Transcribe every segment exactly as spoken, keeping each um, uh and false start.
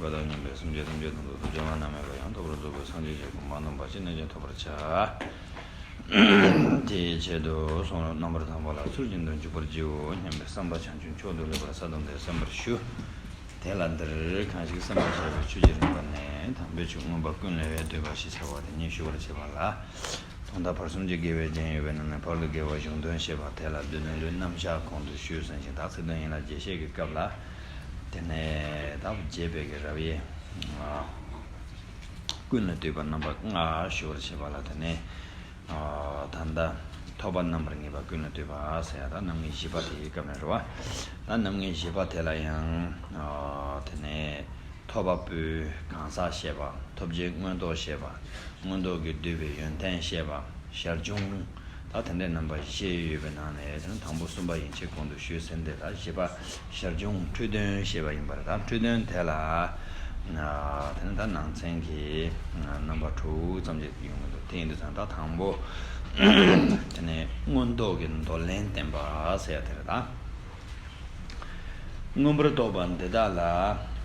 བ་དང་མཉམ་པའི་སེམས་ཅན་ཐམས་ཅད་དོན་དུ་ཐོབ་བྱ་བ་ནམ་མེད་པ་ཡང་དག་པར་རྫོགས་པའི་སངས་རྒྱས་ཀྱི་གོ་འཕང་དམ་པ་ཅི་ནས་ཀྱང་ཐོབ་པར་བྱ། དེའི་ཆེད་དུ་གསུང་རབ་རྣམ་པར་དག་པ་ལ་ཚུལ་བཞིན་དུ་འཇུག་པར་བགྱིའོ་སྙམ་པའི་བསམ་པ་བྱང་ཆུབ་མཆོག་ཏུ་ལེགས་པར་གསལ་སྟོན་ཏེ་གསན་པར་ཞུ། དེ་ལ་འདིར་གང་ཞིག་བསམ་པར་བྱ་བའི་ཆོས་ཀྱི་རིམ་པ་ནི་དང་པོའི་ཆོས་མངོན་པ་ཀུན་ལས་འདས་པ་ཞེས་བྱ་བ་དེ་ཉིད་ཞུ་བར་བྱེད་པ་ལ། ཐོག་མཐའ་བར་གསུམ་གྱི་དགེ་བའི་རྒྱན་ཡོད་པའི་ནང་ནས་བར་དུ་དགེ་བ་གཞུང་དོན་བཤད་པ་དེ་ལ་སྡེ་སྣོད་ལུས་རྣམ་གཞག་གོང་དུ་ཞུས་ཟིན་ཞིང་། ད་ཚིག་དོན་ཡན་ལག་རྒྱས་བཤད་ཀྱི་སྐབས་ལ། དེ་ནས་ད་རྒྱས་པའི་གི་རབ་དབྱེ། ཀུན་ལས་བཏུས་པ་རྣམ་པ་ལྔ་ཞུ་བར་བྱེད་པ་ལ། དེ་ནས་ད་ལྟ་ཐོབ་པ་རྣམ་པར་ངེས་པ་ཀུན་ལས་བཏུས་པ་ཟེར་ཡ། ད་རྣམ་ངེས་བཞི་པ་དེའི་སྐབས་ནས་རེད་བ། ད་རྣམ་ངེས་བཞི་པ་དེ་ལ་ཡང་དེ་ནས། ཐོབ་པ་པོའི་གང་ཟག་བཤད་པ། ཐོབ་བྱའི་མངོན་རྟོགས་བཤད་པ། མངོན་རྟོགས་ཀྱིས་བསྡུས་པའི་ཡོན་ཏན་བཤད་པ། ཞར་བྱུང་། ད་དེ་འདྲའི་རྣམ་པ་བཞི་ཡོད་པའི་ནང་ནས་དང་པོ་གསུམ་པ་ཡན་ཆད་གོང་དུ་ཞུས་ཟིན་ཏེ། ད་བཞི་པ་ཞར་བྱུང་འཁྲུལ་དོན་བཤད་པ་ཡིན་པ་རེད། ད་འཁྲུལ་དོན་དེ་ལ་དེ་ནི་ད་ནང་ཚན་གྱི་རྣམ་པ་དྲུག་ཙམ་ཅིག་ཡོང་གི་འདུག་དེ་ཡིན་དུས་ཙང་ད་དང་པོ་དེ་ནི་མངོན་རྟོགས་ཀྱི་འདོར་ལེན་བསྟན་པ་ཟེར་ཡ་དེ་རེད་ད། མངོན་པར་རྟོགས་པ་འདི་དག་ལ་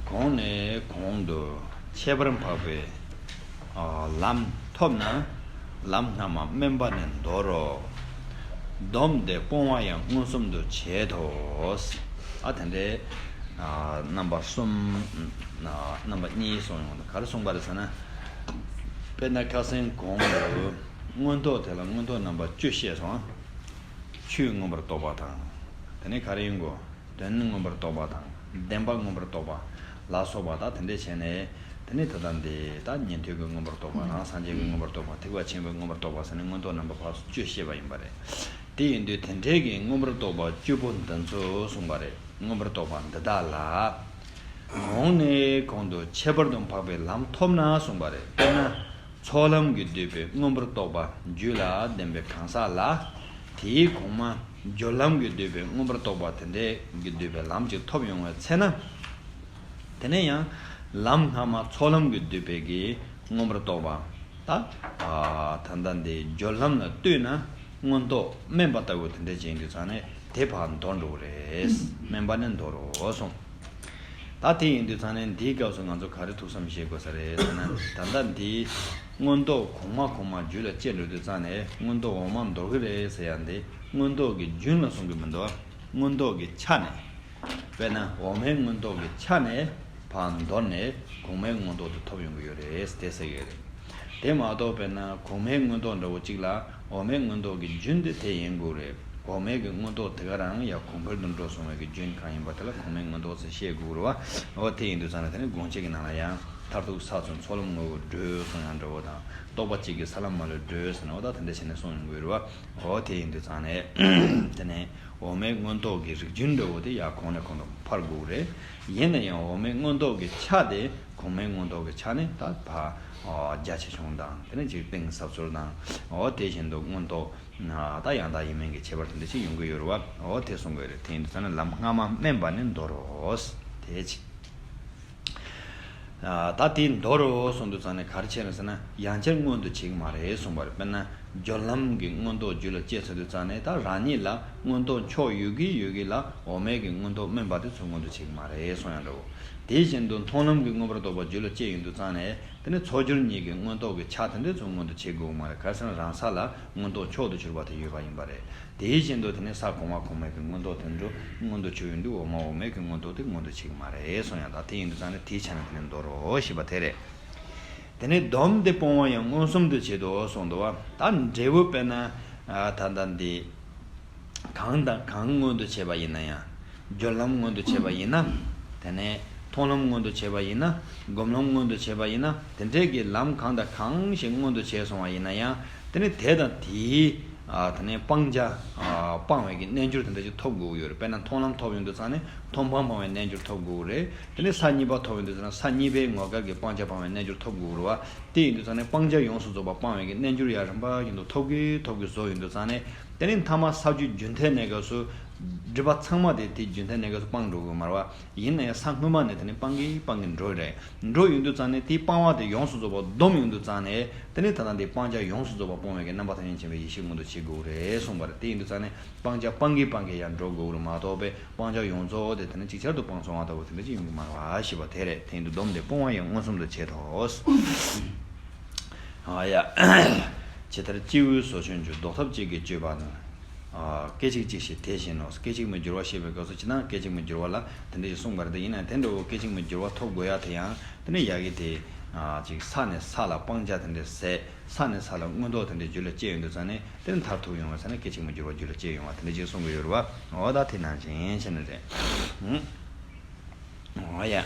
གོང་ནས་གོང་དུ་ཁྱད་པར་འཕགས་པའི་ལམ་ཐོབ་ན། ལམ་སྔ་མ་དམན་པ་ནི་འདོར་རོ། སྡོམ་སྟེ་སྤོང་བ་ཡང་མངོན་སུམ་དུ་བྱེད་དོ། ཨ་དེ་འདྲའི་རྣམ་པ་གསུམ། རྣམ་པ་གཉིས་གསུངས་ཡོང་དུས་ག་རེ་གསུངས་པ་རེད་ཟེར་ན། དཔེར་ན་ཁ་སང་གོང་དུ་མངོན་རྟོགས་དེ་ལ་མངོན་རྟོགས་རྣམ་པ་བཅུ་བཤད་སོང་། ཆོས་མངོན་པར་རྟོགས་པ་དང་། དེ་ནས་ག་རེ་ཡིན་གོ། དོན་མངོན་པར་རྟོགས་པ་དང་། བདེན་པ་མངོན་པར་རྟོགས་པ་ལ་སོགས་པ་དང་དེ་འདྲས་བྱས་ནས། དེ་ནས་ད་ལྟ་འདི་ད་ཉན་ཐོས་ཀྱི་མངོན་པར་རྟོགས་པ། རང་སངས་རྒྱས་ཀྱི་མངོན་པར་རྟོགས་པ། ཐེག་པ་ཆེན་པོའི་མངོན་པར་རྟོགས་པ་ཟེར་ནས་མངོན་རྟོགས་རྣམ་པ་ཕར་བཅུ་བཤད་པ་ཡིན་པ་རེད། དེ་ཡིན་དུས་དེ་འདྲས་ཀྱི་མངོན་པར་རྟོགས་པ་བཅུ་པོ་འདི་ཚོ་གསུངས་པ་རེད། མངོན་པར་རྟོགས་པ་འདི་དག་ལ། གོང་ནས་གོང་དུ་ཁྱད་པར་དུ་འཕགས་པའི་ལམ་ཐོབ་ན་གསུངས་པ་རེད། དཔེར་ན། ཚོགས་ལམ་གྱིས་བསྡུས་པའི་མངོན་པར་རྟོགས་པ་རྒྱུད་ལ་ལྡན་པའི་གང་ཟག་ལ། དེའི་གོང་མ་སྦྱོར་ལམ་གྱིས་བསྡུས་པའི་མངོན་པར་རྟོགས་པ་དེ་འདྲས་ཀྱིས་བསྡུས་པའི་ལམ་ཅིག་ཐོབ་ཡོང་བའི་ཚེ་ན། དེ་ནས་ཡང་ལམ་སྔ་མ་ཚོགས་ལམ་གྱིས་བསྡུས་པའི་གི་མངོན་པར་རྟོགས་པ། ད་ད་ལྟ་འདི་སྦྱོར་ལམ་ལ་ལྟོས་ན་མངོན་རྟོགས་དམན་པ་ལྟ་བུ་དེ་འདྲས་ཅིག་ཡིན་དུས་ཙང་ནས་དེ་ཕར་འདོར་འགྲོ་གི་རེད། དམན་པ་ནི་འདོར་རོ་གསུངས། ད་དེ་ཡིན་དུས་ཙང་ནས་འདིའི་སྐབས་སུ་ང་ཚོ་ག་རེ་ཐུགས་བསམ་བཞེས་དགོས་ས་རེད་ཟེར་ན། ད་ལྟ་འདི་མངོན་རྟོགས་གོང་མ་གོང་མ་རྒྱུད་ལ་སྐྱེ་འགྲོ་དུས་ཙང་ནས་མངོན་རྟོགས་འོག་མ་འདོར་གི་རེད་ཟེར་ཡ་འདི་མངོན་རྟོགས་ཀྱི་རྒྱུན་ལ་གསུང་གི་མི་འདུག་མངོན་རྟོགས་ཀྱི་ཆ་ནས། དཔེར་ན་འོག་མའི་མངོན་རྟོགས་ཀྱི་ཆ་ནས་ཕར་འདོར་ནས་གོང་མའི་མངོན་རྟོགས་དེ་ཐོབ་ཡོང་གི་ཡོད་རེད་དེ་ཟེར་གི་རེད། དེ་མ་གཏོགས་དཔེར་ན་གོང་མའི་མངོན་རྟོགས་འདྲ་བོ་གཅིག་ལ་འོག་མའི་མངོན་རྟོགས་ཀྱི་རྒྱུན་དེ་དེ་ཡིན་དགོས་རེད། འོག་མའི་གི་མངོན་རྟོགས་དེ་ག་རང་ཡང་གོང་འཕེལ་དུ་འགྲོ་སོང་བའི་གི་རྒྱུན་གང་ཡིན་པ་དེ་ལ་གོང་མའི་མངོན་རྟོགས་ཟེར་བཤད་དགོས་རེད་བ། འོ་དེ་ཡིན་དུས་ཙང་ནས་དེ་ནི་དགོངས་གཅིག་གི་ནང་ལ་ཡང་མཐར་ཐུག་ས་ཚོན་ཚོགས་ལམ་དངོས་པོར་བགྲོད་གསུང་ཡང་འདྲ་བོ་དང་། རྟོག་པ་གཅིག་གིས་ས་ལམ་མ་ལུས་བགྲོད་ཟེར་ན་འོ་ད་དེ་འདྲ་བྱས་ནས་གསུང་ཡོང་གི་ཡོད་རེད་བ། འོ་དེ་ཡིན་དུས་ཙང་ནས་དེ་ནས། འོག་མའི་མངོན་རྟོགས་ཀྱི་རིགས་རྒྱུན་འདྲ་བོ་དེ་ཡང་གོང་ནས་གོང་དུ་འཕར་དགོས་རེད། ཡིན་ན་ཡང་འོག་མའི་མངོན་རྟོགས་ཀྱི་ཆ་དེ་གོང་མའི་མངོན་རྟོགས་ཀྱི་ཆ་ནས་ད་ཕར་རྒྱ་ཆེ་ཆུང་དང་དེ་ནས་འཇིག་རྟེན་ཟབ་ཚོར་དང་། འོ་དེ་བཞིན་དུ་མངོན་རྟོགས་ད་ཡང་དག་ཡིན་མིན་གྱི་ཁྱད་པར་དེ་འདྲ་ཞིག་ཡོང་གི་ཡོད་རེད་བ། འོ་དེ་གསུང་གི་ཡོད་རེད། དེ་ཡིན་དུས་ཙང་ནས་ལམ་སྔ་མ་དམན་པ་ནི་འདོར་རོ། དེ་ཅི། ད་དེ་འདོར་རོ་གསུངས་དུས་ཙང་ནས་ག་རེ་བྱས་ནས་ཟེར་ན་ཡང་བསྐྱར་མངོན་དུ་བྱེད་ཀྱི་མ་རེད་གསུངས་པ་རེད། དཔེར་ན་སྦྱོར་ལམ་གྱི་མངོན་རྟོགས་རྒྱུད་ལ་སྐྱེས་ཚར་དུས་ཙང་ནས་ད་རང་ཉིད་ལ་མངོན་རྟོགས་མཆོག་ཡོད་ཀྱི་ཡོད་ཀྱི་ལ་འོག་མའི་གི་མངོན་རྟོགས་དམན་པ་དེ་ཚོ་མངོན་དུ་བྱེད་ཀྱི་མ་རེད་གསུངས་ཡང་འདྲ་བོ། དེ་བཞིན་དུ་མཐོང་ལམ་གྱི་མངོན་པར་རྟོགས་པ་རྒྱུད་ལ་སྐྱེས་ཡོང་དུས་ཙང་ནས་དེ་ནི་ཚོགས་སྦྱོར་གཉིས་ཀྱི་མངོན་རྟོགས་ཀྱི་ཆ་དེ་འདྲ་ཚོ་མངོན་དུ་བྱེད་དགོས་ཀྱི་མ་རེད། ག་རེ་ཟེར་ན་རང་ས་ལ་མངོན་རྟོགས་མཆོག་ཏུ་གྱུར་པ་དེ་ཡོད་པ་ཡིན་པ་རེད། དེ་བཞིན་དུ་དེ་ནས་ས་གོང་མ་གོང་མའི་གི་མངོན་རྟོགས་དེ་འདྲ་མངོན་དུ་གྱུར་ཡོང་དུས་འོག་མ་འོག་མའི་གི་མངོན་རྟོགས་དེ་མངོན་དུ་བྱེད་ཀྱི་མ་རེད་གསུངས་ཡང་ད་དེ་ཡིན་དུས་ཙང་ནས་དེའི་ཆ་ནས་དེ་ནས་འདོར་རོ་ཞེས་པ་དེ་རེད། དེ་ནས་སྡོམ་སྟེ་སྤོང་བ་ཡང་མངོན་སུམ་དུ་བྱེད་དོ་གསུངས་འདུག་བ། ད་འབྲས་བུ་དཔེར་ན་ད་ལྟ་འདི་གང་དང་གང་མངོན་དུ་བྱས་པ་ཡིན་ན་ཡང་། སྦྱོར་ལམ་མངོན་དུ་བྱས་པ་ཡིན་ན། དེ་ནས་མཐོང་ལམ་མངོན་དུ་བྱས་པ་ཡིན་ན། སྒོམ་ལམ་མངོན་དུ་བྱས་པ་ཡིན་ན། དེ་འདྲའི་གི་ལམ་གང་དང་གང་ཞིག་མངོན་དུ་བྱས་སོང་བ་ཡིན་ན་ཡང་། དེ་ནི་དེ་དང་དེའི་ཨ་དེ་ནས་སྤང་བྱ་ཨ་སྤང་བའི་གི་རྣལ་འབྱོར་དེ་འདྲ་ཞིག་ཐོབ་དགོས་ཀྱི་ཡོད་རེད། དཔེར་ན་མཐོང་ལམ་ཐོབ་ཡོང་དུས་ཙང་ནས་མཐོང་སྤང་སྤང་བའི་རྣལ་འབྱོར་ཐོབ་དགོས་ཀྱི་རེད། དེ་ནས་ས་གཉིས་པ་ཐོབ་ཡོང་དུས་ཙང་ནས་ས་གཉིས་པའི་ངོ་སྐལ་གྱི་སྤང་བྱ་སྤང་བའི་རྣལ་འབྱོར་ཐོབ་དགོས་ཀྱི་རེད་བ། དེ་ཡིན་དུས་ཙང་ནས་སྤང་བྱ་ཡོངས་སུ་རྫོགས་པ་སྤང་བའི་གི་རྣལ་འབྱོར་ཡང་རིམ་པ་བཞིན་དུ་ཐོབ་གི་ཐོབ་གི་བཟོ་ཡོང་དུས་ཙང་ནས་དེ་ནས་མཐའ་མ་ས་བཅུ་རྒྱུན་མཐའི་གནས་སྐབས་སུ་ སྒྲིབ་པ་ཚང་མ་དེ་དེ་རྒྱུན་མཐའི་གནས་སྐབས་སུ་སྤངས་འགྲོ་དགོས་མ་རེད་བ། ཡིན་ན་ཡང་ས་སྔོན་མ་ནས་དེ་ནི་སྤང་གིན་སྤང་གིན་འགྲོ་རེད། འགྲོ་ཡོང་དུས་ཙང་ནས་དེའི་སྤང་བ་དེ་ཡོངས་སུ་རྫོགས་པ་སྡོམ་ཡོང་དུས་ཙང་ནས་དེ་ནི་ད་ལྟ་འདི་སྤང་བྱ་ཡོངས་སུ་རྫོགས་པ་སྤོང་བའི་གི་རྣམ་པ་ཐམས་ཅད་མཁྱེན་པའི་ཡེ་ཤེས་མངོན་དུ་བྱེད་དགོས་རེད་གསུངས་པ་རེད། དེ་ཡིན་དུས་ཙང་ནས་སྤང་བྱ་སྤང་གིན་སྤང་གིན་ཡང་འགྲོ་དགོས་རེད་མ་གཏོགས་པའི་སྤང་བྱ་ཡོངས་རྫོགས་དེ་དེ་ནི་ཅིག་ཆར་དུ་སྤངས་སོང་བ་ལྟ་བུ་དེ་འདྲ་ཅིག་ཡོང་གི་མ་རེད་བ་ཞེས་པ་དེ་རེད། དེ་ཡིན་དུས་སྡོམ་དེ་སྤོང་བ་ཡང་མངོན་སུམ་དུ་བྱེད་དོ། ཨ་ཡ། ཇི་ལྟར་སྤྱི་བོའི་ཟོ་ཆུན་ཆུ་ལྡོག་ཐབས་གཅིག་གི་སྤྱོད་པ་ནི། ཨ། སྐད་ཅིག་གཅིག་ཞིག་དེ་བཞིན་ནོ། སྐད་ཅིག་མའི་འགྱུར་བ་ཤེས་པའི་སྐབས་སུ་ཇི་ལྟར་སྐད་ཅིག་མའི་འགྱུར་བ་ལ་དེ་འདྲ་ཞིག་གསུངས་པ་རེད། དེ་ཡིན་ན་དེ་འདྲ་བོ་སྐད་ཅིག་མའི་འགྱུར་བ་ཐོབ་དགོས་ཡ་དེ་ཡང་དེ་ནི་ཡ་གི་དེ། ཨ། ཅིག་ས་ནས་ས་ལ་སྤང་བྱ་དེ་འདྲ་ཟད། ས་ནས་ས་ལ་མངོན་རྟོགས་དེ་འདྲ་རྒྱུད་ལ་སྐྱེས་ཡོང་དུས་ཙང་ནས་དེ་ནི་མཐར་ཐུག་ཡོང་བའི་ས་ནས་སྐད་ཅིག་མའི་འགྱུར་བ་རྒྱུད་ལ་སྐྱེས་ཡོང་བ་དེ་འདྲ་ཅིག་གསུང་གི་ཡོད་རེད་བ། འོ་ད་དེ་ནང་བཞིན་བྱས་ནས་རེད། ཧུམ། འོ་ཡ།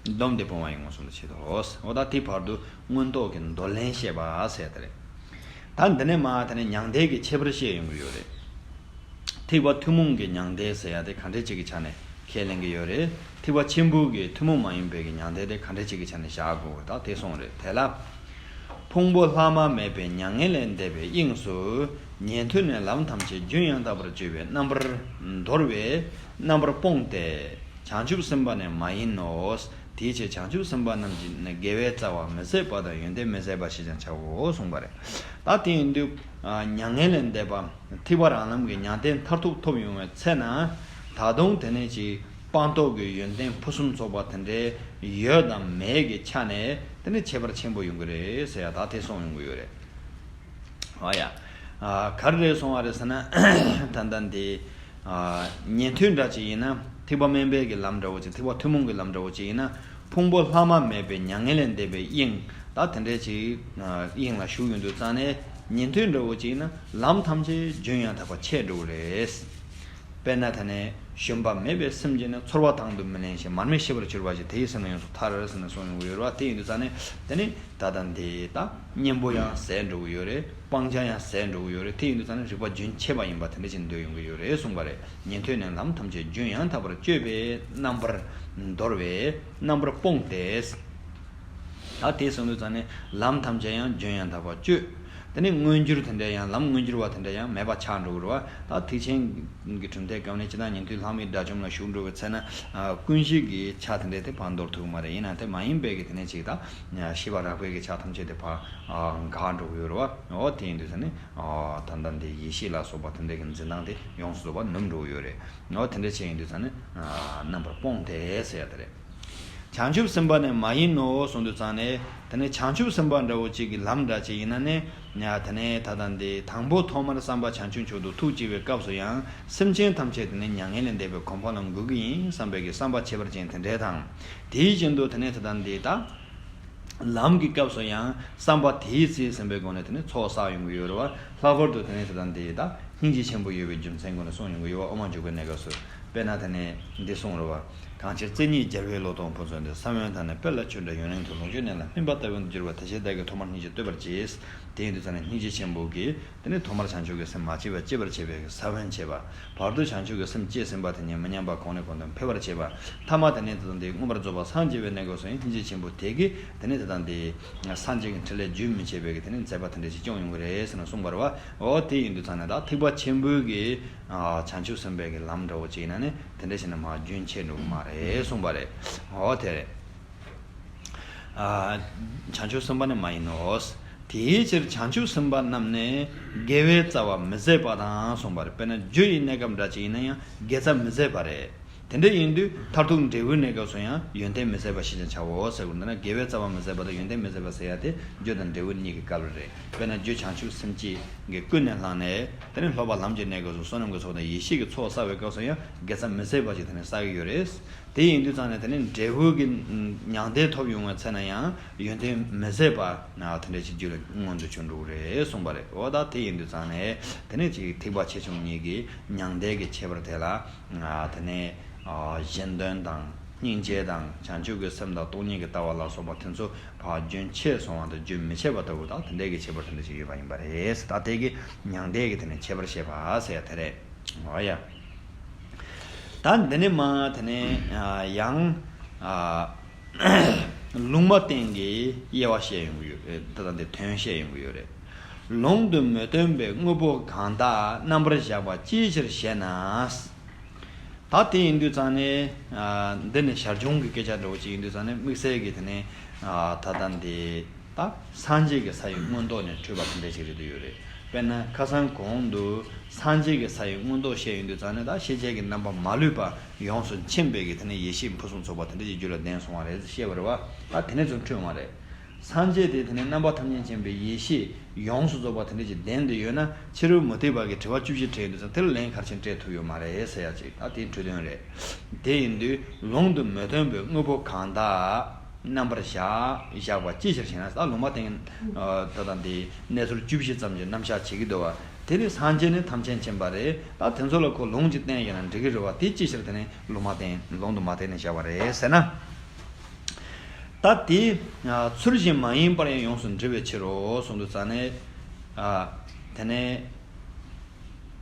སྡོམ་དེ་སྤོང་བ་ཡང་མངོན་སུམ་དུ་བྱེད་དོ། འོ་ད་དེ་བར་དུ་མངོན་རྟོགས་ཀྱི་འདོར་ལེན་བཤད་པ་ཟེར་དེ་རེད། ད་འདི་ནས་མ་དེ་ནས་མྱང་འདས་ཀྱི་ཁྱད་པར་བཤད་ཡོང་གི་ཡོད་རེད། ཐེག་པ་ཐུན་མོང་གི་མྱང་འདས་ཟེར་ཡ་དེ་ག་འདྲ་ཅིག་གི་ཆ་ནས་ཁས་ལེན་གྱི་ཡོད་རེད། ཐེག་པ་ཆེན་པོ་གི་ཐུན་མོང་མ་ཡིན་པའི་གི་མྱང་འདས་དེ་ག་འདྲ་ཅིག་གི་ཆ་ནས་བཞག་དགོས་ད་དེ་གསུངས་རེད། དེ་ལ། ཕུང་པོ་ལྷག་མ་མེད་པའི་མྱ་ངན་ལས་འདས་པའི་དབྱིངས་སུ་ཉན་ཐོས་ནས་ལམ་ཐམས་ཅད་རྒྱུན་ཡང་དག་པར་སྤྱོད་པའི་རྣམ་པར་འདོར་བས་རྣམ་པར་སྤོང་སྟེ་བྱང་ཆུབ་སེམས་དཔའ་ནི་མ་ཡིན་ནོ། དེའི་ཕྱིར་བྱང་ཆུབ་སེམས་དཔའ་རྣམས་ཀྱི་ནི་དགེ་བའི་རྩ་བ་མི་ཟད་པ་དང་ཡོན་ཏན་མི་ཟད་པ་ཞེས་ཀྱང་བྱའོ་གསུངས་པ་རེད། ད་དེ་ཡིན་དུས་མྱ་ངན་ལས་འདས་པ་ཐེག་པ་རང་ལམ་གྱི་མྱང་འདས་མཐར་ཐུག་ཐོབ་ཡོང་བའི་ཚེ་ན་ད་དུང་དེ་ནས་ཅིག་སྤངས་རྟོགས་ཀྱི་ཡོན་ཏན་ཕུན་སུམ་ཚོགས་པ་དེ་འདྲའི་ཡོད་དང་མེད་ཀྱི་ཆ་ནས་དེ་ནི་ཁྱད་པར་ཆེན་པོ་ཡོང་གི་རེད་ཟེར་ཡ་ད་དེ་གསུངས་ཡོང་གི་ཡོད་རེད། ཨ་ཡ། ཨ། ག་རེ་རེད་གསུངས་པ་རེད་ཟེར་ན། ད་ལྟ་འདི། ཨ། ཉན་ཐོས་འདྲ་ཅིག་ཡིན་ན་ཐེག་པ་དམན་པའི་གི་ལམ་འདྲ་བོ་ཅིག་ཐེག་པ་ཐུན་མོང་གི་ལམ་འདྲ་བོ་ཅིག་ཡིན་ན་ཕུང་པོ་ལྷག་མ་མེད་པའི་མྱ་ངན་ལས་འདས་པའི་དབྱིངས་ད་དེ་འདྲ་ཅིག་ཨ། དབྱིངས་ལ་ཞུགས་ཡོང་དུས་ཙང་ནས་ཉན་ཐོས་འདྲ་བོ་ཅིག་ཡིན་ན་ལམ་ཐམས་ཅད་རྒྱུན་ཡང་དག་པ་ཆད་འགྲོ་གི་རེད། དཔེར་ན་ད་ནི་ཞུམ་པ་མེད་པའི་སེམས་ཀྱིས་ནི་ཚོར་བ་དང་དུ་མི་ལེན་ཞིང་མར་མེ་ཤེས་པར་གྱུར་པ་ཞིག་དེ་ཡི་སེམས་ལ་ཡོངས་སུ་ཐར་ཟེར་ནས་གསུངས་ཡོང་གི་ཡོད་རེད་བ། དེ་ཡིན་དུས་ཙང་ནས་དེ་ནི་ད་ལྟ་འདི་ད་གཉེན་པོ་ཡང་ཟད་འགྲོ་གི་ཡོད་རེད། སྤང་བྱ་ཡང་ཟད་འགྲོ་གི་ཡོད་རེད། དེ་ཡིན་དུས་ཙང་ནས་རིག་པ་རྒྱུན་ཆད་པ་ཡིན་པ་དེ་འདྲ་ཞིག་འདོད་ཡོང་གི་ཡོད་རེད་གསུངས་པ་རེད། ཉན་ཐོས་ནས་ལམ་ཐམས་ཅད་རྒྱུན་ཡང་དག་པར་སྤྱོད་པའི་རྣམ་པར་འདོར་བས་རྣམ་པར་སྤོང་སྟེ། ད་དེ་སོང་དུས་ཙང་ནས་ལམ་ཐམས་ཅད་ཡང་རྒྱུན་ཡང་དག་པར་སྤྱོད། དེ་ནས་མངོན་གྱུར་དེ་འདྲ་ཡང་ལམ་མངོན་གྱུར་བ་དེ་འདྲ་ཡང་མེད་པ་ཆགས་འགྲོ་གི་རེད་བ། ད་ཐེག་ཆེན་གྱི་གྲུབ་མཐའི་སྐབས་ནས་ཇི་ལྟར་ཉན་ཐོས་ལྷག་མའི་དགྲ་བཅོམ་ལ་ཞུགས་འགྲོ་བའི་ཚེ་ན་ཀུན་གཞི་གི་ཆ་དེ་འདྲ་དེ་ཕར་འདོར་ཐུབ་ཀྱི་མ་རེད། ཡིན་ན་དེ་མ་ཡིན་པའི་གི་དེ་ནས་ཅིག་ད་ཤེས་པ་རགས་པའི་གི་ཆ་ཐམས་ཅད་དེ་ཕར་འགག་འགྲོ་གི་ཡོད་རེད་བ། འོ་དེ་ཡིན་དུས་ཙང་ནས་ད་ལྟ་འདི་ཡེ་ཤེས་ལ་སོགས་པ་དེ་འདྲ་གི་འཛིན་སྟངས་དེ་ཡོངས་སུ་རྫོགས་པ་ནུབ་འགྲོ་གི་ཡོད་རེད། འོ་དེ་འདྲ་བྱས་ཡིན་དུས་ཙང་ནས་རྣམ་པར་སྤོང་སྟེ་ཟེར་ཡ་དེ་རེད། བྱང་ཆུབ་སེམས་དཔའ་ནི་མ་ཡིན་ནོ་གསུངས་དུས་ཙང་ནས་དེ་ནས་བྱང་ཆུབ་སེམས་དཔའ་འདྲ་བོ་ཅིག་གི་ལམ་འདྲ་ཅིག་ཡིན་ན་ནི་དེ་ནས་ད་ལྟ་འདི་དང་པོ་ཐོག་མར་བསམ་པ་བྱང་ཆུབ་མཆོག་ཏུ་ཐུགས་བསྐྱེད་པའི་སྐབས་སུ་ཡང་སེམས་ཅན་ཐམས་ཅད་དེ་ནས་མྱ་ངན་ལས་འདས་པའི་གོ་འཕང་ལ་འགོད་ཀྱི་ཡིན་བསམ་པའི་གི་བསམ་པ་ཁྱད་པར་ཅན་དེ་འདྲ་དང་། དེའི་བཞིན་དུ་དེ་ནས་ད་ལྟ་འདི་ད་ལམ་གྱི་སྐབས་སུ་ཡང་བསམ་པ་དེའི་ཚེ་ཟིན་པའི་སྒོ་ནས་དེ་ནས་ཚོགས་བསགས་ཡོང་གི་ཡོད་རེད་བ། ལྷག་པར་དུ་དེ་ནས་ད་ལྟ་འདི་ད་སྙིང་རྗེ་ཆེན་པོ་ཡོད་པའི་རྒྱུ་མཚན་སྒོ་ནས་གསུངས་ཡོང་གི་ཡོད་བ། དབུ་མ་འཇུག་པའི་གནས་སྐབས་སུ། དཔེར་ན་དེ་ནས་འདི་གསུངས་རེད་བ། གང་ཕྱིར་རྩེ་གཉིས་རྒྱལ་བའི་ལོ་ཏོག་ཕུན་ཚོགས་འདི། ས་བོན་དང་ནི་སྤེལ་ལ་ཆུ་འདྲ་ཡུན་རིང་དུ། ལོངས་སྤྱོད་གནས་ལ་སྨིན་པ་ལྟ་བུར་འགྱུར་བ། དེ་ཕྱིར་བདག་གིས་ཐོག་མར་སྙིང་རྗེ་བསྟོད་པར་བགྱི། དེ་ཡིན་དུས་ཙང་ནས་སྙིང་རྗེ་ཆེན་པོ་གིས་དེ་ནས་ཐོག་མར་བྱང་ཆུབ་ཀྱི་སེམས་མ་སྐྱེས་པ་སྐྱེད་པར་བྱེད་པའི་ས་བོན་བྱེད་པ། བར་དུ་བྱང་ཆུབ་ཀྱི་སེམས་སྐྱེས་ཟིན་པ་དེ་ཉིད་མི་ཉམས་པར་གོང་ནས་གོང་དུ་འཕེལ་བར་བྱེད་པ། ཐ་མ་དེ་ནས་དེ་དང་དེའི་མངོན་པར་རྫོགས་པར་སངས་རྒྱས་པའི་གནས་སྐབས་སུ་ཡང་སྙིང་རྗེ་ཆེན་པོ་དེ་གིས་དེ་ནས་དེ་དང་དེའི་སངས་རྒྱས་ཀྱི་ཕྲིན་ལས་རྒྱུན་མི་འཆད་པའི་གི་དེ་ནས་མཛད་པ་དེ་འདྲ་ཞིག་སྐྱོང་ཡོང་གི་རེད་ཟེར་ནས་གསུངས་པ་རེད་བ། འོ་དེ་ཡིན་དུས་ཙང་ནས་ད་ཐེག་པ་ཆེན་པོའི་གི་བྱང་ཆུབ་སེམས་དཔའི་གི་ལམ་འདྲ་བོ་ཅིག་ཡིན་ན་ནི་དེ་འདྲ་ཞིག་ནས་མར་རྒྱུན་ཆད་འགྲོ་གི་མ་རེད་གསུངས་པ་རེད། འོ་དེ་རེད། ཨ། བྱང་ཆུབ་སེམས་དཔའ་ནི་མ་ཡིན་ནོ། དེའི་ཕྱིར་བྱང་ཆུབ་སེམས་དཔའ་རྣམས་ནི་དགེ་བའི་རྩ་བ་མི་ཟད་པ་དང་གསུངས་པ་རེད། དཔེར་ན་རྒྱུ་ཡི་གནས་སྐབས་འདྲ་ཅིག་ཡིན་ན་ཡང་དགེ་རྩ་མི་ཟད་པ་རེད། དེ་འདྲ་ཡིན་དུས་མཐར་ཐུག་འབྲས་བུའི་གནས་སྐབས་སུ་ཡང་ཡོན་ཏན་མི་ཟད་པ་ཞེས་ཀྱང་བྱའོ་ཟེར་དགོས། འདི་ན་དགེ་བའི་རྩ་བ་མི་ཟད་པ་དང་ཡོན་ཏན་མི་ཟད་པ་ཟེར་ཡ་དེ་རྒྱུ་དང་འབྲས་བུ་གཉིས་ཀྱི་སྐབས་རེད། དཔེར་ན་རྒྱུ་བྱང་ཆུབ་སེམས་བསྐྱེད་ཀྱིས་ཀུན་ནས་བསླངས་ནས་དེ་ནས་སློབ་པ་ལམ་གྱི་གནས་སྐབས་སུ་བསོད་ནམས་ཀྱི་ཚོགས་དང་ཡེ་ཤེས་ཀྱི་ཚོགས་བསགས་པའི་སྐབས་སུ་ཡང་དགེ་རྩ་མི་ཟད་པ་ཞིག་དེ་ནས་བསགས་ཀྱི་ཡོད་རེད། དེ་ཡིན་དུས་ཙང་ནས་དེ་ནི་འབྲས་བུ་གི་མྱང་འདས་ཐོབ་ཡོང་བའི་ཚེ་ན་ཡང་ཡོན་ཏན་མི་ཟད་པ་དེ་འདྲ་ཞིག་རྒྱུད་ལ་མངོན་དུ་གྱུར་འགྲོ་གི་རེད་གསུངས་པ་རེད། འོ་ད་དེ་ཡིན་དུས་ཙང་ནས་དེ་ནི་ཅིག་ཐེག་པ་ཆེ་ཆུང་གཉིས་ཀྱི་མྱང་འདས་ཀྱི་ཁྱད་པར་དེ་ལ་དེ་ནས་གཞན་དོན་དང་སྙིང་རྗེ་དང་བྱང་ཆུབ་ཀྱི་སེམས་དང་སྟོང་ཉིད་ཀྱི་ལྟ་བ་ལ་སོགས་པ་དེ་ཚོ་ཕར་རྒྱུན་ཆད་སོང་བ་དང་རྒྱུན་མི་ཆད་པ་ལྟ་བུ་དང་དེ་འདྲའི་གི་ཁྱད་པར་དེ་འདྲ་ཞིག་ཡོད་པ་ཡིན་པ་རེད། ད་དེ་གི་མྱང་འདས་ཀྱི་དེ་ནས་ཁྱད་པར་བཤད་པ་ཟེར་ཡ་དེ་རེད། འོ་ཡ། ད་འདི་ནས་མ་དེ་ནས་ཡང་ལུང་མ་བསྟན་གྱི་དབྱེ་བ་བཤད་ཡོང་གི་ཡོད་རེད། ད་ལྟ་འདི་དོན་བཤད་ཡོང་གི་ཡོད་རེད། ལུང་དུ་མི་སྟོན་པའི་དངོས་པོ་གང་དག་རྣམ་པར་གཞག་པ་ཅིའི་ཕྱིར་ཞེ་ན། ད་དེ་ཡིན་དུས་ཙང་ནས། ཨ། འདི་ནི་ཞར་བྱུང་གི་སྐད་ཆ་འདྲ་བོ་ཅིག་ཡིན་དུས་ཙང་ནས་དམིགས་བསལ་གྱི་དེ་ནས། ཨ། ད་ལྟ་འདི། ད་སངས་རྒྱས་ཀྱི་ས་ཡི་མངོན་རྟོགས་ནས་འཕྲོས་པ་དེ་འདྲ་ཞིག་རེད་དུ་ཡོད་རེད། དཔེར་ན་ཁ་སང་གོང་དུ་སངས་རྒྱས་ཀྱི་ས་ཡི་མངོན་རྟོགས་བཤད་ཡོང་དུས་ཙང་ནས། ད་ཤེས་བྱའི་གི་རྣམ་པ་མ་ལུས་པ་ཡོངས་སུ་མཁྱེན་པའི་གི་དེ་ནས་ཡེ་ཤེས་ཕུན་སུམ་ཚོགས་པ་དེ་འདྲ་ཞིག་རྒྱུད་ལ་ལྡན་སོང་བ་རེད་བཤད་པ་རེད་བ། ད་དེ་ནས་ཚུར་འཕྲོས་མ་རེད། སངས་རྒྱས་དེ་དེ་ནས་རྣམ་པ་ཐམས་ཅད་མཁྱེན་པའི་ཡེ་ཤེས་ཡོངས་སུ་རྫོགས་པ་དེ་འདྲ་ཞིག་ལྡན་དུ་ཡོད་ན། ཕྱི་རོལ་མུ་སྟེགས་པ་གི་དྲི་བ་བཅུ་བཞི་དྲིས་ཡོང་དུས་ཙང་དེ་ལ་ལན་ག་རེ་བྱས་ནས་སྤྲད་ཐུབ་ཡོད་མ་རེད་ཟེར་ཡ་ཅིག་ད་དེའི་འཕྲོས་དོན་རེད། དེ་ཡིན་དུས་ལུང་དུ་མི་སྟོན་པའི་དངོས་པོ་གང་དག་རྣམ་པར་བཞག་བཞག་པ་ཅིའི་ཕྱིར་ཞེ་ན། ད་ལུང་མ་བསྟན། ཨ། ད་ལྟ་འདི་གནས་ཚུལ་བཅུ་བཞི་ཙམ་གྱི་རྣམ་གཞག་བྱེད་ཀྱི་འདུག་བ། དེ་ནི་སངས་རྒྱས་ནི་ཐམས་ཅད་མཁྱེན་པ་རེད། ད་དེ་ཚོ་ལ་ཁོ་ལུང་གཅིག་བསྟན་ཡིན་ན་འགྲིག་གི་རེད་བ། དེ་ཅིའི་ཕྱིར་དེ་ནི་ལུང་མ་བསྟན། ལུང་དུ་མ་བསྟན་ནས་བཞག་པ་རེད་ཟེར་ན། ད་དེ། ཨ། ཚུལ་བཞིན་མ་ཡིན་པར་ཡང་ཡོངས་སུ་འདྲི་བའི་ཕྱིར་རོ་གསུངས་དུས་ཙང་ནས། ཨ། དེ་ནས་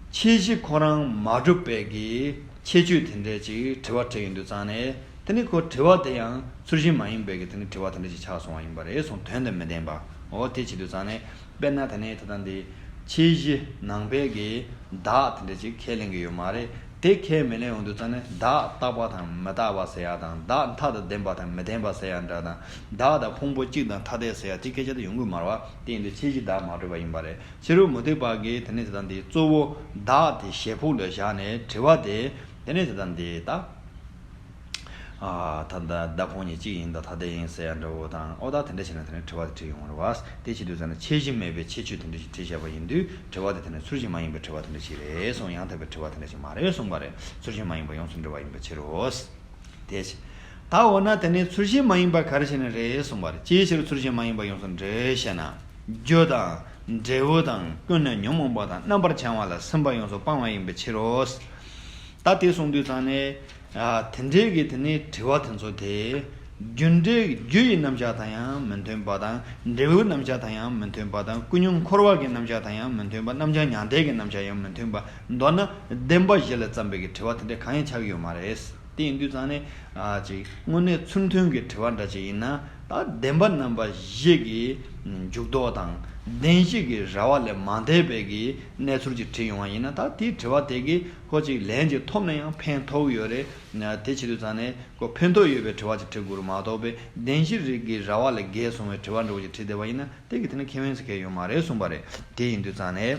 ཁྱད་གཞི་ཁོ་རང་མ་གྲུབ་པའི་གི་ཁྱད་ཆོས་དེ་འདྲས་ཅིག་དྲི་བ་དྲིས་ཡོང་དུས་ཙང་ནས། དེ་ནི་ཁོ་དྲི་བ་དེ་ཡང་ཚུལ་བཞིན་མ་ཡིན་པའི་གི་དེ་ནི་དྲི་བ་དེ་འདྲས་ཅིག་ཆགས་སོང་བ་ཡིན་པ་རེད་གསུངས། དོན་དང་མི་ལྡན་པ། འོ་དེ་བྱེད་དུས་ཙང་ནས། དཔེར་ན་དེ་ནས་ད་ལྟ་འདི་ཁྱད་གཞི་ནང་པའི་གི་བདག་དེ་འདྲ་ཅིག་ཁས་ལེན་གྱི་ཡོད་མ་རེད། དེ་ཁས་མི་ལེན་ཡོང་དུས་ཙང་ནས་བདག་རྟག་པ་དང་མི་རྟག་པ་ཟེར་ཡ་དང་། བདག་མཐའ་དང་ལྡན་པ་དང་མི་ལྡན་པ་ཟེར་ཡ་འདྲ་དང་། བདག་དང་ཕུང་པོ་གཅིག་དང་ཐ་དད་ཟེར་ཡ་དེ་སྐད་ཆ་དེ་ཡོང་གི་མ་རེད་བ། དེ་ཡིན་དུས་ཁྱད་གཞི་བདག་མ་གྲུབ་པ་ཡིན་པ་རེད། ཕྱི་རོལ་མུ་སྟེགས་པ་གིས་དེ་ནས་ད་ལྟ་འདི་གཙོ་བོ་བདག་དེ་ཞེ་ཕུགས་ལ་བཞག་ནས་དྲི་བ་དེ། དེ་ནས་ད་ལྟ་འདི་ད། ཨ། ད་ལྟ་བདག་ཕུང་གཉིས་གཅིག་ཡིན་དང་ཐ་དད་ཡིན་ཟེར་ཡ་འདྲ་བོ་དང་། ཨོ་ད་དེ་འདྲ་བྱས་ན་དེ་ནས་དྲི་བ་དེ་དྲིས་ཡོང་བ་རེད་བ། དེ་བྱེད་དུས་ཙང་ནས་ཁྱད་གཞི་མེད་པའི་ཁྱད་ཆོས་དེ་འདྲ་ཞིག་དྲིས་བཞག་པ་ཡིན་དུས་དྲི་བ་དེ་དེ་ནས་ཚུལ་བཞིན་མ་ཡིན་པའི་དྲི་བ་དེ་འདྲ་ཞིག་རེད་གསུངས། ཡང་དག་པའི་དྲི་བ་དེ་འདྲ་ཞིག་མ་རེད་གསུངས་པ་རེད། ཚུལ་བཞིན་མ་ཡིན་པ་ཡོངས་སུ་འདྲི་བ་ཡིན་པའི་ཕྱིར་རོ། དེ་ད་འོ་ན་དེ་ནས་ཚུལ་བཞིན་མ་ཡིན་པ་ག་རེ་བྱས་ནས་རེད་གསུངས་པ་རེད། ཅིའི་ཕྱིར་ཚུལ་བཞིན་མ་ཡིན་པ་ཡོངས་སུ་འདྲི་ཞེ་ན། རྒྱུ་དང་འབྲས་བུ་དང་ཀུན་ནས་ཉོན་མོངས་པ་དང་རྣམ་པར་བྱང་བ་ལ་སེམས་པ་ཡོངས་སུ་སྤང་བ་ཡིན་པའི་ཕྱིར་རོ། ད་དེ་གསུངས་དུས་ཙང་ནས། ཨ། དེ་འདྲའི་གི་དེ་ནས་དྲི་བ་དེ་ཚོ་དེ། རྒྱུ་འབྲས། རྒྱུ་ཡི་རྣམ་གཞག་དང་ཡང་མི་མཐུན་པ་དང་། འབྲས་བུའི་རྣམ་གཞག་དང་ཡང་མི་མཐུན་པ་དང་། ཀུན་ཉོན་འཁོར་བ་གི་རྣམ་གཞག་དང་ཡང་མི་མཐུན་པ། རྣམ་གཞག་མྱང་འདས་ཀྱི་རྣམ་གཞག་ཡང་མི་མཐུན་པ། མདོར་ན་བདེན་པ་བཞི་ལ་བརྩམས་པའི་གི་དྲི་བ་དེ་འདྲ་གང་ཡང་ཆགས་ཀྱི་ཡོད་མ་རེད། དེ་ཡིན་དུས་ཙང་ནས། ཨ། ཅིག་དངོས་གནས་ཚུལ་མཐུན་གྱི་དྲི་བ་འདྲ་ཅིག་ཡིན་ན། ད་བདེན་པ་རྣམ་པ་བཞི་གི་འཇུག་ལྡོག་དང་བདེན་བཞི་གི་ར་བ་ལས་མ་འདས་པའི་གི་གནས་ཚུལ་ཅིག་དྲིས་ཡོང་བ་ཡིན་ན། ད་དེའི་དྲི་བ་དེ་གིས་ཁོ་ཅིག་ལན་ཅིག་ཐོབ་ན་ཡང་ཕན་ཐོགས་ཡོད་རེད། དེ་བྱེད་དུས་ཙང་ནས་ཁོ་ཕན་ཐོགས་ཡོད་པའི་དྲི་བ་ཅིག་དྲི་དགོས་རེད་མ་གཏོགས་པའི། བདེན་བཞི་རིགས་ཀྱི་ར་བ་ལས་འགལ་སོང་བའི་དྲི་བ་འདྲ་བོ་ཅིག་དྲིས་བསྡད་པ་ཡིན་ན། དེ་གི་དེ་ནི་ཁེ་ཕན་ཟེར་མཁན་ཡོད་མ་རེད་གསུངས་པ་རེད། དེ་ཡིན་དུས་ཙང་ནས།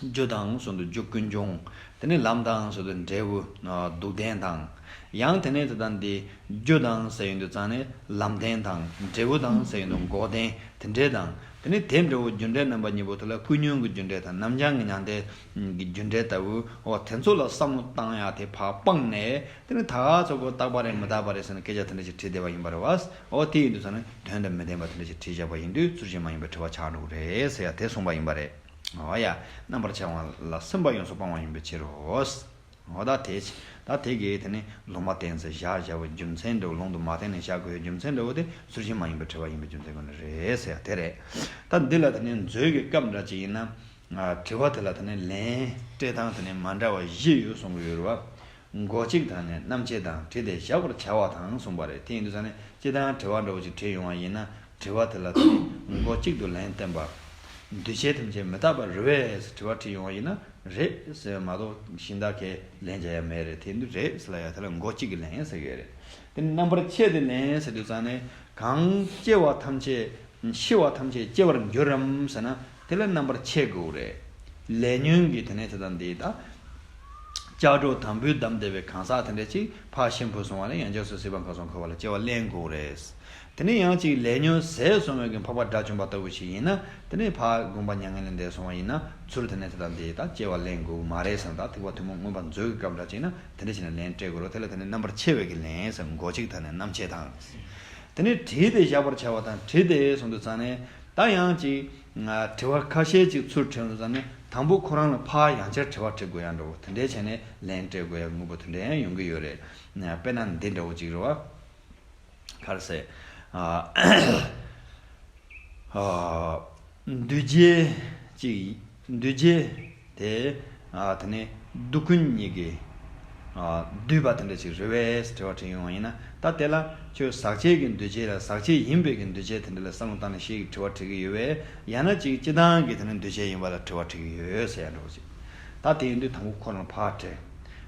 རྒྱུ་དང་ཟེར་དུས་རྒྱུ་ཀུན་འབྱུང་། དེ་ནས་ལམ་དང་ཟེར་དུས་འབྲས་བུ། ཨ། སྡུག་བདེན་དང་། ཡང་དེ་ནས་དེ་དང་འདི་རྒྱུ་དང་ཟེར་ཡོང་དུས་ཙང་ནས་ལམ་བདེན་དང་། འབྲས་བུ་དང་ཟེར་ཡོང་དུས་འགོག་བདེན་དེ་འདྲས་དང་། དེ་ནས་དེ་འདྲ་བོ་རྒྱུ་འབྲས་རྣམ་པ་གཉིས་པོ་དེ་ལ་ཀུན་ཉོན་གྱི་རྒྱུ་འབྲས་དང་རྣམ་གཞག་གི་མྱང་འདས་ཀྱི་རྒྱུ་འབྲས་ལྟ་བུ། འོ་དེ་ཚོ་ལ་བསམ་བློ་བཏང་ཡ་དེ་ཕར་སྤངས་ནས། དེ་ནས་ད་ག་ཚོད་ཁོ་རྟག་པ་རེད་མི་རྟག་པ་རེད་ཟེར་ནས་སྐད་ཆ་དེ་འདྲ་ཞིག་དྲིས་བསྡད་པ་ཡིན་པ་རེད་བ། འོ་དེ་ཡིན་དུས་ཙང་ནས་དོན་དང་མི་ལྡན་པ་དེ་འདྲ་ཞིག་དྲིས་བཞག་པ་ཡིན་དུས་ཚུལ་བཞིན་མ་ཡིན་པའི་དྲི་བ་ཆགས་འགྲོ་གི་རེད་ཟེར་ཡ་དེ་གསུངས་པ་ཡིན་པ་རེད། འོ་ཡ། རྣམ་པར་བྱང་བ་ལ་སེམས་པ་ཡོངས་སུ་སྤང་བ་ཡིན་པའི་ཕྱིར་རོ། འོ་ད་དེ། ད་དེ་གིས་དེ་ནི་ལུང་མ་བསྟན་ཟེར་བཞག་བཞག་པའི་རྒྱུ་མཚན་འདྲ་བོ། ལུང་དུ་མ་བསྟན་ནས་བཞག་དགོས་པའི་རྒྱུ་མཚན་འདྲ་བོ་དེ་ཚུལ་བཞིན་མ་ཡིན་པའི་དྲི་བ་ཡིན་པའི་རྒྱུ་མཚན་ཁོ་ན་རེད་ཟེར་ཡ་དེ་རེད། ད་འདི་ལ་དེ་ནི་མཛོད་ཀྱི་སྐབས་འདྲ་ཅིག་ཡིན་ན། ཨ། དྲི་བ་དེ་ལ་དེ་ནི་ལན་སྤྲད་སྟངས་དེ་ནི་མ་འདྲ་བ་བཞི་ཡོད་གསུང་གི་ཡོད་རེད་བ། མགོ་གཅིག་དང་ནི་རྣམ་བཅད་དང་། དྲིས་ཏེ་བཞག་པར་བྱ་བ་དང་གསུངས་པ་རེད། དེ་ཡིན་དུས་ཙང་ནས་སྤྱིར་བཏང་དྲི་བ་འདྲ་བོ་ཅིག་དྲིས་ཡོང་བ་ཡིན་ན། དྲི་བ་དེ་ལ་དེ་ནི་མགོ་གཅིག་ཏུ་ལན་བསྟན་པ། འདུས་བྱས་ཐམས་ཅད་མི་རྟག་པ་རེད་པས་ཟེར་དྲི་བ་དྲིས་ཡོང་བ་ཡིན་ན། རེད་ཟེར་མ་གཏོགས་གཞན་དག་གིས་ལན་རྒྱག་ཡ་མེད་རེད། དེ་ཡིན་དུས་རེད་ཟེར་ལབ་ཡ་དེ་ལ་མགོ་གཅིག་གི་ལན་ཟེར་གྱི་ཡོད་རེད། དེ་ནི་རྣམ་པར་ཕྱེ་སྟེ་ལན་ཟེར་དུས་ཙང་ནས། གང་སྐྱེ་བ་ཐམས་ཅད། ཤི་བ་ཐམས་ཅད་སྐྱེ་བར་འགྱུར་རམ་ཟེར་ན། དེ་ལ་རྣམ་པར་ཕྱེ་དགོས་རེད། ལས་ཉོན་གྱི་དེ་ནས་དེ་དང་འདི་ད། ལྕགས་སྒྲོག་དམ་བུས་བསྡམས་བསྡད་པའི་གང་ཟག་དེ་འདྲ་ཅིག་ཕར་ཤི་འཕོས་སོང་བ་ལ་ཡང་བསྐྱར་སོ་སོའི་སྲིད་པ་མཁའ་སོང་འཁོར་བ་ལ་སྐྱེ་བ་ལེན་དགོས་རེད། དེ་ནས་ཡང་ཅིག་ལས་ཉོན་ཟད་སོང་བའི་གི་འཕགས་པ་དགྲ་བཅོམ་པ་ལྟ་བུ་ཞིག་ཡིན་ན། དེ་ནས་ཕར་དགོངས་པ་མྱ་ངན་ལས་འདས་སོང་བ་ཡིན་ན། ཚུར་དེ་ནས་དེ་དང་འདི་ད་སྐྱེ་བ་ལེན་དགོས་མ་རེད་ཟེར་ན། ད་ཐེག་པ་ཐུན་མོང་མངོན་པ་མཛོད་ཀྱི་སྐབས་འདྲ་ཅིག་ན་དེ་འདྲ་བྱས་ནས་ལན་སྤྲད་དགོས་རེད། དེ་ལ་དེ་ནས་རྣམ་པར་ཕྱེ་བའི་གི་ལན་ཟེར། མགོ་གཅིག་དང་ནི་རྣམ་བཅད་དང་། དེ་ནས་དྲིས་ཏེ་བཞག་པར་བྱ་བ་དང་། དྲིས་ཏེ་གསུངས་དུས་ཙང་ནས་ད་ཡང་ཅིག་དྲི་བ་ཁ་ཤས་ཅིག་ཚུར་དྲིས་དུས་ཙང་ནས་དང་པོ་ཁོ་རང་ལ་ཕར་ཡང་བསྐྱར་དྲི་བ་དྲི་དགོས་ཡ་འདྲ་བོ་དེ་འདྲའི་བྱས་ནས་ལན་སྤྲད་དགོས་ཡ་དངོས་པོ་དེ་འདྲ་ཡང་ཡོང་གི་ཡོད་རེད། དཔེར་ན་འདི་འདྲ་བོ་ཅིག་རེད་བ། ག་རེ་ཟེར། ཨ། ཨ། འདུས་བྱས་ཅིག་འདུས་བྱས་དེ། ཨ། དེ་ནས་སྡུག་ཀུན་གཉིས་ཀྱི། འདུས་པ་དེ་འདྲ་ཅིག་རེད་བས་དྲི་བ་དྲིས་ཡོང་བ་ཡིན་ན། ད་དེ་ལ་ཁྱོད་ཟག་བཅས་ཀྱི་འདུས་བྱས་ལ་ཟག་བཅས་ཡིན་པའི་གི་འདུས་བྱས་དེ་འདྲ་ལ་བསམ་བློ་བཏང་ནས་ཤེས་ཀྱི་དྲི་བ་དྲི་གི་ཡོད་བས། ཡང་ན་ཅིག་སྤྱི་བཏང་གི་དེ་ནི་འདུས་བྱས་ཡིན་པ་ལ་དྲི་བ་དྲི་གི་ཡོད་ཟེར་ཡ་འདྲ་བོ་ཅིག་ད་དེ་ཡིན་དུས་དང་པོ་ཁོ་རང་ཕར་དྲི།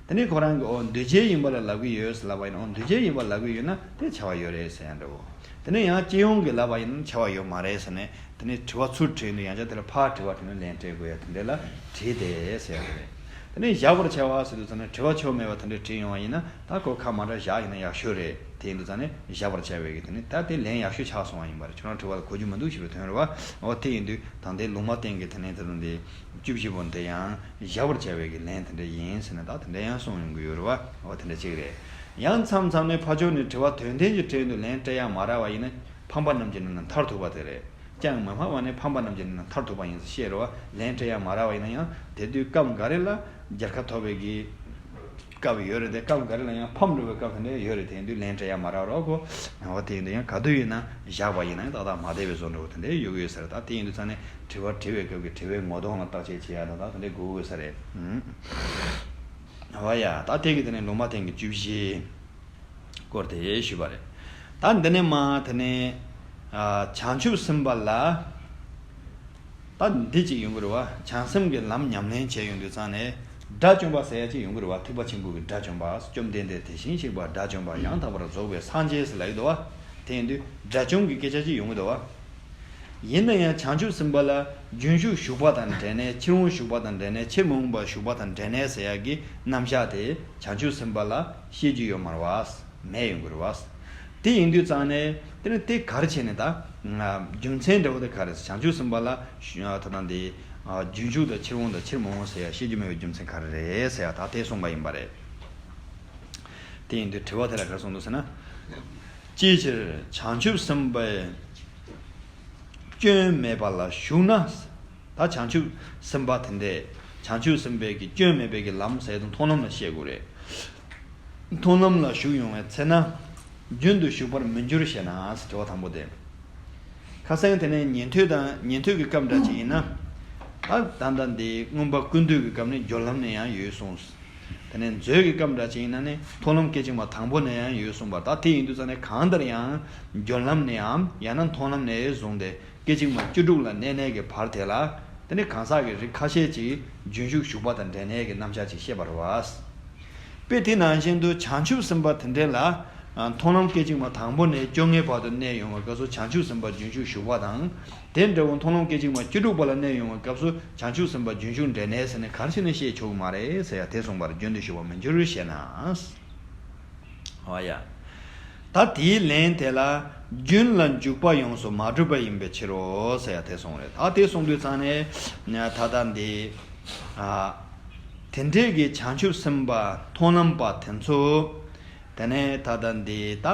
དེ་ནས་ཁོ་རང་གིས་ཨོ་འདུས་བྱས་ཡིན་པ་ལ་ལབ་གི་ཡོད་ཟེར་ལབ་པ་ཡིན་ན། ཨོ་འདུས་བྱས་ཡིན་པ་ལབ་གི་ཡོད་ན་དེ་བྱ་བ་ཡོད་རེད་ཟེར་ཡ་འདྲ་བོ། དེ་ནས་ཡང་སྤྱི་ཡོངས་ཀྱི་ལབ་པ་ཡིན་ན་བྱ་བ་ཡོད་མ་རེད་ཟེར་ནས། དེ་ནས་དྲི་བ་ཚུར་དྲིས་ཡོང་དུས་ཡང་བསྐྱར་དེ་ལ་ཕར་དྲི་བ་དྲིས་ནས་ལན་སྤྲད་དགོས་ཡ་དེ་འདྲ་ལ་དྲིས་ཏེ་ཟེར་ཡ་རེད། དེ་ནས་བཞག་པར་བྱ་བ་ཟེར་དུས་ཙམ་ནས་དྲི་བ་ཆོ་མེད་པ་དེ་འདྲ་དྲིས་ཡོང་བ་ཡིན་ན། ད་ཁོ་ཁ་མ་འདྲ་བཞག་ཡིན་ན་ཡག་ཤོས་རེད། དེ་ཡིན་དུས་ཙམ་ནས་བཞག་པར་བྱ་བའི་གི་དེ་ནས་ད་དེ་ལན་ཡག་ཤོས་ཆགས་སོང་བ་ཡིན་པ་རེད། ཁྱོད་རང་དྲི་བ་ལ་གོ་རྒྱུ་མི་འདུག་ཞེས་པའི་དོན་རེད་བ། འོ་དེ་ཡིན་དུས་ད་ལྟའི་ལུང་མ་བསྟན་གྱི་དེ་ནས་དེ་དང་དེ་བཅུ་བཞི་པོ་འདི་ཡང་བཞག་པར་བྱ་བའི་གི་ལན་དེ་འདྲ་ཡིན་ཟེར་ནས་ད་དེ་འདྲ་ཡང་གསུངས་ཡོང་གི་ཡོད་རེད་བ། འོ་དེ་འདྲ་ཅིག་རེད། ཡང་མཚམས་མཚམས་ནས་ཕར་ཕྱོགས་ནས་དྲི་བ་དོན་ལྡན་གྱི་དྲིས་ཡོང་དུས་ལན་སྤྲད་ཡ་མ་རག་པ་ཡིན་ན་ཕམ་པ་རྣམས་ཀྱི་ནང་ན་མཐར་ཐུག་པ་དེ་རེད། ཅང་མི་སྨྲ་བ་ནི་ཕམ་པ་རྣམས་ཀྱི་ནང་ན་མཐར་ཐུག་པ་ཡིན་ཟེར་བཤད་རེད་བ། ལན་སྤྲད་ཡ་མ་རག་པ་ཡིན་ན་ཡང་དེ་དུས་སྐབས་འགའ་རེ་ལ་རྒྱལ་ཁ་ཐོབ་པའི་གི་སྐབས་ཡོད་རེད་དེ། སྐབས་འགའ་རེ་ལ་ཡང་ཕམ་འགྲོ་བའི་སྐབས་དེ་འདྲ་ཡོད་རེད། དེ་ཡིན་དུས་ལན་སྤྲད་ཡ་མ་རག་རོགས་གོ། འོ་དེ་ཡིན་དུས་ཡང་ག་དུས་ཡིན་ན་བཞག་པ་ཡིན་ན་ཡང་ཏག་ཏག་མ་བསྡད་པའི་བཟོ་འདྲ་བོ་དེ་འདྲ་ཡོད་གི་ཡོད་ས་རེད། ད་དེ་ཡིན་དུས་ཙང་ནས་དྲི་བ་དྲི་བའི་སྐབས་ཀྱི་དྲི་བའི་ངོ་གདོང་ལ་བརྟག་དཔྱད་བྱེད་ཡ་ད་ད་དེ་འདྲ་དགོས་གི་ཡོད་ས་རེད། ཨུམ། འོ་ཡ། ད་དེ་གི་དེ་ནས་ལུང་མ་བསྟན་གྱི་བཅུ་བཞི་སྐོར་དེ་ཞུས་པ་རེད། ད་འདི་ནས་མ་དེ་ནས་ཨ་བྱང་ཆུབ་སེམས་དཔའ་ལ། ད་འདི་གཅིག་ཡོང་གི་རེད་བ། བྱང་སེམས་ཀྱི་ལམ་ཉམས་ལེན་བྱས་ཡོང་དུས་ཙང་ནས་དགྲ་བཅོམ་པ་ཟེར་ཡ་གཅིག་ཡོང་གི་རེད་བ། ཐེག་པ་ཆེན་པོ་གི་དགྲ་བཅོམ་པ། བཅོམ་ལྡན་འདས་དེ་བཞིན་གཤེགས་པ་དགྲ་བཅོམ་པ་ཡང་དག་པར་རྫོགས་པའི་སངས་རྒྱས་ཟེར་ལབ་ཀྱི་འདུག་བ། དེ་ཡིན་དུས་དགྲ་བཅོམ་གྱི་སྐད་ཆ་གཅིག་ཡོང་གི་འདུག་བ། ཡིན་ན་ཡང་བྱང་ཆུབ་སེམས་དཔའ་ལ་རྒྱུན་ཞུགས་ཞུགས་པ་དང་འབྲེལ་ནས། ཕྱིར་འོང་ཞུགས་པ་དང་འབྲེལ་ནས། ཕྱིར་མི་འོང་བ་ཞུགས་པ་དང་འབྲེལ་ནས་ཟེར་ཡ་གི་རྣམ་གཞག་དེ་བྱང་ཆུབ་སེམས་དཔའ་ལ་བཤད་རྒྱུ་ཡོད་མ་རེད་བ། མེད་ཡོང་གི་རེད་བ། དེ་ཡིན་དུས་ཙང་ནས་དེ་ནི་དེ་ག་རེ་བྱས་ནས་ད་རྒྱུ་མཚན་འདྲ་བོ་དེ་ག་རེ། བྱང་ཆུབ་སེམས་དཔའ་ལ་ད་ལྟ་འདི་རྒྱུན་ཞུགས་དང་ཕྱིར་འོང་དང་ཕྱིར་མི་འོང་ཟེར་ཡ་བཤད་རྒྱུ་མེད་པའི་རྒྱུ་མཚན་ག་རེ་རེད་ཟེར་ཡ་ད་དེ་གསུངས་པ་ཡིན་པ་རེད། དེ་ཡིན་དུས་དྲི་བ་དེ་ལ་ག་རེ་གསུངས་འདུག་ཟེར་ན། ཅིའི་ཕྱིར་བྱང་ཆུབ་སེམས་དཔའི་སྐྱོན་མེད་པ་ལ་ཞུགས་ན། ད་བྱང་ཆུབ་སེམས་དཔའ་དེ་འདྲས་བྱང་ཆུབ་སེམས་དཔའི་གི་སྐྱོན་མེད་པའི་གི་ལམ་ཟེར་དུས་མཐོང་ལམ་ལ་བཤད་དགོས་རེད། མཐོང་ལམ་ལ་ཞུགས་ཡོང་བའི་ཚེ་ན། རྒྱུན་དུ་ཞུགས་པར་མི་འགྱུར་ཞེ་ན། དྲི་བ་དང་པོ་དེ། ཁ་སང་དེ་ནས་ཉན་ཐོས་དང་ཉན་ཐོས་ཀྱི་སྐབས་འདྲ་ཅིག་ཡིན་ན། ད་ད་ལྟ་འདི་མངོན་པ་ཀུན་བཏུས་ཀྱི་སྐབས་ནས་སྦྱོར་ལམ་ནས་ཡང་ཡོད་གསུངས། དེ་ནས་མཛོད་ཀྱི་སྐབས་འདྲ་ཅིག་ཡིན་ན་ནི་མཐོང་ལམ་སྐད་ཅིག་མ་དང་པོ་ནས་ཡང་ཡོད་གསུངས་པ། ད་དེ་ཡིན་དུས་ཙང་ནས་གང་ལྟར་ཡང་སྦྱོར་ལམ་ནས་འམ་ཡང་ན་མཐོང་ལམ་ནས་བཟུང་སྟེ་སྐད་ཅིག་མ་བཅུ་དྲུག་ལ་གནས་གནས་ཀྱི་བར་དེ་ལ། དེ་ནི་གང་ཟག་གི་རིགས་ཁ་ཤས་ཅིག་རྒྱུན་ཞུགས་ཞུགས་པ་དང་འབྲེལ་ནས་ཀྱི་རྣམ་གཞག་ཅིག་བཤད་པ་རེད་བ། དཔེ་དེ་ནང་བཞིན་དུ་བྱང་ཆུབ་སེམས་དཔའ་དེ་འདྲས་ལ། ཨ་མཐོང་ལམ་སྐད་ཅིག་མ་དང་པོ་ནས་བཅོ་ལྔའི་བར་དུ་གནས་ཡོང་བའི་སྐབས་སུ་བྱང་ཆུབ་སེམས་དཔའ་རྒྱུན་ཞུགས་ཞུགས་པ་དང་། དེ་འདྲ་བོ་མཐོང་ལམ་སྐད་ཅིག་མ་བཅུ་དྲུག་པ་ལ་གནས་ཡོང་བའི་སྐབས་སུ་བྱང་ཆུབ་སེམས་དཔའ་རྒྱུན་ཞུགས་འབྲེལ་ནས་ཟེར་ནས་ག་རེ་བྱས་ནས་བཤད་ཆོག་གི་མ་རེད་ཟེར་ཡ་དེ་གསུངས་པར། རྒྱུན་དུ་ཞུགས་པར་མི་འགྱུར་ཞེ་ན། འོ་ཡ། ད་དེའི་ལན་དེ་ལ་རྒྱུན་ལ་འཇུག་པ་ཡོངས་སུ་མ་གྲུབ་པ་ཡིན་པའི་ཕྱིར་རོ་ཟེར་ཡ་དེ་གསུངས་རེད། ད་དེ་གསུངས་དུས་ཙང་ནས་ད་ལྟ་འདི། ཨ། དེ་འདྲའི་གི་བྱང་ཆུབ་སེམས་དཔའ་མཐོང་ལམ་པ་དེ་ཚོ། དེ་ནས་ད་ལྟ་འདི་ད།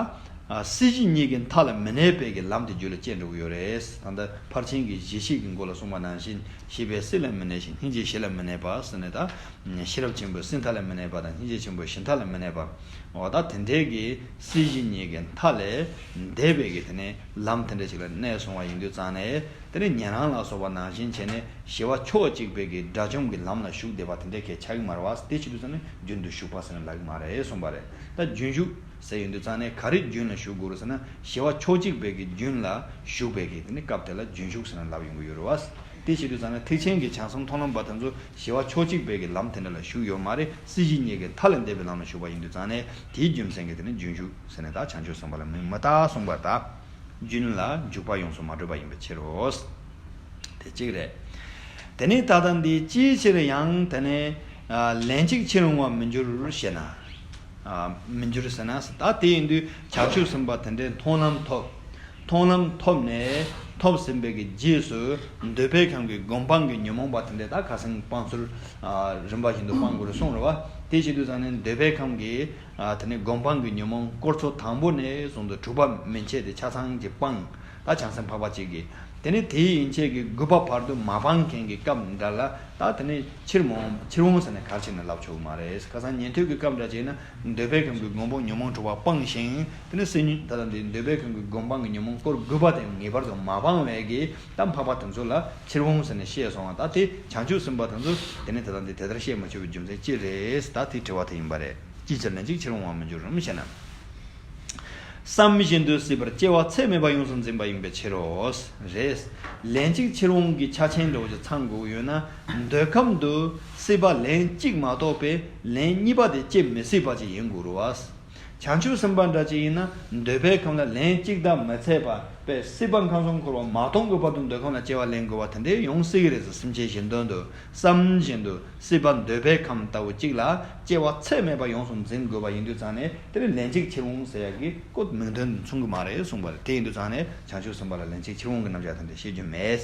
ཨ། སྲིད་ཞི་གཉིས་ཀྱི་མཐའ་ལ་མི་གནས་པའི་གི་ལམ་དེ་རྒྱུད་ལ་སྐྱེ་འགྲོ་གི་ཡོད་རེད། ད་ལྟ་ཕར་ཕྱིན་གྱི་བཞི་ཤེས་ཀྱི་མགོ་ལ་གསུངས་པ་ནང་བཞིན། ཤེས་པས་སྲིད་ལ་མི་གནས་ཤིང་། སྙིང་རྗེས་ཞི་ལ་མི་གནས་པ་ཟེར་ནས་ད། ཤེས་རབ་ཆེན་པོས་སྲིད་མཐའ་ལ་མི་གནས་པ་དང་། སྙིང་རྗེ་ཆེན་པོས་ཞི་མཐའ་ལ་མི་གནས་པ། འོ་ད་དེ་འདྲའི་གི་སྲིད་ཞི་གཉིས་ཀྱི་མཐའ་ལས་འདས་པའི་གི་དེ་ནས་ལམ་དེ་འདྲ་ཞིག་ལ་གནས་སོང་བ་ཡིན་དུས་ཙང་ནས། དེ་ནས་ཉན་རང་ལ་སོགས་པ་ནང་བཞིན་བྱས་ནས་ཞི་བ་ཕྱོགས་གཅིག་པའི་གི་དགྲ་བཅོམ་གྱི་ལམ་ལ་ཞུགས་བསྡད་པ་དེ་འདྲ་གས་ཆགས་ཀྱི་མ་རེད་བ། དེ་བྱེད་དུས་ཙང་ནས་རྒྱུན་དུ་ཞུགས་པ་ཟེར་ནས་ལབ་ཀྱི་མ་རེད་གསུངས་པ་རེད། ད་རྒྱུན་ཞུགས་ཟེར་ཡོང་དུས་ཙང་ནས་ག་རེ་རྒྱུན་ལ་ཞུགས་དགོས་རེད་ཟེར་ན། ཞི་བ་ཕྱོགས་གཅིག་པའི་གི་རྒྱུན་ལ་ཞུགས་པའི་གི་དེ་ནི་སྐབས་དེ་ལ་རྒྱུན་ཞུགས་ཟེར་ནས་ལབ་ཡོང་གི་ཡོད་རེད་བ། དེ་བྱེད་དུས་ཙང་ནས་ཐེག་ཆེན་གྱི་བྱང་སེམས་མཐོང་ལམ་པ་དེ་ཚོ་ཞི་བ་ཕྱོགས་གཅིག་པའི་གི་ལམ་དེ་འདྲ་ལ་ཞུགས་ཡོད་མ་རེད། སྲིད་ཞི་གཉིས་ཀྱི་མཐའ་ལས་འདས་པའི་ལམ་ལ་ཞུགས་པ་ཡིན་དུས་ཙང་ནས་དེའི་རྒྱུ་མཚན་གྱིས་དེ་ནི་རྒྱུན་ཞུགས་ཟེར་ནས་ད་བྱང་ཆུབ་སེམས་དཔའ་ལ་མིང་མི་བཏགས་གསུངས་པ་ལྟར། རྒྱུན་ལ་འཇུག་པ་ཡོངས་སུ་མ་གྲུབ་པ་ཡིན་པའི་ཕྱིར་རོ། དེ་གཅིག་རེད། དེ་ནས་ད་ལྟ་འདི་ཅིའི་ཕྱིར་ཡང་དེ་ནས་ལན་གཅིག་ཕྱིར་འོང་བར་མི་འགྱུར་ཞེ་ན། མི་འགྱུར་ཟེར་ན། ད་དེ་ཡིན་དུས་བྱང་ཆུབ་སེམས་དཔའ་དེ་འདྲའི་མཐོང་ལམ་ཐོབ། མཐོང་ལམ་ཐོབ་ནས་ཐོབ་ཟིན་པའི་གི་རྗེས་སུ་འདོད་པའི་ཁམས་ཀྱི་སྒོམ་སྤང་གི་ཉོན་མོངས་པ་དེ་འདྲས་ད་ཁ་སང་སྤང་ཚུལ་རིམ་པ་བཞིན་དུ་སྤང་དགོས་རེད་གསུངས་རེད་བ། དེ་བྱེད་དུས་ཙང་ནས་འདོད་པའི་ཁམས་ཀྱི། ཨ། དེ་ནས་སྒོམ་སྤང་གི་ཉོན་མོངས་སྐོར་ཚོ་དང་པོ་ནས་བཟུང་སྟེ་དྲུག་པ་མན་ཆད་དེ་ཆ་ཚང་གཅིག་སྤངས། ད་བྱང་སེམས་འཕགས་པ་གཅིག་གིས། དེ་ནས་དེའི་ཡན་ཆད་ཀྱི་དགུ་པ་བར་དུ་མ་སྤངས་མཁན་གྱི་སྐབས་འདྲ་ལ་ད་དེ་ནས་ཕྱིར་མ་འོང་ཕྱིར་འོང་ཟེར་ནས་ག་རེ་བྱས་ནས་ལབ་ཆོག་གི་མ་རེད། ཁ་སང་ཉན་ཐོས་ཀྱི་སྐབས་འདྲ་བྱས་ན་འདོད་པའི་ཁམས་ཀྱི་སྒོམ་སྤང་ཉོན་མོངས་དྲུག་པ་སྤངས་ཤིང་། དེ་ནས་སེམས་ཉིད་ད་ལྟ་འདི་འདོད་པའི་ཁམས་ཀྱི་སྒོམ་སྤང་གི་ཉོན་མོངས་སྐོར་དགུ་པ་དེ་ངེས་པར་དུ་མ་སྤངས་པའི་གི་ད་འཕགས་པ་དེ་ཚོ་ལ་ཕྱིར་འོང་ཟེར་ནས་བཤད་སོང་བ། ད་དེ་བྱང་ཆུབ་སེམས་དཔའ་དེ་ཚོ་དེ་ནས་ད་ལྟ་འདི་དེ་ལྟར་བཤད་མ་ཆོག་པའི་རྒྱུ་མཚན་ཅི་རེད། ད་དེའི་དྲི་བ་དེ་ཡིན་པ་རེད། ཅིའི་ཕྱིར་ལན་གཅིག་ཕྱིར་འོང་བར་མི་འགྱུར་རམ་ཞེ་ན། བསམ་བཞིན་དུ་སྲིད་པར་སྐྱེ་བ་ཚད་མེད་པ་ཡོངས་སུ་འཛིན་པ་ཡིན་པའི་ཕྱིར་རོ། རེད། ལན་གཅིག་ཕྱིར་འོང་གི་ཆ་ཅན་འདྲ་བོ་ཅིག་ཚང་དགོས་ཀྱི་ཡོད་ན། འདོད་ཁམས་དུ་སྲིད་པ་ལན་གཅིག་མ་གཏོགས་པའི་ལན་གཉིས་པ་དེ་སྐྱེ་མི་སྲིད་པ་ཅིག་ཡིན་དགོས་རེད་བ། བྱང་ཆུབ་སེམས་དཔའ་འདྲ་ཅིག་ཡིན་ན་འདོད་པའི་ཁམས་ལ་ལན་གཅིག་དང་མི་ཚད་པ་པའི་སྲིད་པ་ཁམས་གསུམ་འཁོར་བ་མ་སྟོངས་ཀྱི་བར་དུ་འདོད་ཁམས་ལ་སྐྱེ་བ་ལེན་དགོས་པ་དེ་འདྲ་ཡོང་སྲིད་ཀྱི་རེད་ཟེར། སེམས་ཅན་གཞན་དོན་དུ་བསམ་བཞིན་དུ་སྲིད་པ་འདོད་པའི་ཁམས་ལྟ་བུ་གཅིག་ལ་སྐྱེ་བ་ཚད་མེད་པ་ཡོངས་སུ་འཛིན་དགོས་པ་ཡིན་དུས་ཙང་ནས་དེ་ནི་ལན་གཅིག་ཕྱིར་འོང་ཟེར་ཡག་གི་སྐོར་མིང་དོན་མཚུངས་ཀྱི་མ་རེད་གསུངས་པ་རེད། དེ་ཡིན་དུས་ཙང་ནས་བྱང་ཆུབ་སེམས་དཔའ་ལ་ལན་གཅིག་ཕྱིར་འོང་གི་རྣམ་གཞག་དེ་འདྲ་བཤད་རྒྱུ་མེད།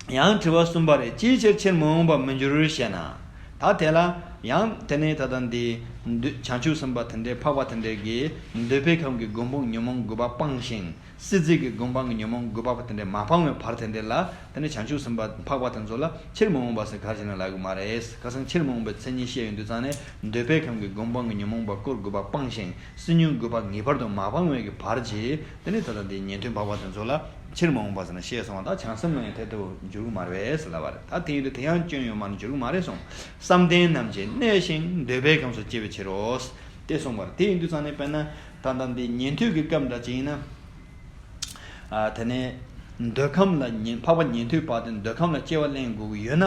ཡང་དྲི་བ་གསུམ་པ་རེད། ཅིའི་ཕྱིར་ཕྱིར་མི་འོང་བར་མི་འགྱུར་ཞེ་ན། ད་དེ་ལ་ཡང་དེ་ནས་ད་ལྟ་འདི་འདོད་བྱང་ཆུབ་སེམས་དཔའ་དེ་འདྲའི་འཕགས་པ་དེ་འདྲའི་གིས་འདོད་པའི་ཁམས་ཀྱི་སྒོམ་སྤང་ཉོན་མོངས་དགུ་པ་སྤངས་ཤིང་། སྲིད་རྩེ་གི་སྒོམ་སྤང་གི་ཉོན་མོངས་དགུ་པ་དེ་འདྲ་མ་སྤངས་པའི་བར་དེ་འདྲ་ལ་དེ་ནས་བྱང་ཆུབ་སེམས་དཔའ་འཕགས་པ་དེ་ཚོ་ལ་ཕྱིར་མི་འོང་བ་ཟེར་ག་རེ་བྱས་ན་ལབ་གི་མ་རེད། ཁ་སང་ཕྱིར་མི་འོང་བའི་མཚན་ཉིད་བཤད་ཡོང་དུས་ཙང་ནས་འདོད་པའི་ཁམས་ཀྱི་སྒོམ་སྤང་གི་ཉོན་མོངས་པ་སྐོར་དགུ་པ་སྤངས་ཤིང་སྲིད་ཉོན་དགུ་པ་ངེས་པར་དུ་མ་སྤངས་པའི་གི་བར་གྱི་དེ་ནས་ད་ལྟ་འདི་ཉན་ཐོས་འཕགས་པ་དེ་ཚོ་ལ་ཕྱིར་མི་འོང་བ་ཟེར་ན་བཤད་སོང་བ། ད་བྱང་སེམས་ལ་ཡང་དེ་ལྟ་བུ་འགྱུར་གི་མ་རེད་ཟེར་ལབ་པ་རེད། ད་དེ་ཡིན་དུས་དེ་ཡང་སྐྱོན་ཡོད་མ་རེད། འགྱུར་གི་མ་རེད་གསུངས། བསམ་གཏན་རྣམས་ཀྱིས་གནས་ཤིང་འདོད་པའི་ཁམས་སུ་སྐྱེ་བའི་ཕྱིར་རོ། དེ་གསུངས་པ་རེད། དེ་ཡིན་དུས་ཙང་ནས་དཔེར་ན་ད་ལྟ་འདི་ཉན་ཐོས་ཀྱི་སྐབས་འདྲ་ཅིག་ཡིན་ན། ཨ་དེ་ནས་འདོད་ཁམས་ལ་ཉན་འཕགས་པ་ཉན་ཐོས་པ་དེ་འདོད་ཁམས་ལ་སྐྱེ་བ་ལེན་དགོས་ཀྱི་ཡོད་ན།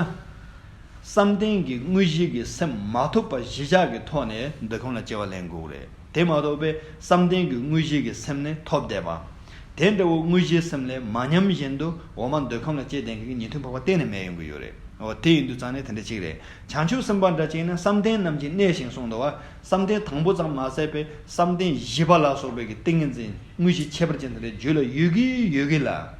བསམ་གཏན་གྱི་དངོས་གཞི་གི་སེམས་མ་ཐོབ་པ་གཞི་བཞག་གི་ཐོག་ནས་འདོད་ཁམས་ལ་སྐྱེ་བ་ལེན་དགོས་རེད། དེ་མ་གཏོགས་པའི་བསམ་གཏན་གྱི་དངོས་གཞི་གི་སེམས་ནི་ཐོབ་བསྡད་པ། དེ་འདྲ་བོ་དངོས་གཞིའི་སེམས་ལས་མ་ཉམས་བཞིན་དུ་འོག་མ་འདོད་ཁམས་ལ་སྐྱེ་ལྡན་གྱི་ཉན་ཐོས་འཕགས་པ་གཏན་ནས་མེད་ཡོང་གི་ཡོད་རེད། འོ་དེ་ཡིན་དུས་ཙང་ནས་དེ་འདྲ་ཅིག་རེད། བྱང་ཆུབ་སེམས་དཔའ་འདྲ་ཅིག་ཡིན་ན་བསམ་གཏན་རྣམས་ཀྱིས་གནས་ཤིང་གསུངས་འདུག་བ། བསམ་གཏན་དང་པོ་ཙམ་མ་ཟད་པའི་བསམ་གཏན་བཞི་པ་ལ་སོགས་པའི་གི་ཏིང་ངེ་འཛིན་དངོས་གཞི་ཁྱད་པར་ཅན་དེ་འདྲའི་རྒྱུད་ལ་ཡོད་ཀྱི་ཡོད་ཀྱི་ལ།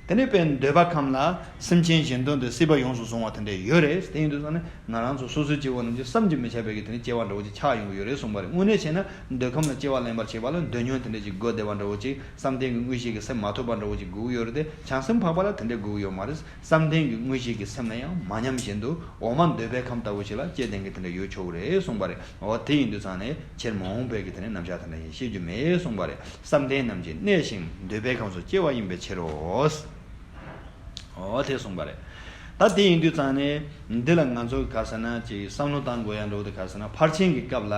དེ་ནས་དཔེར་འདོད་པ་ཁམས་ལ་སེམས་ཅན་གཞན་དོན་དུ་སྲིད་པ་ཡོངས་སུ་བཟུང་བ་དེ་འདྲ་ཡོད་རེད། དེ་ཡིན་དུས་ཙང་ནས་ང་རང་ཚོ་སོ་སོའི་སྐྱེ་བོ་རྣམས་ཀྱིས་བསམ་གྱིས་མི་ཁྱབ་པའི་གི་དེ་ནས་སྐྱེ་བ་འདྲ་བོ་ཅིག་ཆགས་ཡོང་གི་ཡོད་རེད་གསུངས་པ་རེད། དངོས་གནས་བྱས་ན་འདོད་ཁམས་ལ་སྐྱེ་བ་ལེན་པར་བྱེད་པ་ལ་འདོད་ཉོན་དེ་འདྲ་ཅིག་དགོས་བདེ་བ་འདྲ་བོ་ཅིག་བསམ་གཏན་གྱི་དངོས་གཞི་གི་སེམས་མ་ཐོབ་པ་འདྲ་བོ་ཅིག་དགོས་ཀྱི་ཡོད་རེད་དེ། བྱང་སེམས་འཕགས་པ་ལ་དེ་འདྲ་དགོས་ཀྱི་ཡོད་མ་རེད། བསམ་གཏན་གྱི་དངོས་གཞི་གི་སེམས་ལ་ཡང་མ་ཉམས་བཞིན་དུ་འོག་མ་འདོད་པའི་ཁམས་ལྟ་བུ་ཞིག་ལ་སྐྱེ་ལྡན་གྱི་དེ་འདྲ་ཡོད་ཆོག་གི་རེད་གསུངས་པ་རེད། འོ་དེ་ཡིན་དུས་ཙང་ནས་ཕྱིར་མ་འོངས་པའི་གི་དེ་ནས་རྣམ་གཞག་དེ་འདྲ་ཡིན་བཤད་རྒྱུ་མེད་གསུངས་པ་རེད། བསམ་གཏན་རྣམས་ཀྱིས་གནས་ཤིང་འདོད་པའི་ཁམས་སུ་སྐྱེ་བ་ཡིན་པའི་ཕྱིར་རོ། འོ་དེ་གསུངས་པ་རེད། ད་དེ་ཡིན་དུས་ཙང་ནས་འདི་ལ་ང་ཚོ་ག་ཟེར་ན་ཅིག་བསམ་བློ་བཏང་དགོས་ཡ་འདྲ་བོ་དེ་ག་ཟེར་ན་ཕར་ཕྱིན་གྱི་སྐབས་ལ།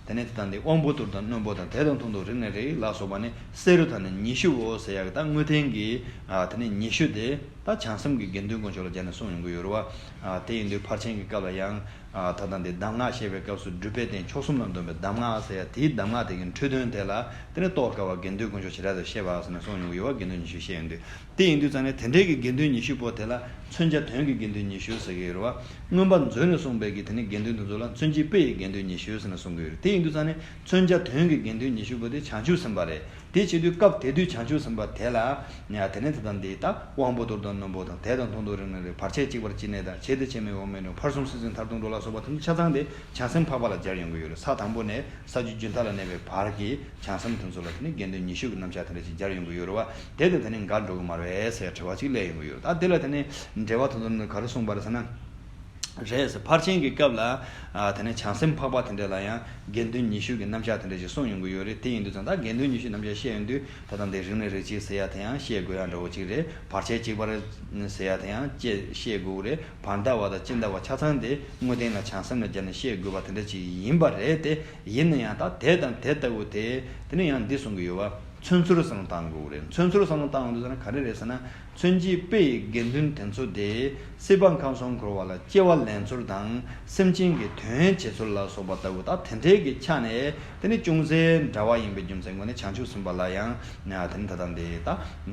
དེ་ནས་དེ་དང་དེ་དབང་པོ་དུར་དང་རྣོན་པོ་དང་དེ་དང་མཐུན་དུ་རིགས་ནས་རིགས་ལ་སོགས་པ་ནི་བསེ་རུ་དང་ནི་ཉི་ཤུའོ་ཟེར་ཡ་གི་ད་དངོས་བསྟན་གྱི་ཨ་དེ་ནས་ཉི་ཤུ་དེ་ད་བྱང་སེམས་ཀྱི་དགེ་འདུན་དཀོན་མཆོག་ལ་སྦྱར་ནས་གསུངས་ཡོང་གི་ཡོད་རེད་བ། ཨ་དེ་ཡིན་དུས་ཕར་ཕྱིན་གྱི་སྐབས་ལ་ཡང་ཨ་ད་ལྟ་འདི་གདམས་ངག་བཤད་པའི་སྐབས་སུ་སྒྲུབ་པའི་རྟེན་མཆོག་གསུམ་ལ་འདོམས་པའི་གདམས་ངག་ཟེར་ཡ་དེའི་གདམས་ངག་དེ་གི་འཁྲུལ་དོན་དེ་ལ་དེ་ནས་རྟོགས་དཀའ་བ་དགེ་འདུན་དཀོན་མཆོག་བྱེ་བྲག་ཏུ་བཤད་པ་ཟེར་ནས་གསུངས་ཡོང་གི་ཡོད་བ། དགེ་འདུན་ཉི་ཤུ་བཤད་ཡོང་དུས། དེ་ཡིན་དུས་ཙང་ནས་དེ་འདྲའི་གི་དགེ་འདུན་ཉི་ཤུ་པོ་དེ་ལ་མཚོན་བྱ་དོན་གྱི་དགེ་འདུན་ཉི་ཤུ་ཟེར་གྱི་ཡོད་རེད་བ། མངོན་པ་མཛོད་ནས་གསུངས་པའི་གི་དེ་ནི་དགེ་འདུན་དེ་ཚོ་ལ་མཚོན་བྱེད་དཔེ་ཡི་དགེ་འདུན་ཉི་ཤུ་ཟེར་ནས་གསུང་གི་ཡོད་རེད། དེ་ཡིན་དུས་ཙང་ནས་མཚོན་བྱ་དོན་གྱི་དགེ་འདུན་ཉི་ཤུ་པོ་དེ་བྱང་ཆུབ་སེམས་དཔའ་རེད། དེ་བྱེད་དུས་སྐབས་དེ་དུས་བྱང་ཆུབ་སེམས་དཔའ་དེ་ལ་ཡ་དེ་ནས་དེ་དང་དེ་ད་དབང་པོ་དུར་དང་རྣོན་པོ་དང་དེ་དང་མཐུན་དུ་རིགས་ནས་རིགས་བར་ཆད་གཅིག་པར་སྐྱེ་གནས་དང་བྱེད་དུ་བྱེད་མེད་འོག་མིན་འགྲོ་ཕར་སོང་སྲིད་རྩེ་མཐར་ཐུག་འགྲོ་ལ་སོགས་པ་དེ་ཚོ་ཆ་ཚང་དེ་བྱང་སེམས་འཕགས་པ་ལ་སྦྱར་ཡོང་གི་ཡོད་རེད། ས་དང་པོ་ནས་ས་བཅུ་རྒྱུན་མཐའ་ལ་གནས་པའི་བར་གྱི་བྱང་སེམས་དེ་ཚོ་ལ་དེ་ནི་དགེ་འདུན་ཉི་ཤུ་གི་རྣམ་གཞག་དེ་འདྲ་ཞིག་སྦྱར་ཡོང་གི་ཡོད་རེད་བ། དེ་དང་དེ་ནི་འགལ་འགྲོ་གི་མ་རེད་ཟེར་དྲི་བ་ཅིག་སླེབས་ཡོང་གི་ཡོད་རེད། ད་དེ་ལ་དེ་ནི་འགྲེལ་པ་དེ་ཚོ་ནི་ག་རེ་གསུངས་པ་རེད་ཟེར་ན། རེད་ཟེར། ཕར་ཕྱིན་གྱི་སྐབས་ལ་ཨ་དེ་ནི་བྱང་སེམས་འཕགས་པ་དེ་འདྲ་ལ་ཡང་དགེ་འདུན་ཉི་ཤུ་གི་རྣམ་གཞག་དེ་འདྲ་ཞིག་གསུངས་ཡོང་གི་ཡོད་རེད། དེ་ཡིན་དུས་ཙང་ད་དགེ་འདུན་ཉི་ཤུའི་རྣམ་གཞག་བཤད་ཡོང་དུས་ད་ལྟ་འདི་རིགས་ནས་རིགས་གཅིག་ཟེར་ཡ་དེ་ཡང་བཤད་དགོས་ཡ་འདྲ་བོ་ཅིག་རེད། བར་ཆད་གཅིག་པར་ཟེར་ཡ་དེ་ཡང་བཅས་བཤད་དགོས་རེད། བར་འདའ་བ་དང་ཅི་འདའ་བ་ཆ་ཚང་དེ་དངོས་བསྟན་ལ་བྱང་སེམས་ལ་སྦྱར་ནས་བཤད་དགོས་པ་དེ་འདྲ་ཅིག་ཡིན་པ་རེད་དེ། ཡིན་ན་ཡང་ད་དེ་དང་དེ་ལྟ་བུ་དེ་དེ་ནི་ཡང་འདི་གསུང་གི་ཡོད་བ། མཚོན་ཚུལ་བསམ་བློ་བཏང་དགོས་རེད། མཚོན་ཚུལ་བསམ་བློ་བཏང་ཡོང་དུས་ཙང་ནས་ག་རེ་རེད་ཟེར་ན། མཚོན་བྱེད་དཔེ་ཡི་དགེ་འདུན་དེ་ཚོ་དེ་སྲིད་པ་ཁམས་གསུམ་འཁོར་བ་ལ་སྐྱེ་བ་ལེན་ཚུལ་དང་སེམས་ཅན་གྱི་དོན་བྱེད་ཚུལ་ལ་སོགས་པ་ལྟ་བུ་ད་དེ་འདྲའི་གི་ཆ་ནས་དེ་ནི་ཅུང་ཟད་འདྲ་བ་ཡིན་པའི་རྒྱུ་མཚན་སྒོ་ནས་བྱང་ཆུབ་སེམས་དཔའ་ལ་ཡང་དེ་ནི་ད་ལྟ་འདི་ད་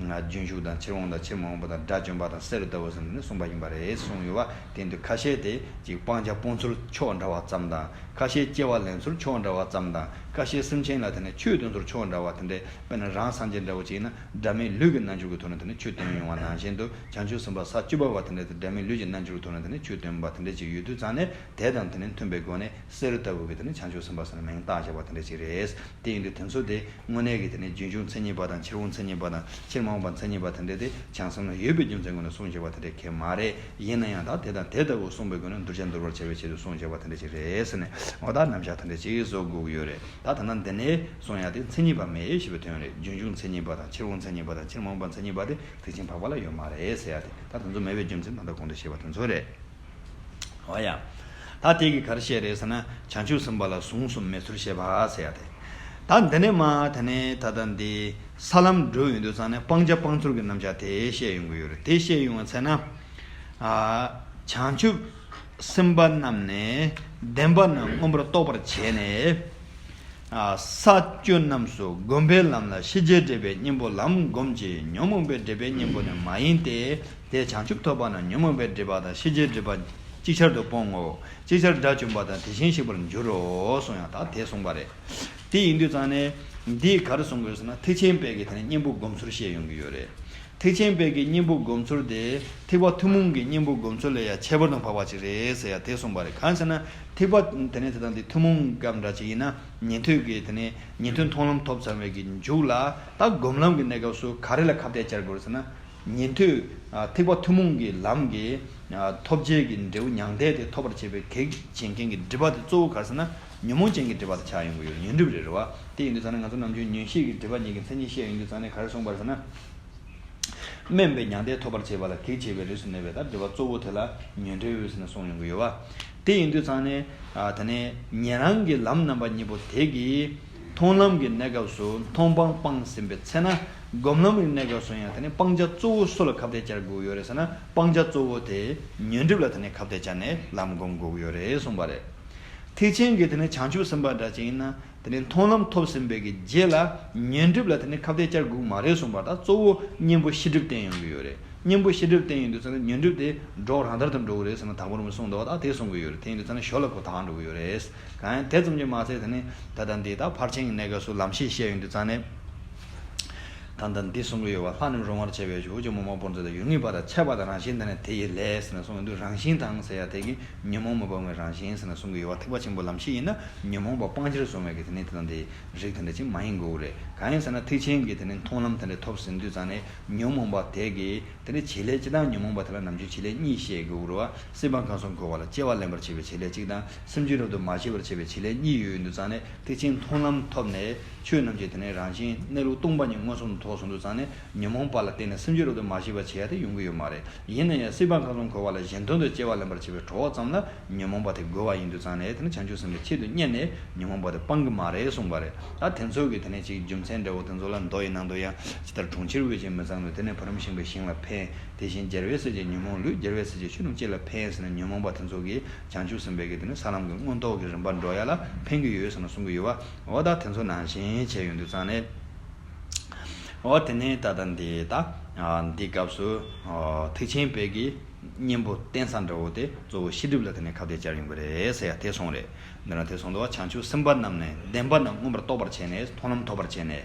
རྒྱུན་ཞུགས་དང་ཕྱིར་འོང་དང་ཕྱིར་མ་འོངས་པ་དང་དགྲ་བཅོམ་པ་དང་བསེ་རུ་ལྟ་བུ་ཟེར་ནས་ནི་གསུངས་པ་ཡིན་པ་རེད་གསུངས་ཡོད་བ། དེ་འདི་ཁ་ཤས་དེ་ཅིག་སྤང་བྱ་སྤོང་ཚུལ་ཕྱོགས་འདྲ་བ་ཙམ་དང་། ཁ་ཤས་སྐྱེ་བ་ལེན་ཚུལ་ཕྱོགས་འདྲ་བ་ཙམ་དང་། ཁ་ཤས་སེམས་ཅན་ལ་དེ་ནས་ཆོས་སྟོན་ཚུལ་ཕྱོགས་འདྲ་བ་དེ་འདྲས། དཔེར་ན་རང་སངས་རྒྱས་འདྲ་བོ་ཅིག་ཡིན་ན་སྒྲ་མེད་ལུས་ཀྱི་རྣལ་འབྱོར་གྱི་ཐོག་ནས་དེ་ནས་ཆོས་སྟོན་ཡོང་བ་ནང་བཞིན་དུ། བྱང་ཆུབ་སེམས་དཔའ་ས་བཅུ་པ་བ་དེ་འདྲས་དེ་སྒྲ་མེད་ལུས་ཀྱི་རྣལ་འབྱོར་གྱི་ཐོག་ནས་དེ་ནས་ཆོས་སྟོན་པ་དེ་འདྲས་ཅིག་ཡོད་དུས་ཙང་ནས། དེ་དང་དེ་ནས་མཐུན་པའི་སྒོ་ནས་བསེ་རུ་ལྟ་བུ་གི་དེ་ནས་བྱང་ཆུབ་སེམས་དཔའ་ཟེར་ནས་མིང་བཏགས་བཞག་པ་དེ་འདྲས་ཅིག་རེད། དེ་ཡིན་དུས་དེ་ཚོ་དེ་དངོས་གནས་ཀྱི་དེ་ནས་རྒྱུན་འབྱུང་མཚན་ཉིད་པ་དང་ཕྱིར་འོང་མཚན་ཉིད་པ་དང་ཕྱིར་མ་འོངས་པ་མཚན་ཉིད་པ་དེ་འདྲས་དེ་བྱང་སེམས་ལ་ཡོད་པའི་རྒྱུ་མཚན་སྒོ་ནས་གསུངས་བཞག་པ་དེ་འདྲས་ཁེལ་མ་རེད། ཡིན་ན་ཡང་ད་དེ་དང་དེ་ལྟ་བུ་གསུངས་པའི་སྒོ་ནས་གདུལ་བྱ་འདུལ་བར་བྱ་བའི་ཆེད་དུ་གསུངས་བཞག་པ་དེ་འདྲ་ཞིག་རེད་ཟེར་ནས། འོ་ད་རྣམ་གཞག་དེ་འདྲ་ཞིག་བཟོ་དགོས་ཀྱི་ཡོད་རེད། ད་ད་ལྟ་འདི་ནས་གསུངས་ཡ་དེ་མཚན་ཉིད་པ་མེད་ཞེས་པའི་དོན་རེད། རྒྱུན་འབྱུང་མཚན་ཉིད་པ་དང་ཕྱིར་འོང་མཚན་ཉིད་པ་དང་ཕྱིར་མ་འོངས་པ་མཚན་ཉིད་པ་དེ་ཐེག་ཆེན་འཕགས་པ་ལ་ཡོད་མ་རེད་ཟེར་ཡ་དེ། ད་དེ་ཚོ་མེད་པའི་རྒྱུ་མཚན་ད་ལྟ་གོང་དུ་བཤད་པ་དེ་ཚོ་རེད། འོ་ཡ། ད་དེ་གི་ག་རེ་བཤད་རེད་ཟེར་ན། བྱང་ཆུབ་སེམས་དཔའ་ལ་ཟུངས་སུ་མེད་ཚུལ་བཤད་པ་ཟེར་ཡ་དེ། ད་འདི་ནས་མ་དེ་ནས་ད་ལྟ་འདི་ས་ལམ་འགྲོ་ཡོང་དུས་ཙང་ནས་སྤང་བྱ་སྤང་ཚུལ་གྱི་རྣམ་གཞག་དེ་བཤད་ཡོང་གི་ཡོད་རེད། དེ་བཤད་ཡོང་བ་ཚེ་ན། ཨ། བྱང་ཆུབ་སེམས་དཔའ་རྣམས་ནི་བདེན་པ་རྣམས་མངོན་པར་རྟོགས་པར་བྱས་ནས། ས་བཅུ་རྣམས་སུ་བསྒོམ་པའི་ལམ་ལ་ཤེས་བྱའི་སྒྲིབ་པའི་གཉེན་པོ་ལམ་བསྒོམ་གྱི་ཉོན་མོངས་པའི་སྒྲིབ་པའི་གཉེན་པོ་ནི་མ་ཡིན་ཏེ། དེ་བྱང་ཆུབ་ཐོབ་པ་ན་ཉོན་མོངས་པའི་སྒྲིབ་པ་དང་ཤེས་བྱའི་སྒྲིབ་པ་ཅིག་ཆར་དུ་སྤོང་ངོ་། ཅིག་ཆར་དགྲ་བཅོམ་པ་དང་དེ་བཞིན་གཤེགས་པར་འགྱུར་རོ་གསུངས་ཡང་ད་དེ་གསུངས་པ་རེད། དེ་ཡིན་དུས་ཙང་ནས་འདིས་ག་རེ་གསུང་དགོས་ཟེར་ན། ཐེག་ཆེན་པའི་གི་དེ་ནས་གཉེན་པོ་སྒོམ་ཚུལ་བཤད་ཡོང་གི་ཡོད་རེད། ཐེག་ཆེན་པའི་གི་གཉེན་པོ་སྒོམ་ཚུལ་དེ་ཐེག་པ་ཐུན་མོང་གི་གཉེན་པོ་སྒོམ་ཚུལ་ལས་ཡང་ཁྱད་པར་དུ་འཕགས་པ་ཅིག་རེད་ཟེར་ཡ་དེ་གསུངས་པ་རེད། གང་ཟེར་ན་ཐེག་པ་དེ་ནས་དེ་དང་དེ་ཐུན་མོང་སྐབས་འདྲ་ཅིག་ཡིན་ན་ཉན་ཐོས་ཀྱི་དེ་ནས་ཉན་ཐོས་མཐོང་ལམ་ཐོབ་ཚར་བའི་གི་མཇུག་ལ་ད་སྒོམ་ལམ་གྱི་གནས་སྐབས་སུ་ག་རེ་ལ་ཁ་གཏད་བཅར་དགོས་ཟེར་ན། ཉན་ཐོས་ཐེག་པ་ཐུན་མོང་གི་ལམ་གྱི་ཐོབ་བྱའི་གི་འབྲས་བུ་མྱང་འདས་དེ་ཐོབ་པར་བྱེད་པའི་གེགས་བྱེད་མཁན་གྱི་སྒྲིབ་པ་དེ་གཙོ་བོ་ག་རེ་ཟེར་ན་ཉོན་མོངས་ཅན་གྱི་སྒྲིབ་པ་དེ་ཆགས་ཡོང་གི་ཡོད། ཉོན་སྒྲིབ་རེད་རེད་བ། དེ་ཡིན་དུས་ཙང་ནས་ང་ཚོ་ནམ་རྒྱུན་ཉོན་ཤེས་ཀྱི་སྒྲིབ་པ་གཉིས་ཀྱི་མཚན་ཉིད་བཤད་ཡོང་དུས་ཙང་ནས་ག་རེ་གསུངས་པ་རེད་ཟེར་ན། དམན་པའི་མྱང་འདས་ཐོབ་པར་བྱེད་པ་ལ་གེགས་བྱེད་པའི་རིགས་སུ་གནས་པའི་ད་སྒྲིབ་པ་གཙོ་བོ་དེ་ལ་ཉོན་སྒྲིབ་ཟེར་ནས་གསུངས་ཡོང་གི་ཡོད་བ། དེ་ཡིན་དུས་ཙང་ནས་ཨ་དེ་ནས་ཉན་རང་གི་ལམ་རྣམ་པ་གཉིས་པོ་དེ་གིས་མཐོང་ལམ་གྱི་གནས་སྐབས་སུ་མཐོང་སྤང་སྤངས་ཟིན་པའི་ཚེ་ན། སྒོམ་ལམ་གྱི་གནས་སྐབས་སུ་ཡང་དེ་ནས་སྤང་བྱ་གཙོ་བོ་སུ་ལ་ཁ་གཏད་བཅར་དགོས་ཡོད་རེད་ཟེར་ན། སྤང་བྱ་གཙོ་བོ་དེ་ཉོན་སྒྲིབ་ལ་དེ་ནས་ཁ་གཏད་བཅར་ནས་ལམ་སྒོམ་དགོས་ཀྱི་ཡོད་རེད་གསུངས་པ་རེད། ཐེག་ཆེན་གྱི་དེ་ནས་བྱང་ཆུབ་སེམས་དཔའ་འདྲ་ཅིག་ཡིན་ན། དེ་ནས་མཐོང་ལམ་ཐོབ་ཟིན་པའི་གི་རྗེས་ལ་ཉོན་སྒྲིབ་ལ་དེ་ནས་ཁ་གཏད་བཅར་དགོས་མ་རེད་གསུངས་པ། ད་གཙོ་བོ་གཉེན་པོ་ཤེས་སྒྲིབ་བསྟེན་ཡོང་གི་ཡོད་རེད། གཉེན་པོ་ཤེས་སྒྲིབ་བསྟེན་ཡོང་དུས་ཙང་ནས་ཉོན་སྒྲིབ་དེ་སྒྲོག་རང་ལྟར་དུ་འགྲོ་གི་རེད་ཟེར་ན་དང་པོ་རུ་མི་གསུངས་འདུག་ད་དེ་གསུང་གི་ཡོད་རེད། དེ་ཡིན་དུས་ཙང་ནས་ཞོར་ལ་ཁོ་དག་འགྲོ་གི་ཡོད་རེད། གང་ཡང་དེ་ཙམ་གྱིས་མ་ཚད་དེ་ནས་ད་ལྟ་འདི་ད་ཕར་ཕྱིན་གྱི་གནས་སྐབས་སུ་ལམ་ཤེས་བཤད་ཡོང་དུས་ཙང་ནས། ད་ལྟ་འདི་གསུང་གི་ཡོད་པ། ལྷ་རྣམས་རུང་བར་བྱེད་པའི་གཞུ་ཆེན་མོ་མ་བོར་མཛད་དེ། ཡུལ་ངེས་པ་དང་ཆད་པ་དང་རང་བཞིན་དང་ནི་དེ་ཡི་ལས་ཟེར་ནས་གསུངས་ཡོང་དུས། རང་བཞིན་དང་ཟེར་ཡ་དེ་གི་ཉོན་མོངས་མི་སྤང་བའི་རང་བཞིན་ཟེར་ནས་གསུང་གི་ཡོད་པ། ཐེག་པ་ཆེན་པོའི་ལམ་ཤེས་ཡིན་ན་ཉོན་མོངས་པ་སྤང་བྱར་བཟུང་བའི་གི་དེ་ནི་དེ་དང་དེ་རིགས་དེ་འདྲ་ཅིག་མ་ཡིན་དགོས་རེད། གང་ཡིན་ཟེར་ན་ཐེག་ཆེན་གྱི་དེ་ནི་མཐོང་ལམ་དེ་འདྲ་ཐོབ་ཟིན་དུས་ཙང་ནས་ཉོན་མོངས་པ་དེ་གི་དེ་ནི་བྱེད་ལས་གཅིག་དང་ཉོན་མོངས་པ་དེ་ལ་ནམ་རྒྱུན་བྱེད་ལས་གཉིས་བཤད་དགོས་རེད་བ། སྲིད་པ་ཁམས་གསུམ་འཁོར་བ་ལ་སྐྱེ་བ་ལེན་པར་བྱེད་པའི་བྱེད་ལས་གཅིག་དང་། སེམས་ཅན་རབ་ཏུ་མ་སྐྱེ་བར་བྱེད་པའི་བྱེད་ལས་གཉིས་ཡོད་ཡོད་དུས་ཙང་ནས། ཐེག་ཆེན་མཐོང་ལམ་ཐོབ་ནས་ཆོས་རྣམས་ཀྱི་དེ་ནས་རང་བཞིན་གནས་ལུགས་སྟོང་པ་ཉིད་མངོན་སུམ་དུ་རྟོགས་སོང་དུས་ཙང་ནས། ཉོན་མོངས་པ་ལ་བརྟེན་ནས་སེམས་ཅན་རབ་ཏུ་མ་སྐྱེ་བར་བྱེད་ཡ་དེ་ཡོང་གི་ཡོད་མ་རེད། ཡིན་ན་ཡང་སྲིད་པ་ཁམས་གསུམ་འཁོར་བ་ལ་གཞན་དོན་དུ་སྐྱེ་བ་ལེན་པར་བྱེད་པའི་གྲོགས་ཙམ་ལ་ཉོན་མོངས་པ་དེ་རྒོལ་བ་ཡིན་དུས་ཙང་ནས། དེ་ནི་བྱང་ཆུབ་སེམས་དཔའི་ཆེད་དུ་གཉེར་ནས་ཉོན་མོངས་པ་དེ་སྤང་གི་མ་རེད་གསུངས་པ་རེད། ད་དེ་ཚོ་གི་དེ་ནས་ཅིག་རྒྱུ་མཚན་འདྲ་བོ་དེ་ཚོ་ལ་མདོ་ཡི་ནང་དུ་ཡང་ཇི་ལྟར་གྲོང་ཁྱེར་དབུས་ཀྱི་མི་ཚང་དུ། དེ་ནས་བུ་རམ་ཤིང་པའི་ཤིང་ལ་ཕན། དེ་བཞིན་རྒྱལ་བའི་སྲས་ཀྱི་ཉོན་མོངས་ལུས། རྒྱལ་བའི་སྲས་ཀྱི་ཆོས་རྣམས་ཅི་ལ་ཕན་ཟེར་ནས་ཉོན་མོངས་པ་དེ་ཚོ་གིས་བྱང་ཆུབ་སེམས་དཔའི་གི་དེ་ནི་ས་ལམ་གྱི་མངོན་རྟོགས་ཀྱི་རིམ་པ་འགྲོ་ཡ་ལ་ཕན་གྱི་ཡོད་ཟེར་ནས་གསུང་གི་ཡོད་པ། འོ་ད་དེ་ཚོ་ནང་བཞིན་བྱས་ཡོང་དུས་ཙང་ནས། འོ་དེ་ནས་ད་ལྟ་འདི་ད་ཨ་འདི་སྐབས་སུ་ཨ་ཐེག་ཆེན་པའི་གི་གཉེན་པོ་བསྟེན་ས་འདྲ་བོ་དེ་གཙོ་བོ་ཤེས་སྒྲིབ་ལ་དེ་ནས་ཁ་གཏད་བཅར་ཡོང་གི་རེད་ཟེར་ཡ་དེ་གསུངས་རེད། འདི་ན་དེ་གསུངས་འདུག་བ། བྱང་ཆུབ་སེམས་དཔའ་རྣམས་ནི་བདེན་པ་རྣམས་མངོན་པར་རྟོགས་པར་བྱས་ནས་མཐོང་ལམ་ཐོབ་པར་བྱས་ནས།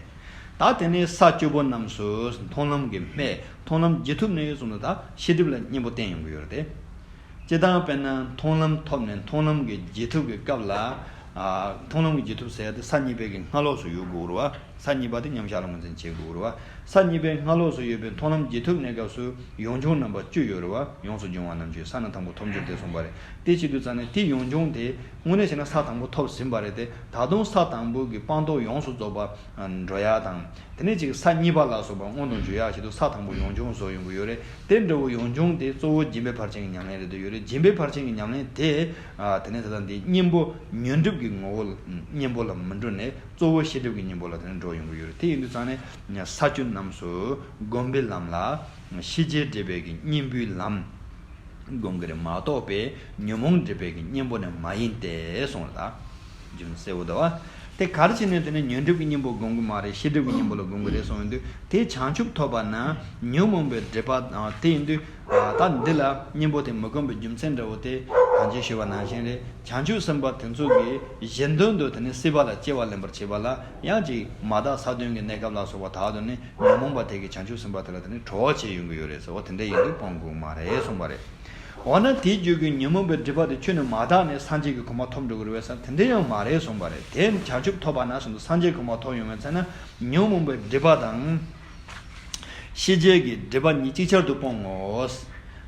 ད་དེ་ནས་ས་བཅུ་པོ་རྣམས་སུ་མཐོང་ལམ་གྱི་སྨད་མཐོང་ལམ་རྗེས་ཐོབ་ནས་གསུངས་འདུག་ད་ཤེས་སྒྲིབ་ལ་གཉེན་པོ་བསྟེན་ཡོང་གི་ཡོད་རེད་དེ། སྤྱིར་བཏང་དཔེར་ན་མཐོང་ལམ་ཐོབ་ནས་མཐོང་ལམ་གྱི་རྗེས་ཐོབ་ཀྱི་སྐབས་ལ། ཨ་མཐོང་ལམ་གྱི་རྗེས་ཐོབ་ཟེར་ཡ་དེ་ས་གཉིས་པའི་གི་སྔ་ལོགས་སུ་ཡོད་དགོས་རེད་བ། ས་གཉིས་པ་དེ་མཉམ་བཞག་ལ་ངོས་འཛིན་བྱེད་དགོས་རེད་བ། ས་གཉིས་པའི་སྔ་ལོགས་སུ་ཡོད་པའི་མཐོང་ལམ་རྗེས་ཐོབ་གནས་སྐབས་སུ་ཡོངས་བྱུང་རྣམ་པ་བཅུ་ཡོད་རེད་བ། ཡོངས་སུ་འབྱུང་བ་རྣམས་ཀྱི་ས་ན་དང་པོ་ཐོབ་འགྱུར་ཏེ་གསུངས་པ་རེད། དེ་བྱེད་དུས་ཙང་ནས་དེ་ཡོངས་བྱུང་དེ་དངོས་གནས་བྱས་ན་ས་དང་པོ་ཐོབ་ཟིན་པ་རེད་དེ། ད་དུང་ས་དང་པོ་གི་སྤངས་རྟོགས་ཡོངས་སུ་རྫོགས་པ་འགྲོ་ཡ་དང་། དེ་ནས་ཅིག་ས་གཉིས་པ་ལ་སོགས་པ་མངོན་དུ་འགྱུར་ཡག་ཆེད་དུ་ས་དང་པོ་ཡོངས་བྱུང་བཟོ་ཡོང་གི་ཡོད་རེད། དེ་འདྲ་བོ་ཡོངས་བྱུང་དེ་གཙོ་བོ་སྦྱིན་པའི་ཕར་ཕྱིན་གྱི་ཉམས་ལེན་རེད་འདུག་ཡོད་རེད། སྦྱིན་པའི་ཕར་ཕྱིན་གྱི་ཉམས་ལེན་དེ། ཨ་དེ་ནས་ད་ལྟ་འདི་གཉེན་པོ་ཉོན་སྒྲིབ་ཀྱི་ངོ་བོ་གཉེན་པོ་ལ་མི་འགྲོ་ནས་གཙོ་བོ་ཤེས་སྒྲིབ་ཀྱི་གཉེན་པོ་ལ་དེ་ནས་འགྲོ་ཡོང་གི་ཡོད་རེད། དེ་ཡིན་དུས་ཙང་ནས་ས་བཅུ་རྣམས་སུ་སྒོམ་པའི་ལམ་ལ་ཤེས་བྱའི་སྒྲིབ་པའི་གི་གཉེན་པོའི་ལམ། སྒོམ་གྱི་རེད་མ་གཏོགས་པའི་ཉོན་མོངས་སྒྲིབ་པའི་གི་གཉེན་པོ་ནི་མ་ཡིན་ཏེ་གསུངས་ལ། རྒྱུ་མཚན་གསལ་བོ་འདུག་བ། དེ་ག་རེ་བྱས་ནས་དེ་ནི་ཉོན་སྒྲིབ་ཀྱི་གཉེན་པོ་སྒོམ་གྱི་མ་རེད། ཤེས་སྒྲིབ་ཀྱི་གཉེན་པོ་ལ་སྒོམ་གྱི་རེད་གསུངས་ཡོང་དུས། དེ་བྱང་ཆུབ་ཐོབ་པ་ན་ཉོན་མོངས་པའི་སྒྲིབ་པ་དང་། དེ་ཡིན་དུས་ད་འདི་ལ་གཉེན་པོ་དེ་མི་སྒོམ་པའི་རྒྱུ་མཚན་འདྲ་བོ་དེ་གང་ཅི་ཞུས་པ་ནང་བཞིན་རེད། བྱང་ཆུབ་སེམས་དཔའ་དེ་ཚོ་གིས་གཞན་དོན་དུ་དེ་ནི་སྲིད་པ་ལ་སྐྱེ་བ་ལེན་པར་བྱེད་པ་ལ་ཡང་ཅིག་མ་དག་ས་བདུན་གྱི་གནས་སྐབས་ལ་སོགས་པ་དག་ཏུ་ནི་ཉོན་མོངས་པ་དེ་གིས་བྱང་ཆུབ་སེམས་དཔའ་དེ་ལ་དེ་ནི་གྲོགས་བྱེད་ཡོང་གི་ཡོད་རེད་ཟེར་བ། དེ་འདྲ་ཡིན་དུས་སྤོང་དགོས་མ་རེད་གསུངས་པ་རེད། འོ་ན་དེའི་རྒྱུད་ཀྱི་ཉོན་མོངས་པའི་སྒྲིབ་པ་དེ་ཁྱོན་ནས་མ་དག་ནས་སངས་རྒྱས་ཀྱི་གོ་འཕང་ཐོབ་འགྲོ་གི་རེད་བས་ཟེར་དེ་འདྲ་ཡང་མ་རེད་གསུངས་པ་རེད། དེ་བྱང་ཆུབ་ཐོབ་པ་ན་གསུངས་འདུག་སངས་རྒྱས་གོ་འཕང་ཐོབ་ཡོང་བའི་ཚེ་ན་ཉོན་མོངས་པའི་སྒྲིབ་པ་དང་། ཤེས་བྱའི་གི་སྒྲིབ་པ་གཉིས་ཅིག་ཆར་དུ་སྤོང་ངོ་།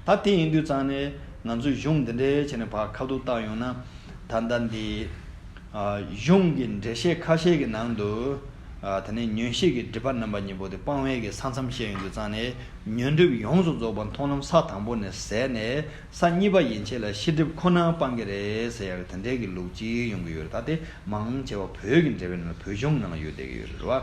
ད་དེ་ཡིན་དུས་ཙང་ནས་ང་ཚོས་གཞུང་འདི་འདྲའི་བྱས་ནས་ཕར་ཁ་ཐུག་བལྟ་ཡོང་ན། ད་ལྟ་འདི་ཨ་གཞུང་གི་འགྲེལ་བཤད་ཁ་ཤས་ཀྱི་ནང་དུ། ཨ། དེ་ནས་ཉོན་ཤེས་ཀྱི་སྒྲིབ་པ་རྣམ་པ་གཉིས་པོ་དེ་སྤང་བའི་གི་ས་མཚམས་བཤད་ཡོང་དུས་ཙང་ནས། ཉོན་སྒྲིབ་ཡོངས་སུ་རྫོགས་པ་མཐོང་ལམ་ས་དང་པོ་ནས་ཟད་ནས། ས་གཉིས་པ་ཡན་ཆད་ལ་ཤེས་སྒྲིབ་ཁོ་ན་སྤང་གི་རེད་ཟེར་ཡག་གི་དེ་འདྲའི་གི་ལུགས་གཅིག་ཡོང་གི་ཡོད་རེད། ད་དེ་མང་ཆེ་བ་བོད་ཀྱི་འགྲེལ་པའི་ནང་ལ། བོད་གཞུང་ནང་ལ་ཡོད་བསྡད་ཀྱི་ཡོད་རེད་བ།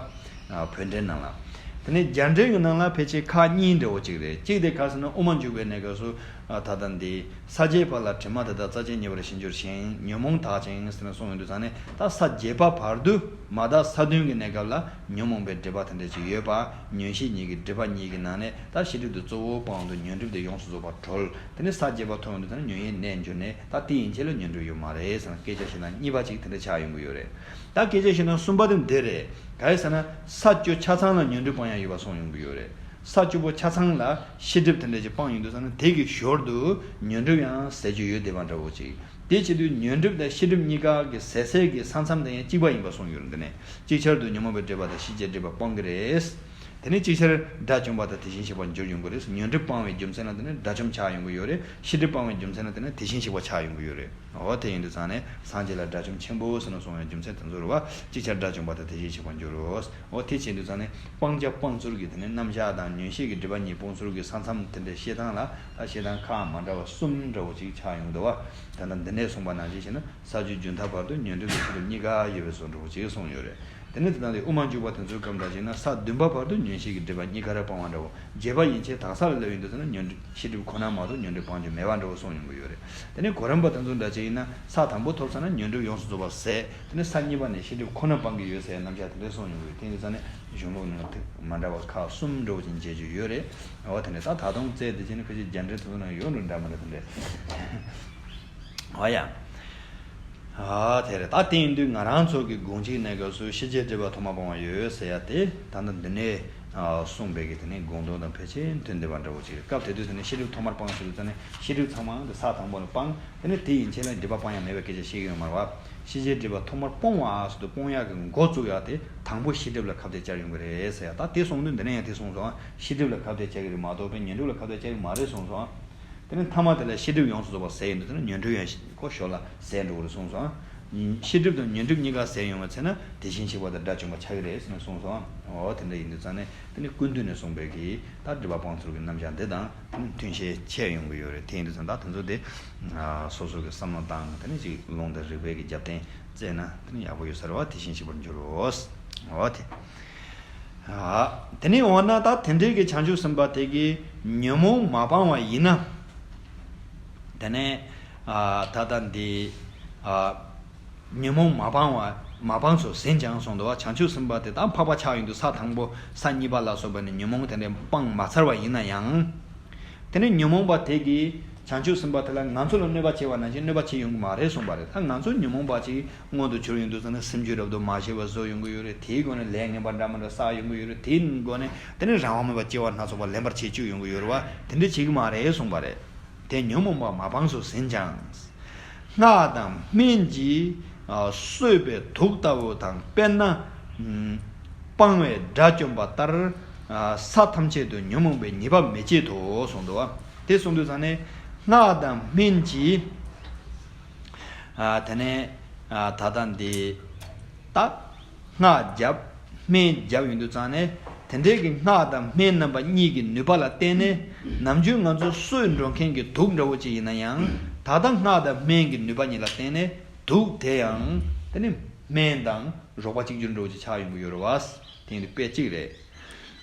ཨ། བོད་འགྲེལ་ནང་ལ། དེ་ནས་རྒྱ་འགྲེལ་གྱི་ནང་ལ་ཕལ་ཆེར་ཁག་གཉིས་འདྲ་བོ་གཅིག་རེད། གཅིག་དེ་ག་ཟེར་ན། དབུ་མ་འཇུག་པའི་གནས་སྐབས་སུ། ཨ། ད་ལྟ་འདི། ས་བརྒྱད་པ་ལ་དྲི་མ་དེ་དག་རྩ་བཅད་ཉེ་བར་ཞི་འགྱུར་ཞིང་། ཉོན་མོངས་དག་ཅིང་ཟེར་ནས་གསུངས་ཡོང་དུས་ཙང་ནས། ད་ས་བརྒྱད་པ་བར་དུ། མ་དག་ས་བདུན་གྱི་གནས་སྐབས་ལ་ཉོན་མོངས་པའི་སྒྲིབ་པ་དེ་འདྲ་ཅིག་ཡོད་པ། ཉོན་ཤེས་གཉིས་ཀྱི་སྒྲིབ་པ་གཉིས་ཀྱི་ནང་ནས། ད་ཤེས་སྒྲིབ་དེ་གཙོ་བོ་སྤངས་འདུག། ཉོན་སྒྲིབ་དེ་ཡོངས་སུ་རྫོགས་པ་གྲོལ། དེ་ནས་ས་བརྒྱད་པ་ཐོན་ཡོང་དུས་ཙང་ནས་ཉོན་ཡིད་གནས་གྱུར་ནས། ད་དེ་ཡན་ཆད་ལ་ཉོན་སྒྲིབ་ཡོད་མ་རེད་ཟེར་ན། སྐད་ཆ་བཤད་ན་གཉིས་པ་ཅིག་དེ་འདྲ་ཆགས་ཡོང་གི་ཡོད་རེད། ད་སྐད་ཆ་བཤད་ན་གསུམ་པ་དེ་འདི་རེད། ག་རེ་ཟེར་ན། ས་བཅུ་ཆ་ཚང་ལ་ཉོན་སྒྲིབ་སྤང་ཡག་ཡོད་པ་གསུངས་ཡོང་གི་ཡོད་རེད། ས་བཅུ་པོ་ཆ་ཚང་ལ་ཤེས་སྒྲིབ་དེ་འདྲ་ཅིག་སྤངས་ཡོང་དུས་ཙང་ནས། དེ་གི་ཞོར་དུ་ཉོན་སྒྲིབ་ཡང་ཟད་རྒྱུ་ཡོད་བསྡད་པ་འདྲ་བོ་ཅིག། དེ་བྱེད་དུས་ཉོན་སྒྲིབ་དང་ཤེས་སྒྲིབ་གཉིས་ཀ་གི་ཟད་སའི་གི་ས་མཚམས་དེ་ཡང་གཅིག་པ་ཡིན་པ་གསུངས་ཡོད་རེད། འདི་ནས་ཅིག་ཆར་དུ་ཉོན་མོངས་པའི་སྒྲིབ་པ་དང་ཤེས་བྱའི་སྒྲིབ་པ་སྤང་གི་རེད། དེ་ནས་ཅིག་ཆར་དགྲ་བཅོམ་པ་དང་དེ་བཞིན་གཤེགས་པར་འགྱུར་ཡོང་གི་རེད། ཉོན་སྒྲིབ་སྤང་བའི་རྒྱུ་མཚན་ལ་དེ་ནས་དགྲ་བཅོམ་ཆགས་ཡོང་གི་ཡོད་རེད། ཤེས་སྒྲིབ་སྤང་བའི་རྒྱུ་མཚན་ལ་དེ་ནས་དེ་བཞིན་གཤེགས་པ་ཆགས་ཡོང་གི་ཡོད་རེད། འོ། དེ་ཡིན་དུས་ཙང་ནས་སངས་རྒྱས་ལ་དགྲ་བཅོམ་ཆེན་པོ་ཟེར་ནས་གསུངས་པའི་རྒྱུ་མཚན་དེ་ཚོ་རེད་བ། ཅིག་ཆར་དགྲ་བཅོམ་པ་དང་དེ་བཞིན་གཤེགས་པར་འགྱུར་རོ། འོ། དེ་བྱེད་དུས་ཙང་ནས་སྤང་བྱ་སྤང་ཚུལ་གྱི་དེ་ནས་རྣམ་གཞག་དང་། ཉོན་ཤེས་ཀྱི་སྒྲིབ་པ་གཉིས་སྤོང་ཚུལ་གྱི་ས་མཚམས་དེ་འདྲའི་བཤད་སྟངས་ལ། ད་བཤད་སྟངས་ཁག་མ་འདྲ་བ་གསུམ་འདྲ་བོ་ཅིག་ཆགས་ཡོང་འདུག་བ། ད་ལྟ་འདི་ནས་གསུངས་པ་ནང་བཞིན་བྱས་ན། ས་བཅུའི་རྒྱུན་མཐའ་བར་དུ་ཉོན་སྒྲིབ་ཀྱི་ཤེས་རབ་གཉིས་ཀ་ཡོད་པའི་བཟོ་འདྲ་བོ་ཅིག་གསུངས་ཡོད་རེད། དེ་ནས་དེ་དང་དེ་དབུ་མ་འཇུག་པ་དེ་ཚོའི་སྐབས་འདྲ་ཅིག་ན། ས་བདུན་པ་བར་དུ་ཉོན་ཤེས་ཀྱི་སྒྲིབ་པ་གཉིས་ཀ་ར་སྤང་བ་འདྲ་བོ། བརྒྱད་པ་ཡན་ཆད་དག་ས་ལ་སླེབས་ཡོང་དུས་ཙམ་ན། ཉོན་ཤེས་སྒྲིབ་ཁོ་ན་མ་གཏོགས་ཉོན་སྒྲིབ་སྤང་རྒྱུ་མེད་པ་འདྲ་བོ་གསུངས་ཡོང་གི་ཡོད་རེད། དེ་ནས་གོ་རིམ་པ་དེ་ཚོ་འདྲ་ཅིག་ཡིན་ན། ས་དང་པོ་ཐོབ་ཚར་ན་ཉོན་སྒྲིབ་ཡོངས་སུ་རྫོགས་པ་ཟད། དེ་ནས་ས་གཉིས་པ་ནས་ཤེས་སྒྲིབ་ཁོ་ན་སྤང་གི་ཡོད་ཟེར་ཡ་རྣམ་གཞག་དེ་འདྲ་གསུངས་ཡོང་གི་ཡོད། དེ་ཡིན་དུས་ཙམ་ནས་གཞུང་ལུགས་ནང་དེ་མ་འདྲ་བ་ཁག་གསུམ་འདྲ་བོ་ཅིག་མཇལ་རྒྱུ་ཡོད་རེད། འོ། དེ་ནས་ད་ད་དུང་རྩལ་དེ་བྱས་ན་ཁ་ཅིག་རྒྱ་འགྲེལ་དེ་ཚོ་ནང་ཡོད་འགྲོ་འདྲ་མི་འདྲ་དེ་འདྲ། འོ་ཡ། ཨ། དེ་རེད། ད་དེ་ཡིན་དུས་ང་རང་ཚོ་གི་དགོངས་གཅིག་གནས་སྐབས་སུ་ཤེས་བྱའི་སྒྲིབ་པ་ཐོག་མར་སྤོང་བ་ཡོད་ཟེར་ཡ་དེ། ད་ལྟ་འདི་ནས་ཨ་གསུངས་པའི་གི་དེ་ནས་དགོངས་དོན་དང་ཕལ་ཆེར་མཐུན་བསྡད་པ་འདྲ་བོ་ཅིག་རེད། སྐབས་དེ་དུས་དེ་ནས་ཤེས་སྒྲིབ་ཐོག་མར་སྤང་ཟེར་དུས་ཙམ་ནས། ཤེས་སྒྲིབ་ཚང་མ་འདི་ས་དང་པོ་ནས་སྤང་། དེ་ནས་དེ་ཡན་ཆད་ལ་སྒྲིབ་པ་སྤང་ཡ་མེད་པའི་སྐད་ཆ་བཤད་ཀྱི་ཡོད་མ་རེད་བ། ཤེས་བྱའི་སྒྲིབ་པ་ཐོག་མར་སྤོང་བ་ཟེར་དུས། སྤོང་ཡ་གི་འགོ་བཙུགས་ཡ་དེ་དང་པོ་ཤེས་སྒྲིབ་ལ་ཁ་གཏད་བཅག་ཡོང་གི་རེད་ཟེར་ཡ། ད་དེ་གསུངས་དུས་འདི་ནས་ཡང་དེ་གསུངས་སོང་ཨ། ཤེས་སྒྲིབ་ལ་ཁ་གཏད་བཅག་གི་རེད་མ་གཏོགས་པའི་ཉོན་སྒྲིབ་ལ་ཁ་གཏད་བཅག་གི་མ་རེད་གསུངས་སོང་ཨ། དེ་ནས་མཐའ་མ་དེ་ལ་ཤེས་སྒྲིབ་ཡོངས་སུ་རྫོགས་པ་ཟད་ཡོང་དུས་ཙམ་ན། ཉོན་སྒྲིབ་ཡང་ཁོ་ཞོར་ལ་ཟད་འགྲོ་གི་རེད་གསུངས་སོང་། ཤེས་སྒྲིབ་དང་ཉོན་སྒྲིབ་གཉིས་ཀ་ཟད་ཡོང་བ་ཚེ་ན། དེ་བཞིན་གཤེགས་པ་དང་དགྲ་བཅོམ་པ་ཆགས་ཀྱི་རེད་ཟེར་ནས་གསུངས་སོང་། འོ། དེ་འདྲ་ཡིན་དུས་ཙམ་ནས་དེ་ནི་ཀུན་བཏུས་ནས་གསུངས་པའི་གི་ད་སྒྲིབ་པ་སྤང་ཚུལ་གྱི་རྣམ་གཞག་འདི་དང་དེ་ནི་མཐུན་ཤས་ཆེ་ཡོང་གི་ཡོད་རེད། དེ་ཡིན་དུས་ཙམ་ད་དེ་ཚོ་དེ་ཨ་སོ་སོ་གི་བསམ་བློ་བཏང་། དེ་ནི་ཅིག་ལུང་དང་རིགས་པའི་གི་རྒྱབ་རྟེན་བཙལ་ན་དེ་ནི་ཡག་པོ་ཡོད་ས་རེད་བ། དེ་བཞིན་གཤེགས་པར་འགྱུར་རོ། འོ་དེ། ཨ། དེ་ནས་འོ་ན་ད་དེ་འདྲའི་གི་བྱང་ཆུབ་སེམས་དཔའ་དེ་གིས་ཉོན་མོངས་མ་སྤངས་པ་ཡིན་ན། དེ་ནས་ཨ་ད་ལྟ་འདི་ཨ་ཉོན་མོངས་མ་སྤངས་པ། མ་སྤངས་སོ་ཟིན་ཀྱང་གསུངས་འདུག་བ། བྱང་ཆུབ་སེམས་དཔའ་དེ་ད་འཕགས་པ་ཆགས་ཡོང་དུས་ས་དང་པོ་ས་གཉིས་པ་ལ་སོགས་པ་ནས་ཉོན་མོངས་དེ་འདྲ་སྤངས་མ་ཚར་བ་ཡིན་ན་ཡང་། དེ་ནས་ཉོན་མོངས་པ་དེ་གིས་བྱང་ཆུབ་སེམས་དཔའ་དེ་ལ་ང་ཚོ་ལ་གནོད་པ་བྱེད་པ་ནང་བཞིན་གནོད་པ་བྱེད་ཡོང་གི་མ་རེད་གསུངས་པ་རེད། ད་ང་ཚོ་ཉོན་མོངས་པ་ཅིག་མངོན་དུ་གྱུར་ཡོང་དུས་ཙམ་ན། སེམས་རྒྱུད་རབ་ཏུ་མ་ཞི་བ་བཟོ་ཡོང་གི་ཡོད་རེད། དེའི་སྒོ་ནས་ལས་ངན་པ་འདྲ་མི་འདྲ་བསགས་ཡོང་གི་ཡོད་རེད། དེའི་སྒོ་ནས་དེ་ནས་རང་དབང་མེད་པར་སྐྱེ་བ་སྣ་ཚོགས་པ་ལེན་པར་བྱེད་བཅུག་ཡོང་གི་ཡོད་རེད་བ། དེ་འདྲ་བྱེད་ཀྱི་མ་རེད་གསུངས་པ་རེད། དེ་ཉོན་མོངས་པ་མ་སྤངས་སུ་ཟིན་ཀྱང་། སྔགས་དང་སྨན་གྱིས་ཨ་གསོད་པའི་དུག་ལྟ་བུ་དང་། དཔེར་ན་ཨ་སྤང་བའི་དགྲ་བཅོམ་པ་ལྟར། ཨ་ས་ཐམས་ཅད་དུ་ཉོན་མོངས་པའི་ཉེས་པ་མི་བྱེད་དོ་གསུངས་འདུག་བ། དེ་གསུངས་དུས་ཙང་ནས་སྔགས་དང་སྨན་གྱིས་ཨ་དེ་ནས་ཨ་ད་ལྟ་འདི་ད། སྔགས་བརྒྱབ། སྨན་བརྒྱབ་ཡོང་དུས་ཙང་ནས། དེ་འདྲའི་གི་སྔགས་དང་སྨན་རྣམ་པ་གཉིས་ཀྱི་ནུས་པ་ལ་བརྟེན་ནས། ནམ་རྒྱུན་ང་ཚོ་གསོད་འགྲོ་མཁན་གྱི་དུག་འདྲ་བོ་ཅིག་ཡིན་ན་ཡང་། ད་ལྟ་སྔགས་དང་སྨན་གྱི་ནུས་པ་གཉིས་ལ་བརྟེན་ནས། དུག་དེ་ཡང་དེ་ནི་སྨན་དང་རོགས་པ་གཅིག་གྱུར་འདྲ་བོ་ཅིག་ཆགས་ཡོང་གི་ཡོད་རེད་བ། དེ་ཡིན་དུས་དཔེ་གཅིག་རེད།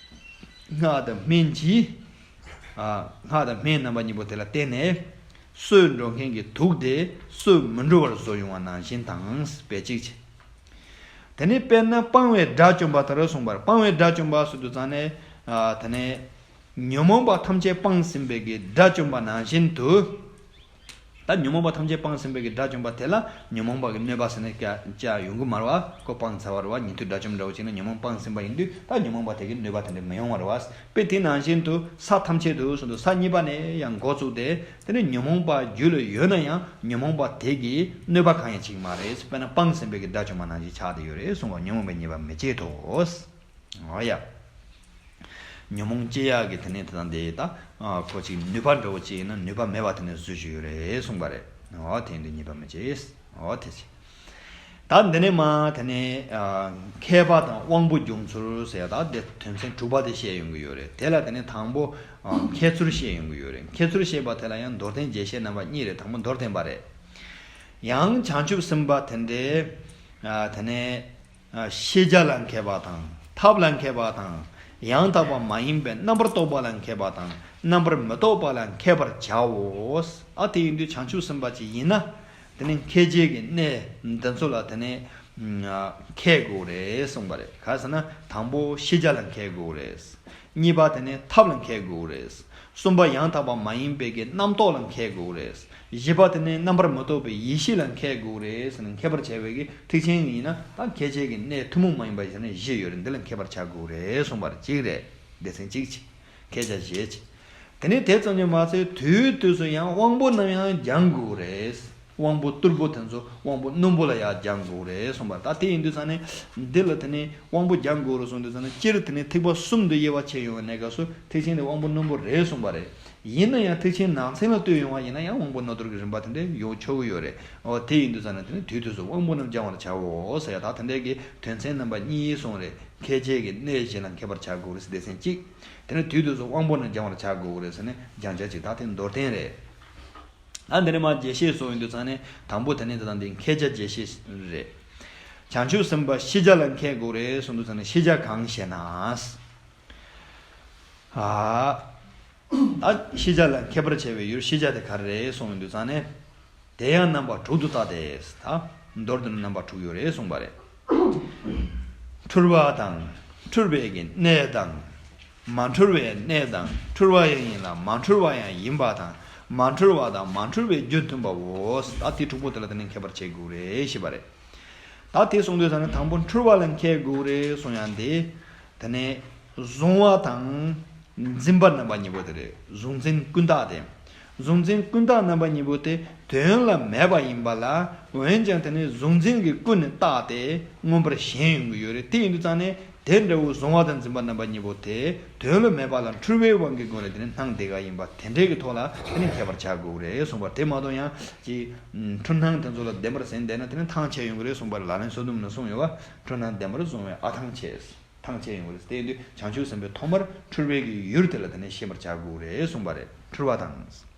སྔགས་དང་སྨན་གྱིས། ཨ་སྔགས་དང་སྨན་རྣམ་པ་གཉིས་པོ་དེ་ལ་བརྟེན་ནས། གསོད་འགྲོ་མཁན་གྱི་དུག་དེ་གསོད་མི་འགྲོ་བར་བཟོ་ཡོང་བ་ནང་བཞིན་དང་། དཔེ་གཅིག་བྱས། དེ་ནས་དཔེར་ན་སྤང་བའི་དགྲ་བཅོམ་པ་ལྟར་གསུངས་པར། སྤང་བའི་དགྲ་བཅོམ་པ་ཟེར་དུས་ཙང་ནས། ཨ་དེ་ནས་ཉོན་མོངས་པ་ཐམས་ཅད་སྤངས་ཟིན་པའི་གི་དགྲ་བཅོམ་པ་ནང་བཞིན་དུ། ད་ཉོན་མོངས་པ་ཐམས་ཅད་སྤངས་ཟིན་པའི་གི་དགྲ་བཅོམ་པ་དེ་ལ་ཉོན་མོངས་པ་གི་གནོད་པ་ཟེར་ནས་བསྐྱལ་བསྐྱལ་ཡོང་གི་མ་རེད་བ། ཁོ་སྤངས་ཚར་བ་རེད་བ། ཉན་ཐོས་དགྲ་བཅོམ་འདྲ་བོ་བྱས་ན་ཉོན་མོངས་སྤངས་ཟིན་པ་ཡིན་དུས། ད་ཉོན་མོངས་པ་དེ་གི་གནོད་པ་དེ་འདྲ་མི་ཡོང་བ་རེད་བ། དཔེ་དེ་ནང་བཞིན་དུ་ས་ཐམས་ཅད་དུ་ཟེར་དུས། ས་གཉིས་པ་ནས་ཡང་འགོ་བཙུགས་ཏེ། དེ་ནས་ཉོན་མོངས་པ་རྒྱུད་ལ་ཡོད་ན་ཡང་། ཉོན་མོངས་པ་དེ་གིས་གནོད་པ་གང་ཡང་བྱེད་ཀྱི་མ་རེད། དཔེར་ན་སྤངས་ཟིན་པའི་གི་དགྲ་བཅོམ་པ་ནང་བཞིན་ཆགས་བསྡད་ཡོད་རེད་གསུངས་པ། ཉོན་མོངས་པའི་ཉེས་པ་མི་བྱེད་དོ། འོ་ཡ། ཉོན་མོངས་སྐྱེ་ཡག་གི་དེ་ནས་དེ་དང་དེ་ད་ཨ་ཁོ་ཅིག་ནུས་པ་འདྲ་བོ་ཅིག་ཡིན་ན། ནུས་པ་མེད་པ་དེ་ནས་བཟོ་རྒྱུ་ཡོད་རེད་གསུངས་པ་རེད། འོ་དེ་ཡིན་དུས་ཉེས་པ་མི་བྱེད། འོ་དེ་བྱས། ད་འདི་ནས་མ་དེ་ནས་ཨ་མཁས་པ་དང་དབང་པོ་འབྱུང་ཚུལ་ཟེར་ཡ་ད་དེ་དོན་ཚན་དྲུག་པ་དེ་བཤད་ཡོང་གི་ཡོད་རེད། དེ་ལ་དེ་ནས་དང་པོ་ཨ་མཁས་ཚུལ་བཤད་ཡོང་གི་ཡོད་རེད། མཁས་ཚུལ་བཤད་པ་དེ་ལ་ཡང་མདོར་བསྟན་རྒྱས་བཤད་རྣམ་པ་གཉིས་རེད། དང་པོ་མདོར་བསྟན་པ་རེད། ཡང་བྱང་ཆུབ་སེམས་དཔའ་དེ་འདྲའི་ཨ་དེ་ནས་ཨ་ཤེས་བྱ་ལ་མཁས་པ་དང་ཐབས་ལ་མཁས་པ་དང་ཡང་དག་པ་མ་ཡིན་པའི་རྣམ་པར་རྟོག་པ་ལ་མཁས་པ་དང་རྣམ་པར་མི་རྟོག་པ་ལ་མཁས་པར་བྱའོ། ཨ་དེ་ཡིན་དུས་བྱང་ཆུབ་སེམས་དཔའ་ཅིག་ཡིན་ན། དེ་ནས་མཁས་བྱའི་གི་གནས་འདི་ཚོ་ལ་དེ་ནས་ཨ་མཁས་དགོས་རེད་གསུངས་པ་རེད། ག་ཟེར་ན་དང་པོ་ཤེས་བྱ་ལ་མཁས་དགོས་རེད། གཉིས་པ་དེ་ནས་ཐབས་ལ་མཁས་དགོས་རེད། གསུམ་པ་ཡང་དག་པ་མ་ཡིན་པའི་གི་རྣམ་རྟོག་ལ་མཁས་དགོས་རེད། བཞི་པ་དེ་ནས་རྣམ་པར་མི་རྟོག་པའི་ཡེ་ཤེས་ལ་མཁས་དགོས་རེད་ཟེར་ནས་མཁས་པར་བྱ་བའི་གི་ཐེག་ཆེན་ཡིན་ན་ད་མཁས་བྱའི་གི་གནས་ཐུན་མོང་མ་ཡིན་པ་ཞིག་ནས་བཞི་ཡོད་རེད། འདི་ལ་མཁས་པར་བྱ་དགོས་རེད་གསུངས་པ་རེད། གཅིག་རེད། སྡེ་ཚན་གཅིག་བྱས། མཁས་བྱ་བཞི་བྱས། དེ་ནས་དེ་ཙམ་གྱིས་མ་ཚད་དུས་དུས་སུ་ཡང་དབང་པོ་རྣམས་ཡང་སྦྱང་དགོས་རེད། དབང་པོ་རྟུལ་པོ་དེ་ཚོ་དབང་པོ་རྣོན་པོ་ལ་ཡང་སྦྱང་དགོས་རེད་གསུངས་པ། ད་དེ་ཡིན་དུས་ཙང་ནས་འདི་ལ་དེ་ནས་དབང་པོ་སྦྱང་དགོས་རེད་གསུངས་དུས་ཙང་ནས་སྤྱིར་དེ་ནས་ཐེག་པ་གསུམ་དུ་དབྱེ་བ་ཕྱེ་ཡོང་བའི་གནས་སྐབས་སུ་ཐེག་ཆེན་དེ་དབང་པོ་རྣོན་པོ་རེད་གསུངས་པ་རེད། ཡིན་ན་ཡང་ཐེག་ཆེན་ནང་ཚན་ལ་ལྟོས་ཡོང་བ་ཡིན་ན་ཡང་དབང་པོ་རྣོ་རྟུལ་གྱི་རིམ་པ་དེ་འདྲ་ཡོང་ཆོག་གི་ཡོད་རེད། འོ་དེ་ཡིན་དུས་ཙང་ནས་དེ་ནས་དུས་དུས་སུ་དབང་པོ་རྣམས་སྦྱང་བར་བྱའོ་ཟེར་ཡ་ད་དེ་འདྲའི་གི་དོན་ཚན་རྣམ་པ་གཉིས་གསུངས་རེད། མཁས་བྱའི་གི་གནས་བཞི་ལ་མཁས་པར་བྱ་དགོས་རེད་སྡེ་ཚན་གཅིག་དེ་ནས་དུས་དུས་སུ་དབང་པོ་རྣམས་སྦྱང་བར་བྱ་དགོས་རེད་ཟེར་ནས་སྦྱང་བྱ་གཅིག་ད་དེ་མདོར་བསྟན་རེད། ཨ་འདི་ནས་མ་རྒྱས་བཤད་སོགས་ཡིན་དུས་ཙང་ནས་དང་པོ་དེ་ནས་དེ་དང་དེ་མཁས་བྱ་རྒྱས་བཤད་རེད། བྱང་ཆུབ་སེམས་དཔའ་ཤེས་བྱ་ལ་མཁས་དགོས་རེད་གསུངས་དུས་ཙང་ནས་ཤེས་བྱ་གང་ཞེ་ན། ཨ། ད་ཤེས་བྱ་ལ་མཁས་པར་བྱ་བའི་ཡུལ་ཤེས་བྱ་དེ་ག་རེ་རེད་གསུངས་ཡོང་དུས་ཙང་ནས། དེ་ཡང་རྣམ་པ་དྲུག་ཏུ་བརྟགས་ཏེ། ད་མདོར་བསྡུ་ན་རྣམ་པ་དྲུག་ཡོད་རེད་གསུངས་པ་རེད། འཁྲུལ་བ་དང་། འཁྲུལ་བའི་གི་གནས་དང་། མ་འཁྲུལ་བའི་གནས་དང་། འཁྲུལ་བ་ཡང་ཡིན་ལ་མ་འཁྲུལ་བ་ཡང་ཡིན་པ་དང་། མ་འཁྲུལ་བ་དང་མ་འཁྲུལ་བའི་རྒྱུ་མཐུན་པའོ། ད་དེ་དྲུག་པོ་དེ་ལ་དེ་ནས་མཁས་པར་བྱེད་དགོས་རེད་ཞེས་པ་རེད། ད་དེ་གསུངས་དུས་ཙང་ནས་དང་པོ་འཁྲུལ་བ་ལ་མཁས་དགོས་རེད་གསུངས་ཡང་དེ། དེ་ནས་གཟུང་བ་དང་། འཛིན་པ་རྣམ་པ་གཉིས་པོ་དེ་རེད། གཟུང་འཛིན་ཀུན་བརྟགས་ཏེ། གཟུང་འཛིན་ཀུན་བརྟགས་རྣམ་པ་གཉིས་པོ་དེ་དོན་ལ་མེད་པ་ཡིན་པ་ལ། འོན་ཀྱང་དེ་ནི་གཟུང་འཛིན་གྱི་ཀུན་ནས་བརྟགས་ཏེ་མངོན་པར་ཞེན་ཡོང་གི་ཡོད་རེད། དེ་ཡིན་དུས་ཙང་ནས་དེ་འདྲ་བོ་གཟུང་བ་དང་འཛིན་པ་རྣམ་པ་གཉིས་པོ་དེ་དོན་ལ་མེད་པ་ལ་འཁྲུལ་བའི་དབང་གིས་སྒོ་ནས་དེ་ནི་སྣང་བསྡད་པ་ཡིན་པ་དེ་འདྲའི་གི་ཐོག་ལ་དེ་ནི་མཁས་པར་བྱ་དགོས་རེད་གསུངས་པ། དེ་མ་གཏོགས་ཡང་ཅིག་འཁྲུལ་སྣང་དེ་ཚོ་ལ་བདེན་པར་ཟིན་བསྡད་ན་དེ་ནི་ཐང་ཆད་ཡོང་གི་རེད་གསུངས་པ་རེད། ལག་ལེན་སོ་བདུན་ནང་གསུངས་ཡོད་པ། འཁྲུལ་སྣང་བདེན་པར་བཟུང་བའི་ཨ་ཐང་ཆད། ཐང་ཆད་ཡོང་བ་རེད། དེ་ཡིན་དུས་བྱང་ཆུབ་སེམས་དཔའི་ཐོག་མར་འཁྲུལ་བའི་གི་ཡུལ་དེ་ལ་དེ་ནས་ཤེས་པར་བྱ་དགོས་རེད་གསུངས་པ་རེད། འཁྲུལ་བ་དང་།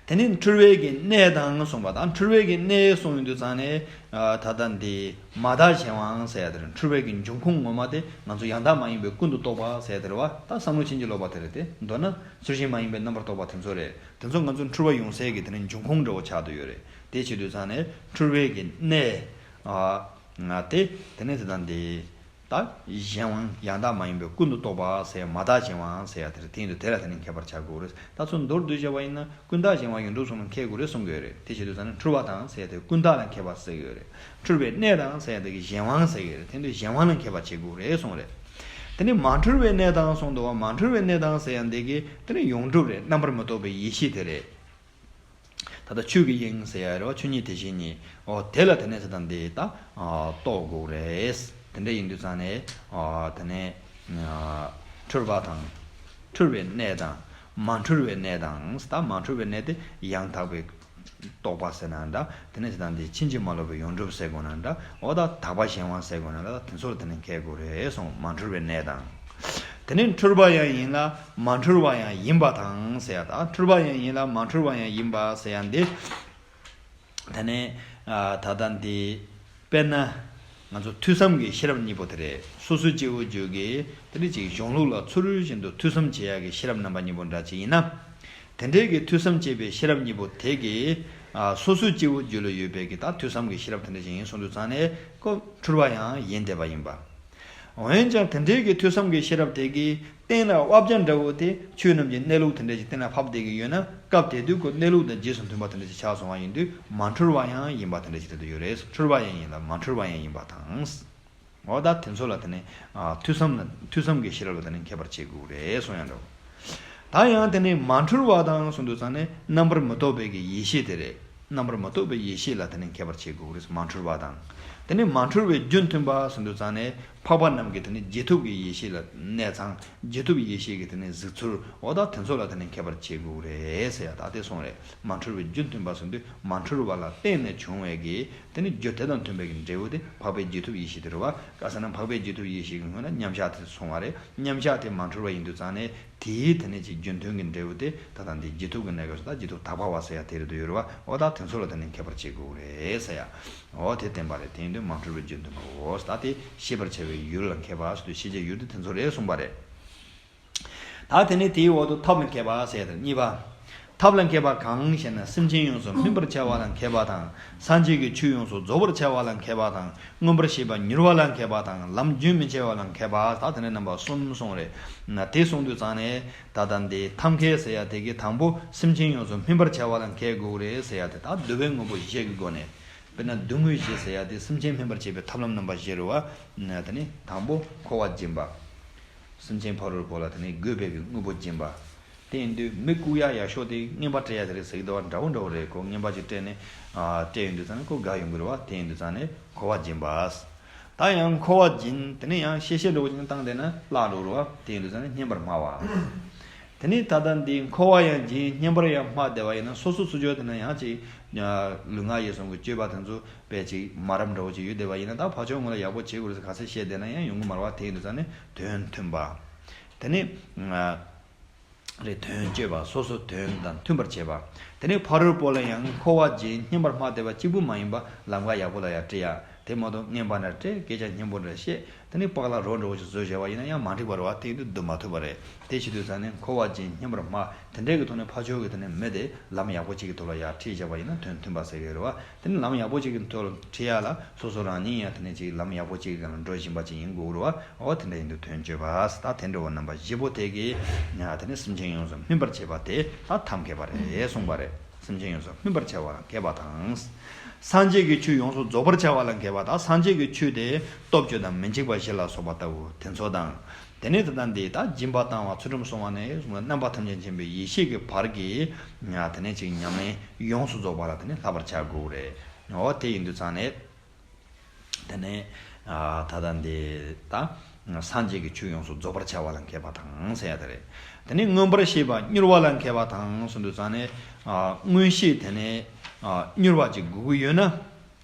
དེ་ནས་འཁྲུལ་བའི་གི་གནས་དང་གསུངས་པ་དང་། འཁྲུལ་བའི་གི་གནས་གསུངས་ཡོང་དུས་ཙང་ནས་ཨ་ད་ལྟ་འདི་མ་བརྟགས་གཞན་དབང་ཟེར་ཡ་དེ་རེད། འཁྲུལ་བའི་གི་འབྱུང་ཁུངས་ངོ་མ་དེ་ང་ཚོ་ཡང་དག་མ་ཡིན་པའི་ཀུན་ཏུ་རྟོག་པ་ཟེར་ཡ་དེ་རེད་བ། ད་བསམ་བློ་ཕྱིན་ཅི་ལོག་པ་དེ་རེད་དེ། མདོར་ན་ཚུལ་གཞན་མ་ཡིན་པའི་རྣམ་པར་རྟོག་པ་དེ་ཚོ་རེད། དེ་ཚོ་ང་ཚོ་འཁྲུལ་བ་ཡོང་སའི་གི་དེ་ནས་འབྱུང་ཁུངས་འདྲ་བོ་ཆགས་བསྡད་ཡོད་རེད། དེ་བྱེད་དུས་ཙང་ནས་འཁྲུལ་བའི་གི་གནས་ཨ་ང་དེ་དེ་ནས་དེ་དང་དེ། ད་གཞན་དབང་ཡང་དག་མ་ཡིན་པའི་ཀུན་ཏུ་རྟོག་པ་ཟེར་མ་བརྟགས་གཞན་དབང་ཟེར་ཡ་དེ་རེད། དེ་ཡིན་དུས་དེ་ལ་དེ་ནས་མཁས་པར་བྱ་དགོས་རེད། ད་ཚུར་མདོར་བསྡུས་བྱས་པ་ཡིན་ན་ཀུན་བརྟགས་གཞན་དབང་ཡོངས་གྲུབ་གསུམ་ལ་མཁས་དགོས་རེད་གསུང་གི་ཡོད་རེད། དེ་བྱེད་དུས་ཙང་ནས་འཁྲུལ་བ་དང་ཟེར་ཡ་དེ་ཀུན་བརྟགས་ལ་མཁས་པ་ཟེར་གི་ཡོད་རེད། འཁྲུལ་བའི་གནས་དང་ཟེར་ཡ་དེ་གི་གཞན་དབང་ཟེར་གི་ཡོད་རེད། དེ་ཡིན་དུས་གཞན་དབང་ལ་མཁས་པ་བྱེད་དགོས་རེད་གསུང་རེད། དེ་ནས་མ་འཁྲུལ་བའི་གནས་དང་གསུངས་འདུག་བ། མ་འཁྲུལ་བའི་གནས་དང་ཟེར་ཡ་འདི་གི་དེ་ནི་ཡོངས་གྲུབ་རེད། རྣམ་པར་མི་རྟོག་པའི་ཡེ་ཤེས་དེ་རེད། ད་ལྟ་ཆོས་ཀྱི་དབྱིངས་ཟེར་ཡ་རེད་བ། ཆོས་ཉིད་དེ་བཞིན་ཉིད། འོ་དེ་ལ་དེ་ནས་ཟེར་དང་འདི་ད་ཨ་རྟོགས་དགོས་རེད། དེ་འདྲ་ཡིན་དུས་ཙང་ནས་ཨ་དེ་ནས་ཨ་འཁྲུལ་པ་དང་། འཁྲུལ་བའི་གནས་དང་། མ་འཁྲུལ་བའི་གནས་དང་། ད་མ་འཁྲུལ་བའི་གནས་དེ་ཡང་དག་པའི་རྟོག་པ་ཟེར་ན་འདྲ། དེ་ནས་ཟེར་དང་འདི་ཕྱིན་ཅི་མ་ལོག་པའི་ཡོངས་གྲུབ་ཟེར་དགོས་ན་འདྲ། འོ་ད་དག་པ་གཞན་དབང་ཟེར་དགོས་ན་འདྲ། ད་དེ་ཚོ་ལ་དེ་ནས་མཁས་དགོས་རེད་གསུངས། མ་འཁྲུལ་བའི་གནས་དང་། དེ་ནས་འཁྲུལ་པ་ཡང་ཡིན་ལ་མ་འཁྲུལ་བ་ཡང་ཡིན་པ་དང་ཟེར་ཡ། ད་འཁྲུལ་པ་ཡང་ཡིན་ལ་མ་འཁྲུལ་བ་ཡང་ཡིན་པ་ཟེར་ཡ་འདི། དེ་ནས་ཨ་ད་ལྟ་འདི་དཔེར་ན་ང་ཚོ་ཐོས་བསམ་གྱི་ཤེས་རབ་གཉིས་པོ་དེ་རེད། སོ་སོའི་སྐྱེ་བོ་རྒྱུད་ཀྱི་དེ་འདྲ་ཅིག་གཞུང་ལུགས་ལ་ཚུལ་བཞིན་དུ་ཐོས་བསམ་བྱེད་ཡ་གི་ཤེས་རབ་རྣམ་པ་གཉིས་པོ་འདྲ་ཅིག་ཡིན་ན། དེ་འདྲའི་གི་ཐོས་བསམ་བྱེད་པའི་ཤེས་རབ་གཉིས་པོ་དེ་གི་ཨ་སོ་སོའི་སྐྱེ་བོ་རྒྱུད་ལ་ཡོད་པའི་གི་ད་ཐོས་བསམ་གྱི་ཤེས་རབ་དེ་འདྲ་ཅིག་ཡིན་སོང་དུས་ཙང་ནས་ཁོ་འཁྲུལ་བ་ཡང་ཡིན་བསྡད་པ་ཡིན་པ། འོན་ཀྱང་དེ་འདྲའི་གི་ཐོས་བསམ་གྱི་ཤེས་རབ་དེ་གིས་གཏན་ལ་དབབ་བྱ་འདྲ་བོ་དེ་ཆོས་རྣམས་ཀྱི་གནས་ལུགས་དེ་འདྲ་ཞིག་གཏན་ལ་ཕབ་བསྡད་ཀྱི་ཡོད་ན། སྐབས་དེ་དུས་ཁོ་གནས་ལུགས་དང་རྗེས་སུ་མཐུན་པ་དེ་འདྲ་ཞིག་ཆགས་སོང་བ་ཡིན་དུས་མ་འཁྲུལ་བ་ཡང་ཡིན་པ་དེ་འདྲ་ཞིག་དེ་འདྲ་ཡོད་རེད། འཁྲུལ་བ་ཡང་ཡིན་ལ་མ་འཁྲུལ་བ་ཡང་ཡིན་པ་དང་། འོ་ད་དེ་ཚོ་ལ་དེ་ནས་ཨ་ཐོས་བསམ་ལ་ཐོས་བསམ་གྱི་ཤེས་རབ་ལ་དེ་ནས་མཁས་པར་བྱེད་དགོས་རེད་གསུང་ཡང་འདྲ་བོ། ད་ཡང་དེ་ནས་མ་འཁྲུལ་བ་དང་གསུངས་དུས་ཙང་ནས་རྣམ་པར་མི་རྟོག་པའི་གི་ཡེ་ཤེས་དེ་རེད། རྣམ་པར་མི་རྟོག་པའི་ཡེ་ཤེས་ལ་དེ་ནས་མཁས་པར་བྱེད་དགོས་རེད། མ་འཁྲུལ་བ་དང་ དེ་ནས་མ་འཁྲུལ་བའི་རྒྱུ་མཐུན་པ་ཟེར་དུས་ཙང་ནས་འཕགས་པ་རྣམས་ཀྱི་དེ་ནས་རྗེས་ཐོབ་ཀྱི་ཡེ་ཤེས་ལ་གནས་ཚང་། རྗེས་ཐོབ་ཡེ་ཤེས་ཀྱི་དེ་ནས་གཟིགས་ཚུལ། འོ་ད་དེ་ཚོ་ལ་དེ་ནས་མཁས་པར་བྱེད་དགོས་རེད་ཟེར་ཡ། ད་དེ་གསུངས་རེད། མ་འཁྲུལ་བའི་རྒྱུ་མཐུན་པ་ཟེར་དུས་མ་འཁྲུལ་བ་ལ་བརྟེན་ནས་བྱུང་བའི་གི་དེ་ནི་རྒྱུ་དེ་དང་མཐུན་པའི་གི་འབྲས་བུ་དེ་འཕགས་པའི་རྗེས་ཐོབ་ཡེ་ཤེས་དེ་རེད་བ། ག་ཟེར་ན་འཕགས་པའི་རྗེས་ཐོབ་ཡེ་ཤེས་ཀྱི་སྔོན་ལ་མཉམ་གཞག་དེ་སོང་བ་རེད། མཉམ་གཞག་དེ་མ་འཁྲུལ་བ་ཡིན་དུས་ཙང་ནས་དེའི་དེ་ནས་ཅིག་རྒྱུ་མཐུན་གྱི་འབྲས་བུ་དེ་ད་ལྟ་འདི་རྗེས་ཐོབ་ཀྱི་གནས་སྐབས་སུ་ད་རྗེས་ཐོབ་དག་པ་བ་ཟེར་ཡ་དེ་རེད་དུ་ཡོད་རེད་བ། འོ་ད་དེ་ཚོ་ལ་དེ་ནས་མཁས་པར་བྱེད་དགོས་རེད་ཟེར་ཡ། འོ་དེ་བསྟན་པ་རེད། དེ་ཡིན་དུས་མ་འཁྲུལ་བའི་རྒྱུ་མཐུན་པའོ། ད་དེ་ཤེས་པར་བྱ་བའི་ཡུལ་ལ་མཁས་པ་ཟེར་དུས་ཤེས་བྱའི་ཡུལ་དེ་དེ་ཚོ་རེད་གསུངས་པ་རེད། ད་དེ་ནས་དེའི་འོག་ཏུ་ཐབས་ལ་མཁས་པ་ཟེར་ཡ་དེ་གཉིས་པ། ཐབས་ལ་མཁས་པ་གང་ཞེ་ན། སེམས་ཅན་ཡོངས་སུ་སྨིན་པར་བྱ་བ་ལ་མཁས་པ་དང་། སངས་རྒྱས་ཀྱི་ཆོས་ཡོངས་སུ་རྫོགས་པར་བྱ་བ་ལ་མཁས་པ་དང་། མངོན་པར་ཤེས་པ་མྱུར་བ་ལ་མཁས་པ་དང་། ལམ་རྒྱུན་མི་འཆད་པ་ལ་མཁས་པ། ད་དེ་ནས་རྣམ་པ་གསུམ་གསུངས་རེད། ན་དེ་གསུངས་དུས་ཙང་ནས་ད་ལྟ་འདི་ཐབས་མཁས་ཟེར་ཡ་དེ་གི་དང་པོ་སེམས་ཅན་ཡོངས་སུ་སྨིན་པར་བྱ་བ་ལ་མཁས་དགོས་རེད་ཟེར་ཡ་དེ། ད་བསྡུ་བའི་དངོས་པོ་བཞི་གི་སྒོ་ནས། དཔེར་ན་བསྡུ་དངོས་བཞི་ཟེར་ཡ་དེ་སེམས་ཅན་སྨིན་པར་བྱེད་པའི་ཐབས་ལམ་རྣམ་པ་བཞི་རེད་བ། ན་དེ་ནི་དང་པོ་འཁོར་བ་འབྱིན་པ། སེམས་ཅན་ཕ་རོལ་པོ་ལ་དེ་ནས་འགོད་པའི་གི་དངོས་པོ་སྦྱིན་པ། དེ་ཡིན་དུས་མི་བཀུག་ཡ་ཡག་ཤོས་དེ་རྔན་པ་སྤྲད་ཡ་དེ་རེད་ཟེར་གི་འདུག་བ། འདྲ་བོ་འདྲ་བོ་རེད། ཁོ་རྔན་པ་ཅིག་སྤྲད་ནས་ཨ་སྤྲད་ཡོང་དུས་ཙང་ནས་ཁོ་དགའ་ཡོང་གི་རེད་བ། དེ་ཡིན་དུས་ཙང་ནས་འཁོར་བ་སྦྱིན་པ། ད་ཡང་འཁོར་བ་སྦྱིན་དེ་ནས་ཡང་གཤེ་གཤེ་འདྲ་བོ་ཅིག་བཏང་བསྡད་ན་བརླག་འགྲོ་རེད་བ། དེ་ཡིན་དུས་ཙང་ནས་སྙན་པར་སྨྲ་བ། དེ་ནས་ད་ལྟ་འདི་འཁོར་བ་ཡང་སྦྱིན་སྙན་པར་ཡང་སྨྲ་བསྡད་པ་ཡིན་ན་སོ་སོ་སོ་སྐྱོ་དེ་ན་ཡང་ཅིག་ལུས་ངག་ཡིད་གསུམ་གྱི་སྤྱོད་པ་དེ་ཚོ་དཔེ་ཅིག་མ་རབས་འདྲ་བོ་ཅིག་ཡོད་བསྡད་པ་ཡིན་ན། ད་ཕར་ཕྱོགས་ངོས་ལ་ཡག་པོ་བྱེད་དགོས་རེད་ཟེར་ག་ཚད་བཤད་བསྡད་ན་ཡང་ཡོང་གི་མ་རེད་བ། དེ་ཡིན་དུས་ཙང་ནས་དོན་མཐུན་པ། དེ་ནས་རེད། དོན་སྤྱོད་པ། སོ་སོ་དོན་དང་མཐུན་པར་བྱེད་པ། དེ་ནས་ཕ་རོལ་པོ་ལ་ཡང་འཁོར་བ་སྦྱིན་སྙན་པར་སྨྲ་བསྡད་པ་གཅིག་པུ་མ་ཡིན་པ་ལམ་ཁ་ཡག་པོ་ལ་ཡང་ཁྲིད་ཡ། དེ་མ་གཏོགས་རྔན་པ་འདྲ་སྤྲད། སྐད་ཆ་སྙན་པོ་འདྲ་བཤད། དེ་ནས་པགས་ལ་རོ་འདྲ་བོ་ཞིག་བཟོས་བཞག་པ་ཡིན་ན་ཡང་མ་འགྲིག་པ་རེད་བ། དེ་ཡིན་དུས་བསྡུ་མ་ཐུབ་པ་རེད། དེ་བྱེད་དུས་ཙང་ནས་འཁོར་བ་སྦྱིན་སྙན་པར་སྨྲ། དེ་འདྲའི་གི་ཐོག་ནས་ཕར་ཕྱོགས་ཀྱི་དེ་ནས་མི་དེ་ལམ་ཡག་པོ་ཅིག་གི་ཐོག་ལ་ཡར་ཁྲིད་བཞག་པ་ཡིན་ན་དོན་མཐུན་པ་ཟེར་གི་རེད་བ། དེ་ནས་ལམ་ཡག་པོ་ཅིག་གི་ཐོག་ལ་ཁྲིད་ཡ་ལ་སོ་སོ་རང་ཉིད་ཡང་དེ་ནས་ཅིག་ལམ་ཡག་པོ་ཅིག་གི་སྒང་ལ་འགྲོ་བཞིན་པ་ཅིག་ཡིན་དགོས་རེད་བ། འོ་དེ་འདྲ་ཡིན་དུས་དོན་སྤྱོད་པ། ད་དེ་འདྲ་བོ་རྣམ་པ་བཞི་པོ་དེ་གིས་ཡང་དེ་ནས་སེམས་ཅན་ཡོངས་སུ་སྨིན་པར་བྱེད་པ་དེ་ད་ཐབས་མཁས་པ་རེད་གསུངས་པ་རེད། སེམས་ཅན་ཡོངས་སུ་སྨིན་པར་བྱ་བ་ལ་མཁས་པ་དང་། སངས་རྒྱས་ཀྱི་ཆོས་ཡོངས་སུ་རྫོགས་པར་བྱ་བ་ལ་མཁས་པ་དང་། སངས་རྒྱས་ཀྱི་ཆོས་དེ་སྟོབས་བཅུ་དང་མི་འཇིགས་པ་བཞི་ལ་སོགས་པ་ལྟ་བུ་དེ་ཚོ་དང་། དེ་ནས་ད་ལྟ་འདི་ད་སྦྱིན་པ་བཏང་བ། ཚུལ་ཁྲིམས་སྲུང་བ་ནས་རྣམ་པ་ཐམས་ཅད་མཁྱེན་པའི་ཡེ་ཤེས་ཀྱི་བར་གྱི་དེ་ནས་ཅིག་ཉམས་ལེན་ཡོངས་སུ་རྫོགས་པ་ལ་དེ་ནས་བསླབ་པར་བྱ་དགོས་རེད། འོ་དེ་ཡིན་དུས་ཙང་ནས། དེ་ནས་ཨ་ད་ལྟ་འདི་ད་སངས་རྒྱས་ཀྱི་ཆོས་ཡོངས་སུ་རྫོགས་པར་བྱ་བ་ལ་མཁས་པ་དང་ཟེར་ཡ་དེ་རེད། དེ་ནས་མངོན་པར་ཤེས་པ་མྱུར་བ་ལ་མཁས་པ་དང་གསུངས་དུས་ཙང་ནས། ཨ་མངོན་ཤེས་དེ་ནས་ཨ་མྱུར་བ་ཅིག་དགོས་ཀྱི་ཡོད་ན།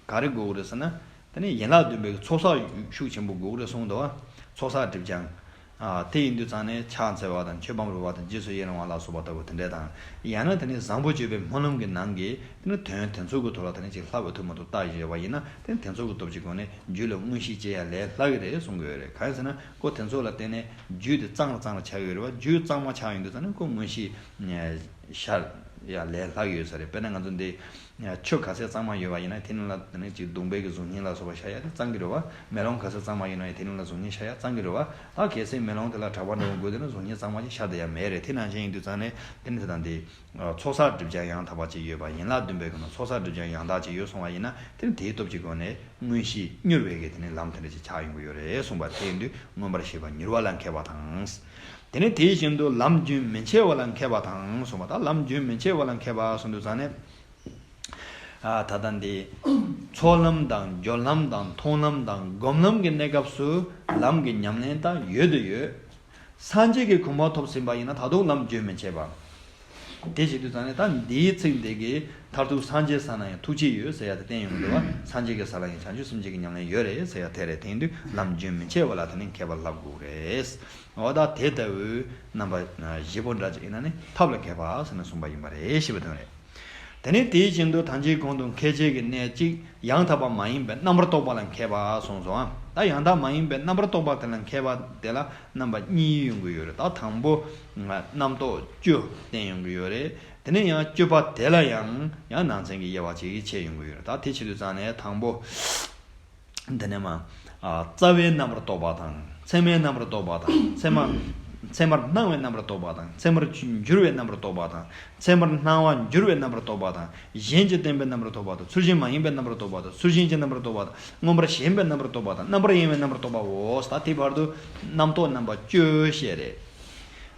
ག་རེ་དགོས་ཀྱི་རེད་ཟེར་ན། དེ་ནས་ཡན་ལག་བདུན་པའི་ཚོགས་བསགས་ཤུགས་ཆེན་པོ་དགོས་ཀྱི་རེད་གསུངས་འདུག་བ། ཚོགས་བསགས་སྒྲིབ་སྦྱང་། ཨ་དེ་ཡིན་དུས་ཙང་ནས་ཕྱག་འཚལ་བ་དང་མཆོད་པ་འབུལ་བ་དང་རྗེས་སུ་ཡི་རང་བ་ལ་སོགས་པ་ལྟ་བུ་དེ་འདྲ་དང་། ཡང་ན་དེ་ནས་བཟང་པོ་སྤྱོད་པའི་སྨོན་ལམ་གྱི་ནང་གི་དེ་ནས་དོན་དེ་ཚོ་གི་ཐོག་ལ་དེ་ནས་ཅིག་བསླབ་པའི་ཐུགས་མ་ཐུགས་བརྟག་ཡོད་པ་ཡིན་ན། དེ་ནས་དེ་ཚོ་གི་སྟོབས་ཀྱི་སྒོ་ནས་རྒྱུད་ལ་མངོན་ཤེས་སྐྱེ་ཡ་ལས་སླ་གི་རེད་གསུང་གི་ཡོད་རེད། གང་ཡིན་ཟེར་ན་ཁོ་དེ་ཚོ་ལ་བརྟེན་ནས་རྒྱུད་དེ་གཙང་ལ་གཙང་ལ་ཆགས་ཀྱི་ཡོད་རེད་བ། རྒྱུད་གཙང་མ་ཆགས་ཡོང་དུས་ཙང་ནས་ཁོ་མངོན་ཤེས་ཤར་ཡ་ལས་སླ་གི་ཡོད་ས་རེད། དཔེར་ན་ང་ཚོ་འདི། ཆུ་ག་ཚད་གཙང་མ་ཡོད་པ་ཡིན་ན་དེ་ནི་ལ་དེ་ནི་ཅིག་བརྡུངས་པའི་གི་གཟུགས་བརྙན་ལ་སོགས་པ་ཤར་ཡ་དེ་གཙང་གི་རེད་བ། མེ་ལོང་ག་ཚད་གཙང་མ་ཡིན་ན་ཡང་དེ་ནི་ལ་གཟུགས་བརྙན་ཤར་ཡ་གཙང་གི་རེད་བ། ད་གལ་སྲིད་མེ་ལོང་དེ་ལ་གྲྭ་པ་འདྲ་བོ་དགོས་དེ་ན་གཟུགས་བརྙན་གཙང་མ་ཞིག་ཤར་བསྡད་ཡ་མེད་རེད། དེ་ནང་བཞིན་ཡིན་དུས་ཙང་ནས་དེ་ནི་དེ་དང་དེ། ཚོགས་བསགས་སྒྲིབ་སྦྱང་ཡང་དག་པ་ཅིག་ཡོད་པ། ཡན་ལག་བདུན་པའི་གི་ནང་ཚོགས་བསགས་སྒྲིབ་སྦྱང་ཡང་དག་ཅིག་ཡོད་སོང་བ་ཡིན་ན་དེ་ནི་དེའི་སྟོབས་ཀྱི་སྒོ་ནས་མངོན་ཤེས་མྱུར་བའི་གི་དེ་ནི་ལམ་དེ་འདྲ་ཅིག་ཆགས་ཡོང་གི་ཡོད་རེད་གསུངས་པ། དེ་ཡིན་དུས་མངོན་པར་ཤེས་པ་མྱུར་བ་ལ་མཁས་པ་དང་། དེ་ནས་དེ་བཞིན་དུ་ལམ་རྒྱུན་མི་འཆད་པ་ལ་མཁས་པ་དང་གསུངས་པ། ད་ལམ་རྒྱུན་མི་འཆད་པ་ལ་མཁས་པ་གསུངས་དུས་ཙང་ནས། ཨ་ད་ལྟ་འདི་ཚོགས་ལམ་དང་སྦྱོར་ལམ་དང་མཐོང་ལམ་དང་སྒོམ་ལམ་གྱི་གནས་སྐབས་སུ་ལམ་གྱི་ཉམས་ལེན་ད་ཡོད་དུ་ཡོད། སངས་རྒྱས་ཀྱི་གོ་འཕང་ཐོབ་ཟིན་པ་ཡིན་ན་ད་དུང་ལམ་རྒྱུན་མི་འཆད་པ། དེ་བྱེད་དུས་ཙང་ནས་ད་འདིའི་ཚིག་འདི་གིས་མཐར་ཐུག་སངས་རྒྱས་ས་ན་ཡང་ཐུགས་རྗེ་ཡོད་ཟེར་ཡ་དེ་བསྟན་ཡོང་གི་འདུག་བ། སངས་རྒྱས་ཀྱི་ས་ལ་ཡང་བྱང་ཆུབ་སེམས་བསྐྱེད་ཀྱི་ཉམས་ལེན་ཡོད་རེད་ཟེར་ཡ་དེ་རེད། དེ་ཡིན་དུས་ལམ་རྒྱུན་མི་འཆད་པ་ལ་དེ་ནི་མཁས་པ་ལབ་དགོས་རེད། འོ་ད་དེ་ལྟ་བུའི་རྣམ་པ་བཞི་པོ་འདྲ་ཅིག་ཡིན་ན་ནི་ཐབས་ལ་མཁས་པ་ཟེར་ནས་གསུངས་པ་ཡིན་པ་རེད་ཞེས་པ་དོན་རེད། དེ་ནས་དེ་བཞིན་དུ་ཐམས་ཅད་གོང་དུ་མཁས་བྱེད་ཀྱི་གནས་གཅིག་ཡང་དག་པ་མ་ཡིན་པའི་རྣམ་པར་རྟོག་པ་ལ་མཁས་པ་གསུངས་སོ། ད་ཡང་དག་མ་ཡིན་པའི་རྣམ་པར་རྟོག་པ་དེ་ལ་མཁས་པ་དེ་ལ་རྣམ་པ་གཉིས་ཡོང་གི་ཡོད་རེད། ད་དང་པོ་རྣམ་རྟོག་བཅུ་བསྟན་ཡོང་གི་ཡོད་རེད། དེ་ནས་ཡང་བཅུ་པ་དེ་ལ་ཡང་ཡང་ནང་ཚན་གྱི་དབྱེ་བ་ཅིག་ཕྱེ་ཡོང་གི་ཡོད་རེད། ད་དེ་བྱེད་དུས་ཙང་ནས་དང་པོ། འདི་ནས་མ། ཨ་རྩ་བའི་རྣམ་པར་རྟོག་པ་དང་། མཚན་མའི་རྣམ་པར་རྟོག་པ་དང་། མཚན་མ། མཚན་མར་སྣང་བའི་རྣམ་པར་རྟོག་པ་དང་། མཚན་མར་འགྱུར་བའི་རྣམ་པར་རྟོག་པ་དང་། མཚན་མར་སྣང་བ་འགྱུར་བའི་རྣམ་པར་རྟོག་པ་དང་། གཞན་གྱིས་བསྟན་པའི་རྣམ་པར་རྟོག་པ་དང་། ཚུལ་གཞན་མ་ཡིན་པའི་རྣམ་པར་རྟོག་པ་དང་། ཚུལ་གཞན་གྱི་རྣམ་པར་རྟོག་པ་དང་། མངོན་པར་ཞེན་པའི་རྣམ་པར་རྟོག་པ་དང་། རྣམ་པར་གཡེང་བའི་རྣམ་པར་རྟོག་པའོ། ད་དེ་བར་དུ་རྣམ་རྟོག་རྣམ་པ་བཅུ་བཤད་རེད།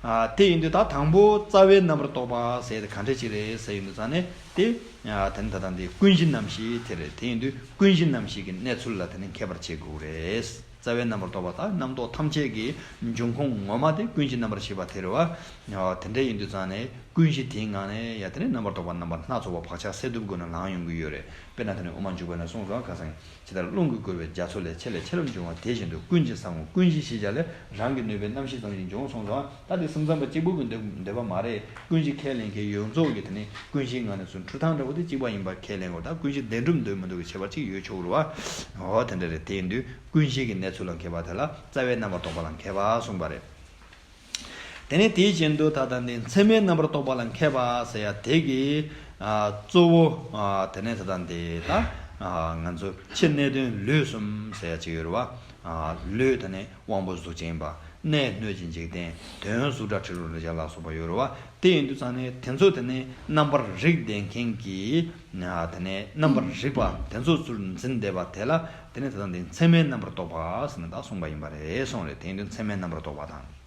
ཨ། དེ་ཡིན་དུས་ད་དང་པོ་རྩ་བའི་རྣམ་པར་རྟོག་པ་ཟེར་དེ་ག་འདྲ་ཅིག་རེད་ཟེར་ཡིན་དུས་ཙང་ནས་དེ། ཨ། དེ་ནི་ད་ལྟ་འདི་ཀུན་གཞི་རྣམ་ཤེས་དེ་རེད། དེ་ཡིན་དུས་ཀུན་གཞི་རྣམ་ཤེས་ཀྱི་གནས་ཚུལ་ལ་དེ་ནི་མཁས་པར་བྱེད་དགོས་རེད། རྩ་བའི་རྣམ་པར་རྟོག་པ་དང་རྣམ་རྟོག་ཐམས་ཅད་ཀྱི་འབྱུང་ཁུངས་ངོ་མ་དེ་ཀུན་གཞི་རྣམ་པར་ཤེས་པ་དེ་རེད་བ། ཨ། དེ་འདྲ་ཡིན་དུས་ཙང་ནས་ཀུན་གཞི་དེའི་ངང་ནས་ཡ་དེ་ནི་རྣམ་པར་རྟོག་པ་རྣམ་པ་སྣ་ཚོགས་པ་བག་ཆགས་སད་ཐུབ་དགོས་ན་ལངས་ཡོང་གི་ཡོད་རེད། དཔེར་ན་དེ་ནི་དབུ་མ་འཇུག་པ་ནས་གསུངས་སོང་ཁ་སང་། ཇི་ལྟར་རླུང་གིས་བསྒུལ་བའི་རྒྱ་མཚོ་ལས། ཆེ་ལས་ཆེ་རུ་འབྱུང་བ་དེ་བཞིན་དུ། ཀུན་གཞི་ས་བོན་ཀུན་གཞིའི་ཤེས་བྱ་ལས། རང་གི་ནུས་པའི་རྣམ་ཤེས་ཙམ་ཞིག་འབྱུང་གསུངས་སོ། ད་དེ་སེམས་ཙམ་པ་གཅིག་པུ་གི་འདོད་འདོད་པ་མ་རེད། ཀུན་གཞི་ཁས་ལེན་མཁན་ཡོངས་རྫོགས་ཀྱི་དེ་ནི་ཀུན་གཞིའི་ངང་ནས་སུ་འཁྲུལ་སྟངས་འདྲ་བོ་དེ་གཅིག་པ་ཡིན་པ་ཁས་ལེན་དགོས། ད་ཀུན་གཞི་བདེན་གྲུབ་འདོད་མི་འདོད་ཀྱི་ཁྱད་པར་གཅིག་ཡོད་ཆོག་རེད་བ། འོ་དེ་འདྲ་རེད། དེ་ཡིན་དུས་ཀུན་གཞི་གི་གནས་ཚུལ་ལ་མཁས་པ་དེ་ལ་རྩ་བའི་རྣམ་པར་རྟོག་པ་ལ་མཁས་པ་གསུངས་པ་རེད། དེ་ནས་དེའི་རྐྱེན་དུ་ད་ལྟ་འདི་མཚན་མའི་རྣམ་པར་རྟོག་པ་ལ་མཁས་པ་ཟེར་ཡ་དེ་གི། ཨ། གཙོ་བོ། ཨ། དེ་ནས་ད་ལྟ་འདི་ད། ཨ། ང་ཚོ་ཕྱི་གནས་དོན་ལུས་གསུམ་ཟེར་ཡ་ཅིག་ཡོད་རེད་བ། ཨ། ལུས་དེ་ནས་དབང་པོ་གཟུགས་ཅན་པ། གནས་སྣོད་ཀྱི་འཇིག་རྟེན། དོན་གཟུགས་སྒྲ་དྲི་རོ་རེག་བྱ་ལ་སོགས་པ་ཡོད་རེད་བ། དེ་ཡིན་དུས་ཙང་ནས་དེ་ཚོ་དེ་ནས་རྣམ་པར་རིག་བསྡད་མཁན་གྱི། ཨ། དེ་ནས་རྣམ་པར་རིག་པ་དེ་ཚོ་ཚུར་འཛིན་བསྡད་པ་དེ་ལ་དེ་ནས་ད་ལྟ་འདི་མཚན་མའི་རྣམ་པར་རྟོག་པ་ཟེར་ནས་ད་གསུངས་པ་ཡིན་པ་རེད་གསུངས་རེད། དེ་ཡིན་དུས་མཚན་མའི་རྣམ་པར་རྟོག་པ་དང་།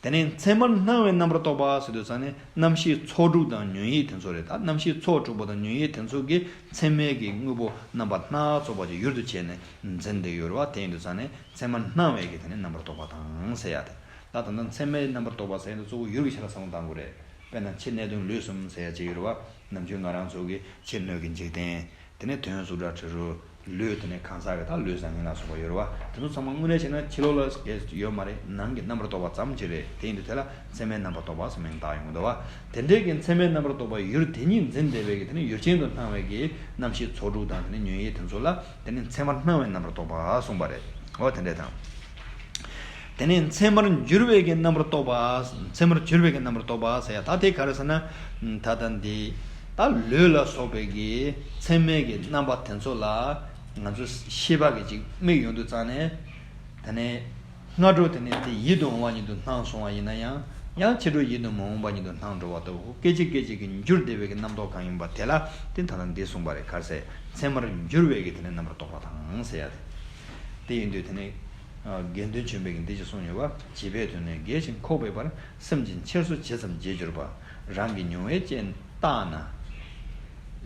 དེ་ནས་མཚན་མར་སྣང་བའི་རྣམ་པར་རྟོག་པ་ཟེར་དུས་ཙང་ནས་རྣམ་ཤེས་ཚོགས་དྲུག་དང་ཉོན་ཡིད་དེ་ཚོ་རེད། ད་རྣམ་ཤེས་ཚོགས་དྲུག་པོ་དང་ཉོན་ཡིད་དེ་ཚོ་གིས་མཚན་མའི་གི་དངོས་པོ་རྣམ་པ་སྣ་ཚོགས་པ་ཅིག་ཡུལ་དུ་བྱས་ནས་འཛིན་བསྡད་ཡོད་རེད་བ། དེ་ཡིན་དུས་ཙང་ནས་མཚན་མར་སྣང་བའི་གི་དེ་ནས་རྣམ་པར་རྟོག་པ་དང་ཟེར་ཡ་དེ། ད་ད་ལྟ་མཚན་མའི་རྣམ་པར་རྟོག་པ་ཟེར་ཡ་དེ་གཙོ་བོ་ཡུལ་གྱི་ཆ་ལ་བསམ་བློ་བཏང་དགོས་རེད། དཔེར་ན་ཕྱི་གནས་དོན་ལུས་གསུམ་ཟེར་ཡ་ཅིག་ཡོད་རེད་བ། ནམ་རྒྱུན་ང་རང་ཚོ་གི་ཕྱི་སྣོད་ཀྱི་འཇིག་རྟེན། དེ་ནས་དོན་གཟུགས་སྒྲ་དྲི་རོ། ལུས་དེ་ནས་གང་ཟག་གི་ད་ལུས་བཟང་ངན་ལ་སོགས་པ་ཡོད་རེད་བ། དེ་ཚོ་ཚང་མ་དངོས་གནས་བྱས་ན་ཕྱི་ལོགས་ལ་ཡོད་མ་རེད། ནང་གི་རྣམ་པར་རྟོག་པ་ཙམ་ཅིག་རེད། དེ་ཡིན་དུས་དེ་ལ་མཚན་མའི་རྣམ་པར་རྟོག་པ་ཟེར་མིང་བཏགས་ཡོང་གི་འདུག་བ། དེ་འདྲའི་གི་མཚན་མའི་རྣམ་པར་རྟོག་པ་ཡུལ་དེ་ཉིད་འཛིན་བསྡད་པའི་གི་དེ་ནས་ཡུལ་ཅན་དུ་སྣང་བའི་གི་རྣམ་ཤེས་ཚོགས་དྲུག་དང་དེ་ནས་ཉོན་ཡིད་དེ་ཚོ་ལ་དེ་ནས་མཚན་མར་སྣང་བའི་རྣམ་པར་རྟོག་པ་གསུངས་པ་རེད། འོ་དེ་འདྲ་དང་། དེ་ནས་མཚན་མར་འགྱུར་བའི་གི་རྣམ་པར་རྟོག་པ། མཚན་མར་འགྱུར་བའི་གི་རྣམ་པར་རྟོག་པ་ཟེར་ཡ་ད་དེ་ག་རེ་ཟེར་ན། ད་ལྟ་འདི། ད་ལུས་ལ་སོགས་པའི་གི་མཚན་མའི་གི་རྣམ་པ་དེ་ཚོ་ལ་ང་ཚོ་ཤེས་པ་གི་ཅིག་དམིགས་ཡོང་དུས་ཙང་ནས། དེ་ནས་སྔ་དྲོ་དེ་ནས་དེ་ཡིད་དུ་འོང་བ་ཉིད་དུ་སྣང་སོང་བ་ཡིན་ན་ཡང་། ཡང་ཕྱི་དྲོ་ཡིད་དུ་མི་འོང་བ་ཉིད་དུ་སྣང་འགྲོ་བ་ལྟ་བུ་སྐད་ཅིག་སྐད་ཅིག་གི་འགྱུར་བསྡད་པའི་གི་རྣམ་རྟོག་གང་ཡིན་པ་དེ་ལ་དེ་ད་ལྟ་འདི་གསུངས་པ་རེད། ག་རེ་ཟེར། མཚན་མར་འགྱུར་བའི་གི་དེ་ནས་རྣམ་པར་རྟོག་པ་དང་ཟེར་ཡ་དེ། དེ་ཡིན་དུས་དེ་ནས། དགེ་འདུན་ཆོས་འཕེལ་གྱིས་འདི་ཅིག་གསུངས་ཡོད་པ། བྱིས་པའི་དུས་ནས་རྒས་ཤིང་འཁོགས་པའི་བར། སེམས་ཀྱི་འཁྱེར་སོ་ཇི་ཙམ་བརྗེད་གྱུར་པ། རང་གི་མྱོང་བས་དཔྱད་བརྟགས་ན།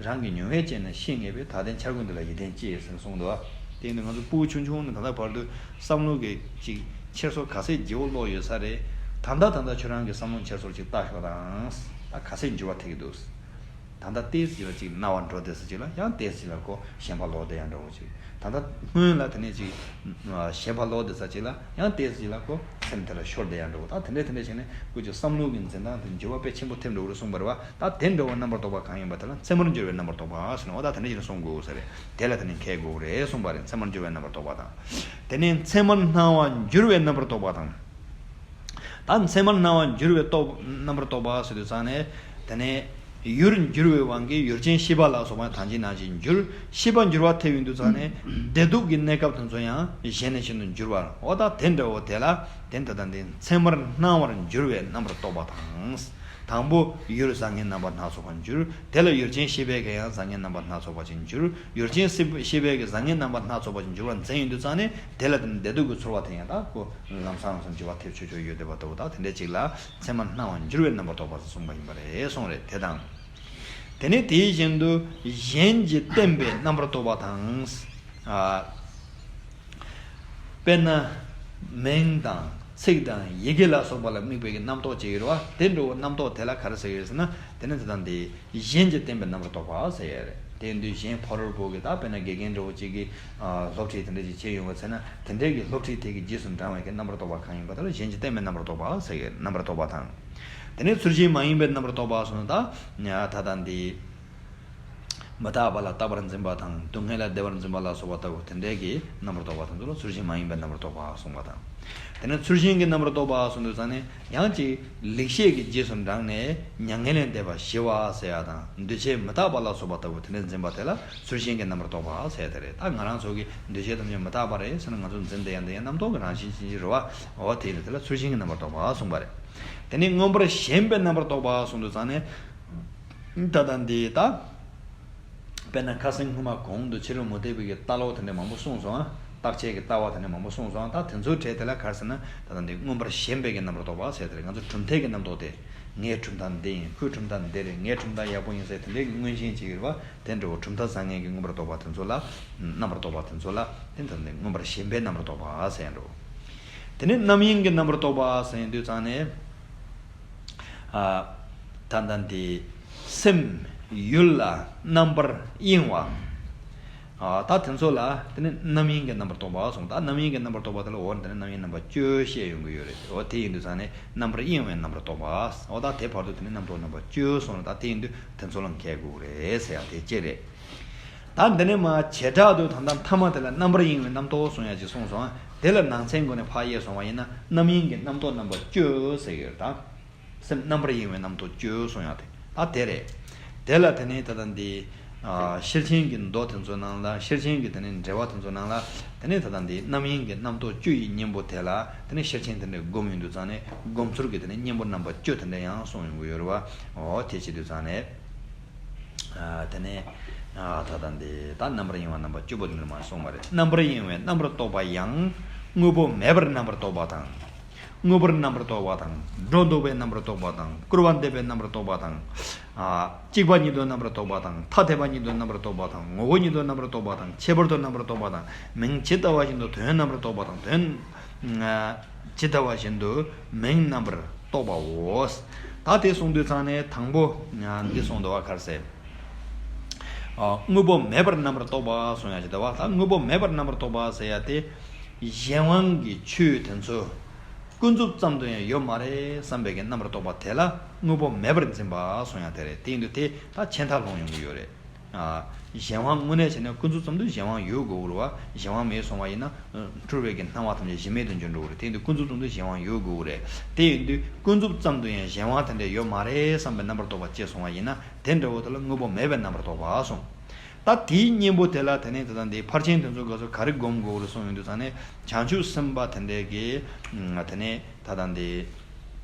རང་གི་མྱོང་བས་དཔྱད་ན་ཤེས་ངེས་པས། ད་ལྟའི་འཆར་སྒོ་འདི་ལ་ཡིད་བརྟན་ཅེས་ཟེར་གསུངས་འདུག་དེ་ཡིན་དུས་ང་ཚོ་སྤུ་གུ་ཆུང་ཆུང་ནས་ད་ལྟ་བར་དུ་བསམ་བློ་གི་ཅིག་འཁྱེར་སོ་ག་ཚད་ལྗིད་པོ་བློ་ཡོད་ས་རེད། ད་ལྟ་ད་ལྟ་ཁྱོད་རང་གི་བསམ་བློ་འཁྱེར་སོ་ཅིག་ལྟ་ཤོག་དང་། ད་ག་ཚད་འགྱུར་བ་ཐེབས་ཀྱི་འདུག་ད་ལྟ་ཏོག་ཙམ་ཅིག་ལ་ཅིག་སྣང་བ་འགྲོ་བསྡད་ས་ཅིག་ལ་ཡང་ཏོག་ཙམ་ཅིག་ལ་ཁོ་ཞེན་པ་ལོག་བསྡད་ཡ་འདྲ་བོ་ཅིག་ད་ལྟ་སྔོན་ལ་དེ་ནས་ཅིག་ཞེན་པ་ལོག་བསྡད་ས་ཅིག་ལ་ཡང་ཏོག་ཙམ་ཅིག་ལ་ཁོ་སེམས་དེ་ལ་ཤོར་བསྡད་ཡ་འདྲ་བོ། ད་དེ་འདྲས་དེ་འདྲས་བྱས་ནས་ཁོ་ཅིག་བསམ་བློ་གི་འཛིན་སྟངས་དེ་འགྱུར་བ་དཔེ་ཆེན་པོ་ཐེབས་འགྲོ་གི་རེད་གསུངས་པ་རེད་བ། ད་དེ་འདྲ་བོ་རྣམ་པར་རྟོག་པ་གང་ཡིན་པ་དེ་ལ་མཚན་མར་འགྱུར་བའི་རྣམ་པར་རྟོག་པ་ཟེར་ནས་འོ་ད་དེ་འདྲས་བྱས་ནས་གསུང་དགོས་ས་རེད། དེ་ལ་དེ་ནས་མཁས་དགོས་རེད་གསུངས་པ་རེད། མཚན་མར་འགྱུར་བའི་རྣམ་པར་རྟོག་པ་དང་། དེ་ནས་མཚན་མར་སྣང་བ་འགྱུར་བའི་རྣམ་པར་རྟོག་པ་དང་། ད་མཚན་མར་སྣང་བ་འགྱུར་བའི་རྟོག་རྣམ་པར་རྟོག་པ་ཟེར་དུས་ཙང་ནས། དེ་ནས་ཡུལ་འགྱུར་བའི་དབང་གིས་ཡུལ་ཅན་ཤེས་པ་ལ་སོགས་པ་ཡང་ད་ཅི་ནང་བཞིན་འགྱུར། ཤེས་པ་འགྱུར་བ་ཐེབས་ཡོང་དུས་ཙང་ནས་བདེ་སྡུག་གི་གནས་སྐབས་དེ་ཚོ་ཡང་གཞན་ནས་གཞན་དུ་འགྱུར་བར། འོ་ད་དེ་འདྲ་བོ་དེ་ལ་དེ་འདྲ་དང་དེ་མཚན་མར་སྣང་བར་འགྱུར་བའི་རྣམ་པར་རྟོག་པ་དང་། དང་པོ་ཡུལ་བཟང་ངན་རྣམ་པ་སྣ་ཚོགས་པར་འགྱུར། དེ་ལ་ཡུལ་ཅན་ཤེས་པའི་གི་ཡང་བཟང་ངན་རྣམ་པ་སྣ་ཚོགས་པ་ཅིག་འགྱུར། ཡུལ་ཅན་ཤེས་པའི་གི་བཟང་ངན་རྣམ་པ་སྣ་ཚོགས་པ་ཅིག་འགྱུར་བར་འཛིན་ཡོང་དུས་ཙང་ནས་དེ་ལ་དེ་བདེ་སྡུག་གི་ཚོར་བ་དེ་ཡང་ད་ཁོ་ལམ་སང་ལམ་སང་འགྱུར་བ་ཐེབས་ཆོག་ཆོག་ཡོད་བསྡད་པ་ལྟ་བུ། ད་དེ་འདྲ་ཅིག་ལ་མཚན་མར་སྣང་བར་འགྱུར་བའི་རྣམ་པར་རྟོག་པ་ཟེར་གསུངས་པ་ཡིན་པ་རེད་གསུངས་རེད། དེ་དང་། དེ་ནས་དེའི་གཞན་དུ་གཞན་གྱིས་བསྟན་པའི་རྣམ་པར་རྟོག་པ་དང་། ཨ། དཔེར་ན། མིང་དང་ཚིག་དང་ཡི་གེ་ལ་སོགས་པ་ལ་དམིགས་པའི་གི་རྣམ་རྟོག་ཅིག་ཡོད་རེད་བ། དེ་འདྲ་བོ་རྣམ་རྟོག་དེ་ལ་ག་རེ་ཟེར་གི་ཡོད་ཟེར་ན། དེ་ནི་དེ་དང་དེ་གཞན་གྱིས་བསྟན་པའི་རྣམ་པར་རྟོག་པ་ཟེར་ཡ་རེད། དེ་ཡིན་དུས་གཞན་ཕ་རོལ་པོ་གི་ད་དཔེར་ན་དགེ་རྒན་འདྲ་བོ་ཅིག་གིས་ཨ་སློབ་ཁྲིད་དེ་འདྲ་ཅིག་བྱས་ཡོང་བ་ཚེ་ན། དེ་འདྲའི་གི་སློབ་ཁྲིད་དེ་གི་རྗེས་སུ་འབྲང་བའི་གི་རྣམ་པར་རྟོག་པ་གང་ཡིན་པ་དེ་ལ་གཞན་གྱིས་བསྟན་པའི་རྣམ་པར་རྟོག་པ་ཟེར་གི་རྣམ་པར་རྟོག་པ་དང་། དེ་ནས་ཚུལ་གཞན་མ་ཡིན་པའི་རྣམ་པར་རྟོག་པ་སོགས་ནི་ད་ད་ལྟ་འདི། མི་རྟག་པ་ལ་རྟག་པར་འཛིན་པ་དང་སྡུག་བསྔལ་ལ་བདེ་བར་འཛིན་པ་ལ་སོགས་པ་ལྟ་བུ་དེ་འདྲའི་གི་རྣམ་པར་རྟོག་པ་དེ་ཚོ་ལ་ཚུལ་གཞན་མ་ཡིན་པའི་རྣམ་པར་རྟོག་པ་གསུངས་པ་དང་། དེ་ནས་ཚུལ་གཞན་གྱི་རྣམ་པར་རྟོག་པ་གསུངས་དུས་ཙང་ནས་ཡང་ཅིག་ལེགས་བཤད་ཀྱི་རྗེས་སུ་འབྲངས་ནས་མྱ་ངན་ལས་འདས་པ་ཞི་བ་ཟེར་ཡ་དང་འདུས་བྱས་མི་རྟག་པ་ལ་སོགས་པ་ལྟ་བུ་དེ་འདྲ་འཛིན་པ་དེ་ལ་ཚུལ་གཞན་གྱི་རྣམ་པར་རྟོག་པ་ཟེར་ཡ་དེ་རེད། ད་ང་རང་ཚོ་གི་འདུས་བྱས་ཐམས་ཅད་མི་རྟག་པ་རེད་ཟེར་ནས་ང་ཚོ་འཛིན་བསྡད་ཡ་འདི་ཡང་རྣམ་རྟོག་གི་རང་བཞིན་ཅན་ཅིག་རེད་བ། འོ་དེ་ཡིན་དུས་དེ་ལ་ཚུལ་གཞན་གྱི་རྣམ་པར་རྟོག་པ་གསུངས་པ་རེད། དེ་ནས་མངོན་པར་ཞེན་པའི་རྣམ་པར་རྟོག་པ་གསུངས་དུས་ཙང་ནས། ད་ལྟ་འདི་ད། དཔེར་ན་ཁ་སང་སྔོན་མ་གོང་དུ་ཕྱི་རོལ་མུ་སྟེགས་པའི་གི་ལྟ་ལོག་དེ་འདྲ་མང་པོ་གསུངས་སོང་ཨ། བརྟག་དཔྱད་ཀྱི་ལྟ་བ་དེ་ནི་མང་པོ་གསུངས་སོང་། ད་དེ་ཚོའི་གྲས་དེ་ལ་ག་རེ་ཟེར་ན། ད་ལྟ་འདི་མངོན་པར་ཞེན་པའི་གི་རྣམ་པར་རྟོག་པ་ཟེར་དེ་རེད། ང་ཚོ་གྲུབ་མཐའི་གི་རྣམ་རྟོག་དེ། ངའི་གྲུབ་མཐའ་འདི་ཡིན། ཁོའི་གྲུབ་མཐའ་འདི་རེད། ངའི་གྲུབ་མཐའ་ཡག་པོ་ཡིན་ཟེར་དེ་འདྲའི་གི་མངོན་ཞེན་བྱེད་ཀྱི་རེད་པ། དེ་འདྲ་བོ་གྲུབ་མཐའ་བཟང་ངན་གྱི་མངོན་པར་རྟོག་པ་དེ་ཚོ་ལ། རྣམ་པར་རྟོག་པ་དེ་ཚོ་ལ་དེ་ད་ལྟ་འདི་མངོན་པར་ཞེན་པའི་རྣམ་པར་རྟོག་པ་ཟེར་ཡང་འགྲོ། དེ་ནས་རྣམ་གཡེང་གི་རྣམ་པར་རྟོག་པ་ཟེར་ཡང་དུས་ཙང་ནས། ཨ། ད་ལྟ་འདི་སེམས་ཡུལ་ལ་རྣམ་པར་གཡེང་བ། ཨ། ད་དེ་ཚོ་ལ་དེ་ནི་རྣམ་གཡེང་གི་རྣམ་པར་རྟོག་པ་གསུངས། ད་རྣམ་གཡེང་གི་རྣམ་པར་རྟོག་པ་དེ་ལ་འོ་དེ་ནི་རྣམ་གཡེང་རྣམ་པ་བཅུ་བཤད་ཡོང་གི་ཡོད་རེད། འོ་དེ་ཡིན་དུས་ཙང་ནས་རྣམ་པར་གཡེང་བའི་རྣམ་པར་རྟོག་པ། འོ་ད་དེ་བར་དུ་དེ་ནི་རྣམ་རྟོག་རྣམ་པ་བཅུ་གསུངས་ལ། ད་དེ་ཡིན་དུས་དེ་ཚོ་ལ་འགལ་དགོས་རེད་ཟེར་ཡ་དེ་གཅིག་རེད། ད་འདི་ནས་མར་བྱེ་བྲག་ཏུ་ད་ལྟ་མཐའ་མ་དེ་ལ་རྣམ་པར་གཡེང་བའི་རྣམ་རྟོག་གསུང་ཡ་ཅིག་གསུངས་སོང་། དེ་ལ་ནང་ཚན་སྒོ་ནས་ཕར་དབྱེ་སོང་བ་ཡིན་ན་རྣམ་གཡེང་གི་རྣམ་རྟོག་རྣམ་པ་བཅུ་ཟེར་གྱི་ཡོད་རེད་ད། སེམས་རྣམ་པར་གཡེང་བའི་རྣམ་རྟོག་བཅུ་གསུང་ཡ་དེ་ད་དེ་རེད། དེ་ལ་དེ་ནས་ད་ལྟ་འདི། ཨ། ཤེར་ཕྱིན་གྱི་མདོ་དེ་ཚོ་ནང་ལ། ཤེར་ཕྱིན་གྱི་དེ་ནས་འགྲེལ་པ་དེ་ཚོ་ནང་ལ། དེ་ནས་ད་ལྟ་འདི་རྣམ་གཡེང་གི་རྣམ་རྟོག་བཅུ་ཡི་གཉེན་པོ་དེ་ལ་དེ་ནས་ཤེར་ཕྱིན་དེ་འདྲ་སྒོམ་ཡོང་དུས་ཙང་ནས་སྒོམ་ཚུལ་གྱི་དེ་ནས་གཉེན་པོ་རྣམ་པ་བཅུ་དེ་འདྲ་ཡང་གསུངས་ཡོང་གི་ཡོད་རེད་བ། འོ་དེ་བྱེད་དུས་ཙང་ནས། ཨ། དེ་ནས། ཨ། ད་ལྟ་འདི་ད་རྣམ་པར་གཡེང་བ་རྣམ་པ་བཅུ་པོ་དེ་འདྲ་མར་གསུངས་པ་རེད། རྣམ་པར་གཡེང་བའི་རྣམ་པར་རྟོག་པ་ཡང་། དངོས་པོ་མེད་པར་རྣམ་པར་རྟོག་པ་དང་། དངོས་པོར་རྣམ་པར་རྟོག་པ་དང་། སྒྲོ་འདོགས་པའི་རྣམ་པར་རྟོག་པ་དང་། སྐུར་བ་འདེབས་པའི་རྣམ་པར་རྟོག་པ་དང་། ཨ། གཅིག་པ་ཉིད་དུ་རྣམ་པར་རྟོག་པ་དང་། ཐ་དད་པ་ཉིད་དུ་རྣམ་པར་རྟོག་པ་དང་། ངོ་བོ་ཉིད་དུ་རྣམ་པར་རྟོག་པ་དང་། ཁྱད་པར་དུ་རྣམ་པར་རྟོག་པ་དང་། མིང་ཇི་ལྟ་བ་བཞིན་དུ་དོན་རྣམ་པར་རྟོག་པ་དང་། དོན། ཇི་ལྟ་བ་བཞིན་དུ་མིང་རྣམ་པར་རྟོག་པའོ། ད་དེ་གསུངས་དུས་ཙང་ནས་དང་པོ་འདི་གསུངས་འདུག་བ། ག་རེ་ཟེར། ཨ། དངོས་པོ་མེད་པར་རྣམ་པར་རྟོག་པ་གསུང་ཡ་ཅིག་འདུག་བ། ད་དངོས་པོ་མེད་པར་རྣམ་པར་རྟོག་པ་ཟེར་ཡ་དེ། གཞན་དབང་གི་ཆོས་དེ་ཚོ་ཀུན་རྫོབ་ཙམ་དུ་ཡང་ཡོད་མ་རེད་བསམ་པའི་གི་རྣམ་པར་རྟོག་པ་དེ་ལ་དངོས་པོ་མེད་པར་འཛིན་པ་གསུང་ཡ་དེ་རེད། དེ་ཡིན་དུས་དེ་ད་ཆད་མཐའ་ལྷུང་ཡོང་གི་ཡོད་རེད། ཨ། གཞན་དབང་དངོས་གནས་བྱས་ན་ཀུན་རྫོབ་ཙམ་དུ་གཞན་དབང་ཡོད་དགོས་རེད་བ། གཞན་དབང་མེད་སོང་བ་ཡིན་ན། འཁྲུལ་བའི་གི་སྣང་བ་ཐམས་ཅད་གཞི་མེད་དུ་འགྱུར་འགྲོ་གི་རེད། དེ་ཡིན་དུས་ཀུན་རྫོབ་ཙམ་དུ་གཞན་དབང་ཡོད་དགོས་རེད། དེ་ཡིན་དུས་ཀུན་རྫོབ་ཙམ་དུ་ཡང་གཞན་དབང་དེ་འདྲ་ཡོད་མ་རེད་བསམ་པའི་རྣམ་པར་རྟོག་པ་སྐྱེས་སོང་བ་ཡིན་ན། དེ་འདྲ་བོ་དེ་ལ་དངོས་པོ་མེད་པའི་རྣམ་པར་རྟོག་པ་གསུངས། ད་དེའི་གཉེན་པོ་དེ་ལ་དེ་ནས་ད་ལྟ་འདི་ཕར་ཕྱིན་དེ་ཚོ་ག་ཚོད་ག་རེ་སྒོམ་དགོས་རེད་གསུངས་ཡོང་དུས་ཙང་ནས། བྱང་ཆུབ་སེམས་དཔའ་དེ་འདྲའི་གི། དེ་ནས་ད་ལྟ་འདི།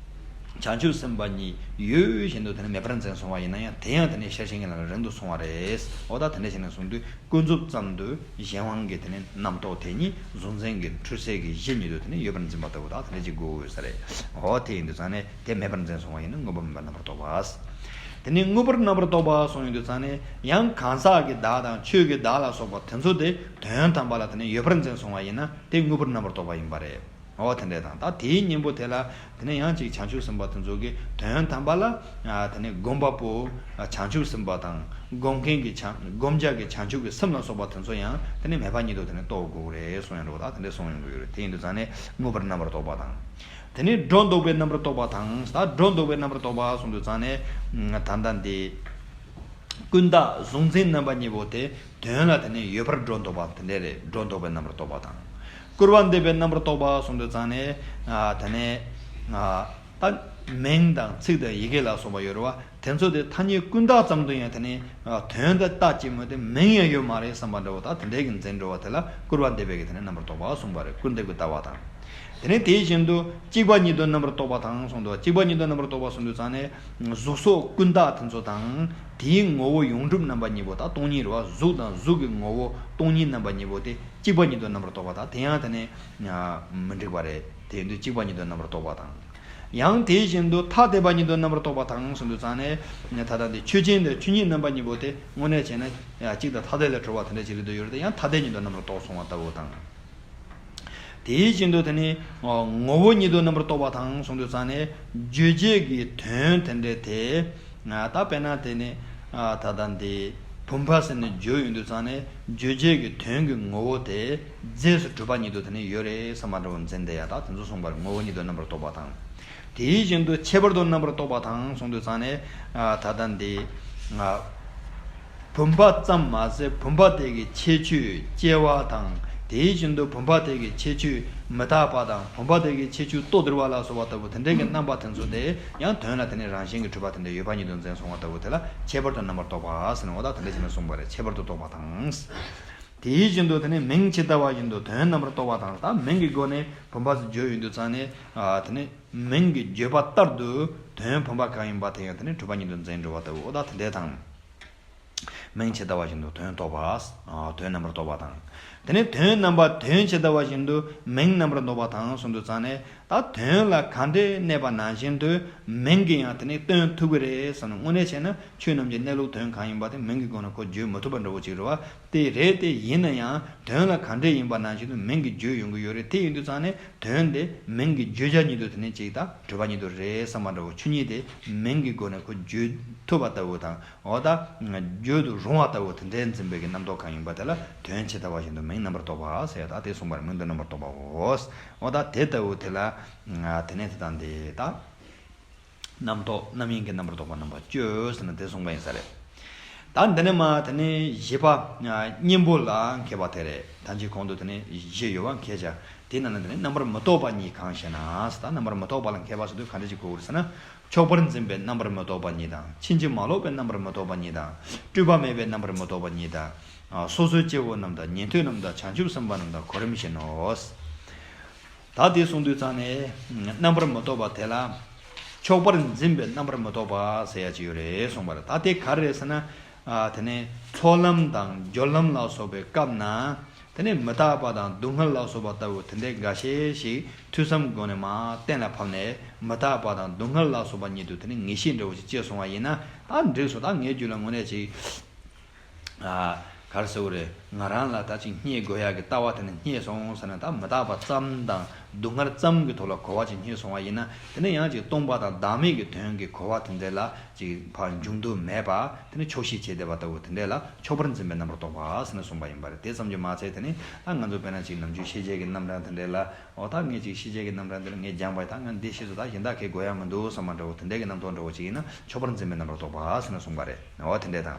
བྱང་ཆུབ་སེམས་དཔའ་ཉིད་ཡོད་བཞིན་དུ་དེ་ནི་མེད་པར་འཛིན་སོང་བ་ཡིན་ན་ཡང་། དེ་ཡང་དེ་ནི་ཤེར་ཕྱིན་གྱི་ལམ་ལ་རིང་དུ་སོང་བ་རེད། འོ་ད་དེ་འདྲ་བྱས་ནས་གསུངས་དུས་ཀུན་རྫོབ་ཙམ་དུ་གཞན་དབང་གི་དེ་ནི་རྣམ་རྟོག་དེ་ཉིད་གཟུང་འཛིན་གྱི་འཁྲུལ་སེལ་གྱི་གཞི་ཉིད་དུ་དེ་ནི་ཡོད་པར་འཛིན་པ་ལྟ་བུ་དག་དེ་འདྲ་ཅིག་དགོས་ས་རེད། འོ་དེ་ཡིན་དུས་ཙང་ནས་དེ་མེད་པར་འཛིན་སོང་བ་ཡིན་ན་དངོས་པོ་མེད་པར་རྣམ་པར་རྟོག་པ། དེ་ནི་དངོས་པོར་རྣམ་པར་རྟོག་པ་གསུངས་ཡོང་དུས་ཙང་ནས་ཡང་གང་ཟག་གི་བདག་དང་ཆོས་ཀྱི་བདག་ལ་སོགས་པ་དེ་ཚོ་དེ་དོན་དམ་པ་ལ་དེ་ནི་ཡོད་པར་འཛིན་སོང་བ་ཡིན་ན་དེ་དངོས་པོར་རྣམ་པར་རྟོག་པ་ཡིན་པ་རེད། འོ་དེ་འདྲ་དང་། ད་དེའི་གཉེན་པོ་དེ་ལ་དེ་ནས་ཡང་ཅིག་བྱང་ཆུབ་སེམས་དཔའ་དེ་ཚོ་གིས་དོན་དམ་པ་ལ། ཨ། དེ་ནས་སྒོམ་པ་པོ། ཨ། བྱང་ཆུབ་སེམས་དཔའ་དང་སྒོམ་མཁན་གྱི་བྱང་། སྒོམ་བྱ་གི་བྱང་ཆུབ་ཀྱི་སེམས་ལ་སོགས་པ་དེ་ཚོ་ཡང་དེ་ནས་མེད་པ་ཉིད་དུ་དེ་ནས་རྟོགས་དགོས་རེད་གསུངས་ཡོང་འདུག་ད་དེ་འདྲ་གསུངས་ཡོང་གི་ཡོད་རེད། དེ་ཡིན་དུས་ཙང་ནས་དངོས་པོར་རྣམ་པར་རྟོག་པ་དང་། དེ་ནས་སྒྲོ་འདོགས་པའི་རྣམ་པར་རྟོག་པ་དང་། ད་སྒྲོ་འདོགས་པའི་རྣམ་པར་རྟོག་པ་གསུངས་དུས་ཙང་ནས། ད་ལྟ་འདི། ཀུན་བརྟགས་གཟུང་འཛིན་རྣམ་པ་གཉིས་པོ་དེ་དོན་ལ་དེ་ནས་ཡོད་པར་སྒྲོ་འདོགས་པ་དེ་འདྲ་རེད། སྒྲོ་འདོགས་པའི་རྣམ་པར་རྟོག་པ་དང་། སྐུར་བ་འདེབས་པའི་རྣམ་པར་རྟོག་པ་གསུངས་དུས་ཙང་ནས། ཨ། དེ་ནས། ཨ། ད་མིང་དང་ཚིག་དང་ཡི་གེ་ལ་སོགས་པ་ཡོད་རེད་བ། དེ་ཚོ་དེ་ཐ་སྙད་ཀུན་བརྟགས་ཙམ་དུ་ཡང་དེ་ནས། ཨ། དོན་དེ་ལྟ་ཅི་སྨོས་ཏེ་མིང་ཡང་ཡོད་མ་རེད་བསམ་པ་འདྲ་བོ། ད་དེ་འདྲའི་གི་འཛིན་འགྲོ་བ་དེ་ལ་སྐུར་བ་འདེབས་པའི་གི་དེ་ནས་རྣམ་པར་རྟོག་པ་གསུངས་པ་རེད། སྐུར་འདེབས་ཀྱི་ལྟ་བ་དང་། དེ་ནས་དེ་བཞིན་དུ་གཅིག་པ་ཉིད་དུ་རྣམ་པར་རྟོག་པ་དང་གསུངས་འདུག་གཅིག་པ་ཉིད་དུ་རྣམ་པར་རྟོག་པ་གསུངས་དུས་ཙང་ནས་གཟུགས་སོགས་ཀུན་བརྟགས་དེ་ཚོ་དང་། དེའི་ངོ་བོ་ཡོངས་གྲུབ་རྣམ་པ་གཉིས་པོ། ད་སྟོང་ཉིད་རེད་བ། གཟུགས་དང་གཟུགས་ཀྱི་ངོ་བོ་སྟོང་ཉིད་རྣམ་པ་གཉིས་པོ་དེ་གཅིག་པ་ཉིད་དུ་རྣམ་པར་རྟོག་པ་དང་། དེ་ཡང་དེ་ནས་མི་འགྲིག་པ་རེད། དེ་ཡིན་དུས་གཅིག་པ་ཉིད་དུ་རྣམ་པར་རྟོག་པ་དང་། ཡང་དེ་བཞིན་དུ་ཐ་དད་པ་ཉིད་དུ་རྣམ་པར་རྟོག་པ་དང་གསུངས་དུས་ཙང་ནས། ད་ལྟ་འདི་ཆོས་ཅན་དང་ཆོས་ཉིད་རྣམ་པ་གཉིས་པོ་དེ་དངོས་གནས་བྱས་ན་གཅིག་དང་ཐ་དད་ལས་གྲུབ་པ་དེ་འདྲ་ཅིག་རེད་འདུག་ཡོད་རེད། དེ་ཡང་ཐ་དད་ཉིད་དུ་རྣམ་པར་རྟོག་སོང་བ་ལྟ་བུ་དང་། དེ་བཞིན་དུ་དེ་ནི་ངོ་བོ་ཉིད་དུ་རྣམ་པར་རྟོག་པ་དང་གསུངས་དུས་ཙང་ནས། རྗོད་བྱེད་ཀྱི་དོན་དེ་འདྲ་དེ། ད་དཔེར་ན་དེ་ནི། ད་ལྟ་འདི་བུམ་པ་ཟེར་ནས་བརྗོད་ཡོང་དུས་ཙང་ནས། རྗོད་བྱེད་ཀྱི་དོན་གྱི་ངོ་བོ་དེ་རྫས་སུ་གྲུབ་པ་ཉིད་དུ་དེ་ནི་ཡོད་རེད་བསམ་པ་འདྲ་བོ་འཛིན་བསྡད་ཡ། ད་དེ་ཚོ་གསུངས་པར་ངོ་བོ་ཉིད་དུ་རྣམ་པར་རྟོག་པ་དང་། དེ་བཞིན་དུ་ཁྱད་པར་དུ་རྣམ་པར་རྟོག་པ་དང་གསུངས་དུས་ཙང་ནས། ད་ལྟ་འདི། བུམ་པ་ཙམ་མ་ཟད་བུམ་པ་དེ་གི་ཁྱད་ཆོས་སྐྱེ་བ་དང་། དེ་བཞིན་དུ་བུམ་པ་དེ་གི་ཁྱད་ཆོས་མི་རྟག་པ་དང་། བུམ་པ་དེ་གི་ཁྱད་ཆོས་ལྟོ་ལྡིར་བ་ལ་སོགས་པ་ལྟ་བུ་དེ་འདྲའི་གི་རྣམ་པ་དེ་ཚོ་དེ་ཡང་དོན་ལ་དེ་ནི་རང་བཞིན་གྱིས་གྲུབ་པ་དེ་འདྲ་ཡོད་པ་ཉིད་དུ་འཛིན་སོང་བ་ལྟ་བུ་དེ་ལ་ཁྱད་པར་དུ་རྣམ་པར་རྟོག་པ་ཟེར་ནས། འོ་ད་དེ་འདྲ་བྱས་ནས་གསུངས་པ་རེད། ཁྱད་པར་དུ་རྟོག་པ་དང་། དེ་བཞིན་དུ་དེ་ནི་མིང་ཇི་ལྟ་བ་བཞིན་དུ་དོན་རྣམ་པར་རྟོག་པ་དང་། ད་མིང་གི་སྒོ་ནས་བུམ་པ་ཟེར་བརྗོད་ཡོང་དུས་ཙང་ནས། དེ་ནི་མིང་གི་བརྗོད་པ་ལྟར་དུ་དོན་བུམ་པ་གང་ཡིན་པ་དེ་ཡང་དེ་ནི་གྲུབ་པ་ཉིད་དུ་འཛིན་འགྲོ་བ་ལྟ་བུ། འོ་ད་དེ་འདྲ་དང་། མིང་ཇི་ལྟ་བ་བཞིན་དུ་དོན་རྟོགས་པ། དོན་རྣམ་པར་རྟོག་པ་དང་ དེ་ནས་དོན་རྣམ་པ་དོན་ཇི་ལྟ་བ་བཞིན་དུ་མིང་རྣམ་པར་འདོགས་པ་དང་གསུངས་དུས་ཙང་ནས། ད་དོན་ལ་ག་འདྲས་གནས་པ་ནང་བཞིན་དུ་མིང་གིས་ཡང་དེ་ནས་སྟོན་ཐུབ་ཀྱི་རེད་བསམ་ན། དངོས་གནས་བྱས་ན་ཆོས་རྣམས་ཀྱི་གནས་ལུགས་དོན་གང་ཡིན་པ་དེ་མིང་གི་སྒོ་ནས་ཁོ་བརྗོད་མི་ཐུབ་པ་འདྲ་བོ་ཅིག་རེད་བ། དེ་རེད། དེ་ཡིན་ན་ཡང་དོན་ལ་ག་འདྲས་ཡིན་པ་ནང་བཞིན་དུ་མིང་གིས་བརྗོད་ཡོང་གི་ཡོད་རེད། དེ་ཡིན་དུས་ཙང་ནས་དོན་དེ་མིང་གི་བརྗོད་བྱ་ཉིད་དུ་དེ་ནས་ཅིག་དང་གྲུབ་པ་ཉིད་དུ་རེད་བསམ་པ་འདྲ་བོ། ཆོས་ཉིད་དེ་མིང་གི་སྒོ་ནས་ཁོ་བརྗོད་ཐུབ་པ་ལྟ་བུ་དང་། འོ་ད་བརྗོད་དུ་རུང་བ་ལྟ་བུ་དེ་འདྲའི་འཛིན་པའི་གི་རྣམ་རྟོག་གང་ཡིན་པ་དེ་ལ་དོན་ཇི་ལྟ་བ་བཞིན་དུ་མིང་རྣམ་པར་རྟོག་པ་ཟེར་ཡ། ད་དེ་གསུངས་པ་རེད། མིང་དོན་རྣམ་པར་རྟོག་པའོ། འོ་ད་དེ་ལྟ་བུ་དེ་ལ་དེ་ནས་དེ་དང་དེ་ད། རྣམ་རྟོག་རྣམ་གཡེང་གི་རྣམ་པར་རྟོག་པ་རྣམ་པ་བཅུ་ཟེར་ན་དེ་གསུངས་པ་ཡིན་ས་རེད། ད་འདི་ནས་མ་དེ་ནས་བཞི་པ་གཉེན་པོ་ལ་མཁས་པ་དེ་རེད། ད་ཅི་གོང་དུ་དེ་ནས་བཞི་ཡོད་པ་མཁས་བྱ། དེ་ནང་ན་དེ་ནས་རྣམ་པར་མི་རྟོག་པ་གཉིས་གང་ཞེ་ན། ད་རྣམ་པར་མི་རྟོག་པ་ལ་མཁས་པ་ཟེར་དུས་ག་འདྲ་ཅིག་གོ་དགོས་རེད་ཟེར་ན། ཆོག་པར་འཛིན་པའི་རྣམ་པར་མི་རྟོག་པ་གཉིས་དང་། ཕྱིན་ཅི་མ་ལོག་པའི་རྣམ་པར་མི་རྟོག་པ་གཉིས་དང་། སྤྲོས་པ་མེད་པའི་རྣམ་པར་མི་རྟོག་པ་གཉིས་དང་། སོ་སོའི་སྐྱེ་བོ་རྣམས་དང་ཉན་ཐོས་རྣམས་དང་བྱང་ཆུབ་སེམས་དཔའ་རྣམས་དང་གོ་རིམ་བཞིན་ནོ། ད་དེ་གསུངས་དུས་ཙང་ནས་རྣམ་པར་མི་རྟོག་པ་དེ་ལ་ཆོག་པར་འཛིན་པའི་རྣམ་པར་མི་རྟོག་པ་ཟེར་ཡ་ཅིག་ཡོད་རེད་གསུངས་པ་རེད། ད་དེ་ག་རེ་རེད་ཟེར་ན། ཨ་དེ་ནས་ཚོགས་ལམ་དང་སྦྱོར་ལམ་ལ་སོགས་པའི་སྐབས་ན། དེ་ནས་མི་རྟག་པ་དང་སྡུག་བསྔལ་ལ་སོགས་པ་ལྟ་བུ་དེ་འདྲའི་འགའ་ཤས་ཤིག་ཐོས་བསམ་སྒོ་ནས་མར་གཏན་ལ་ཕབ་ནས། མི་རྟག་པ་དང་སྡུག་བསྔལ་ལ་སོགས་པ་ཉིད་དུ་དེ་ནས་ངེས་ཤེས་འདྲ་བོ་ཞིག་སྐྱེས་སོང་བ་ཡིན་ན། ད་འགྲིག་སོང་། ད་ངའི་རྒྱུད་ལ་དངོས་གནས་ཅིག་ཨ། ག་རེ་ཟེར་དགོས་རེད། ང་རང་ལ་ད་ཅིག་རྙེད་དགོས་ཡག་གི་ལྟ་བ་དེ་ནི་རྙེད་སོང་ཟེར་ན། ད་མི་རྟག་པ་ཙམ་དང་སྡུག་བསྔལ་ཙམ་གྱི་ཐོག་ལ་གོ་བ་ཅིག་རྙེད་སོང་བ་ཡིན་ན། དེ་ནི་ཡང་ཅིག་སྟོང་པ་དང་བདག་མེད་ཀྱི་དོན་གྱི་གོ་བ་དེ་འདྲ་ལ་ཅིག་ཕར་འཇུག་འདོད་མེད་པ། དེ་ནི་ཆོག་ཤེས་བྱས་བསྡད་པ་ལྟ་བུ་དེ་འདྲ་ལ་ཆོག་པར་འཛིན་པའི་རྣམ་པར་རྟོག་པ་ཟེར་ནས་གསུངས་པ་ཡིན་པ་རེད། དེ་ཙམ་གྱིས་མ་ཚད། དེ་ནི་ད་ང་ཚོ་དཔེར་ན་ཅིག་ནམ་རྒྱུན་ཤེས་བྱའི་གི་རྣམ་གྲངས་དེ་འདྲ་ལ། འོ་ད་ངས་ཅིག་ཤེས་བྱའི་གི་རྣམ་གྲངས་དེ་ལ་ངས་སྦྱངས་པ་ཡིན། ད་ང་འདི་ཤེས་སོང་། ད་གཞན་དག་གིས་དགོས་ཡ་མི་འདུག་བསམ་པ་འདྲ་བོ་དེ་འདྲའི་གི་རྣམ་རྟོག་འདྲ་བོ་ཅིག་ཡིན་ན་ཆོག་པར་འཛིན་པའི་རྣམ་པར་རྟོག་པ་ཟེར་ནས་གསུངས་པ་རེད། འོ་དེ་འདྲ་དང་།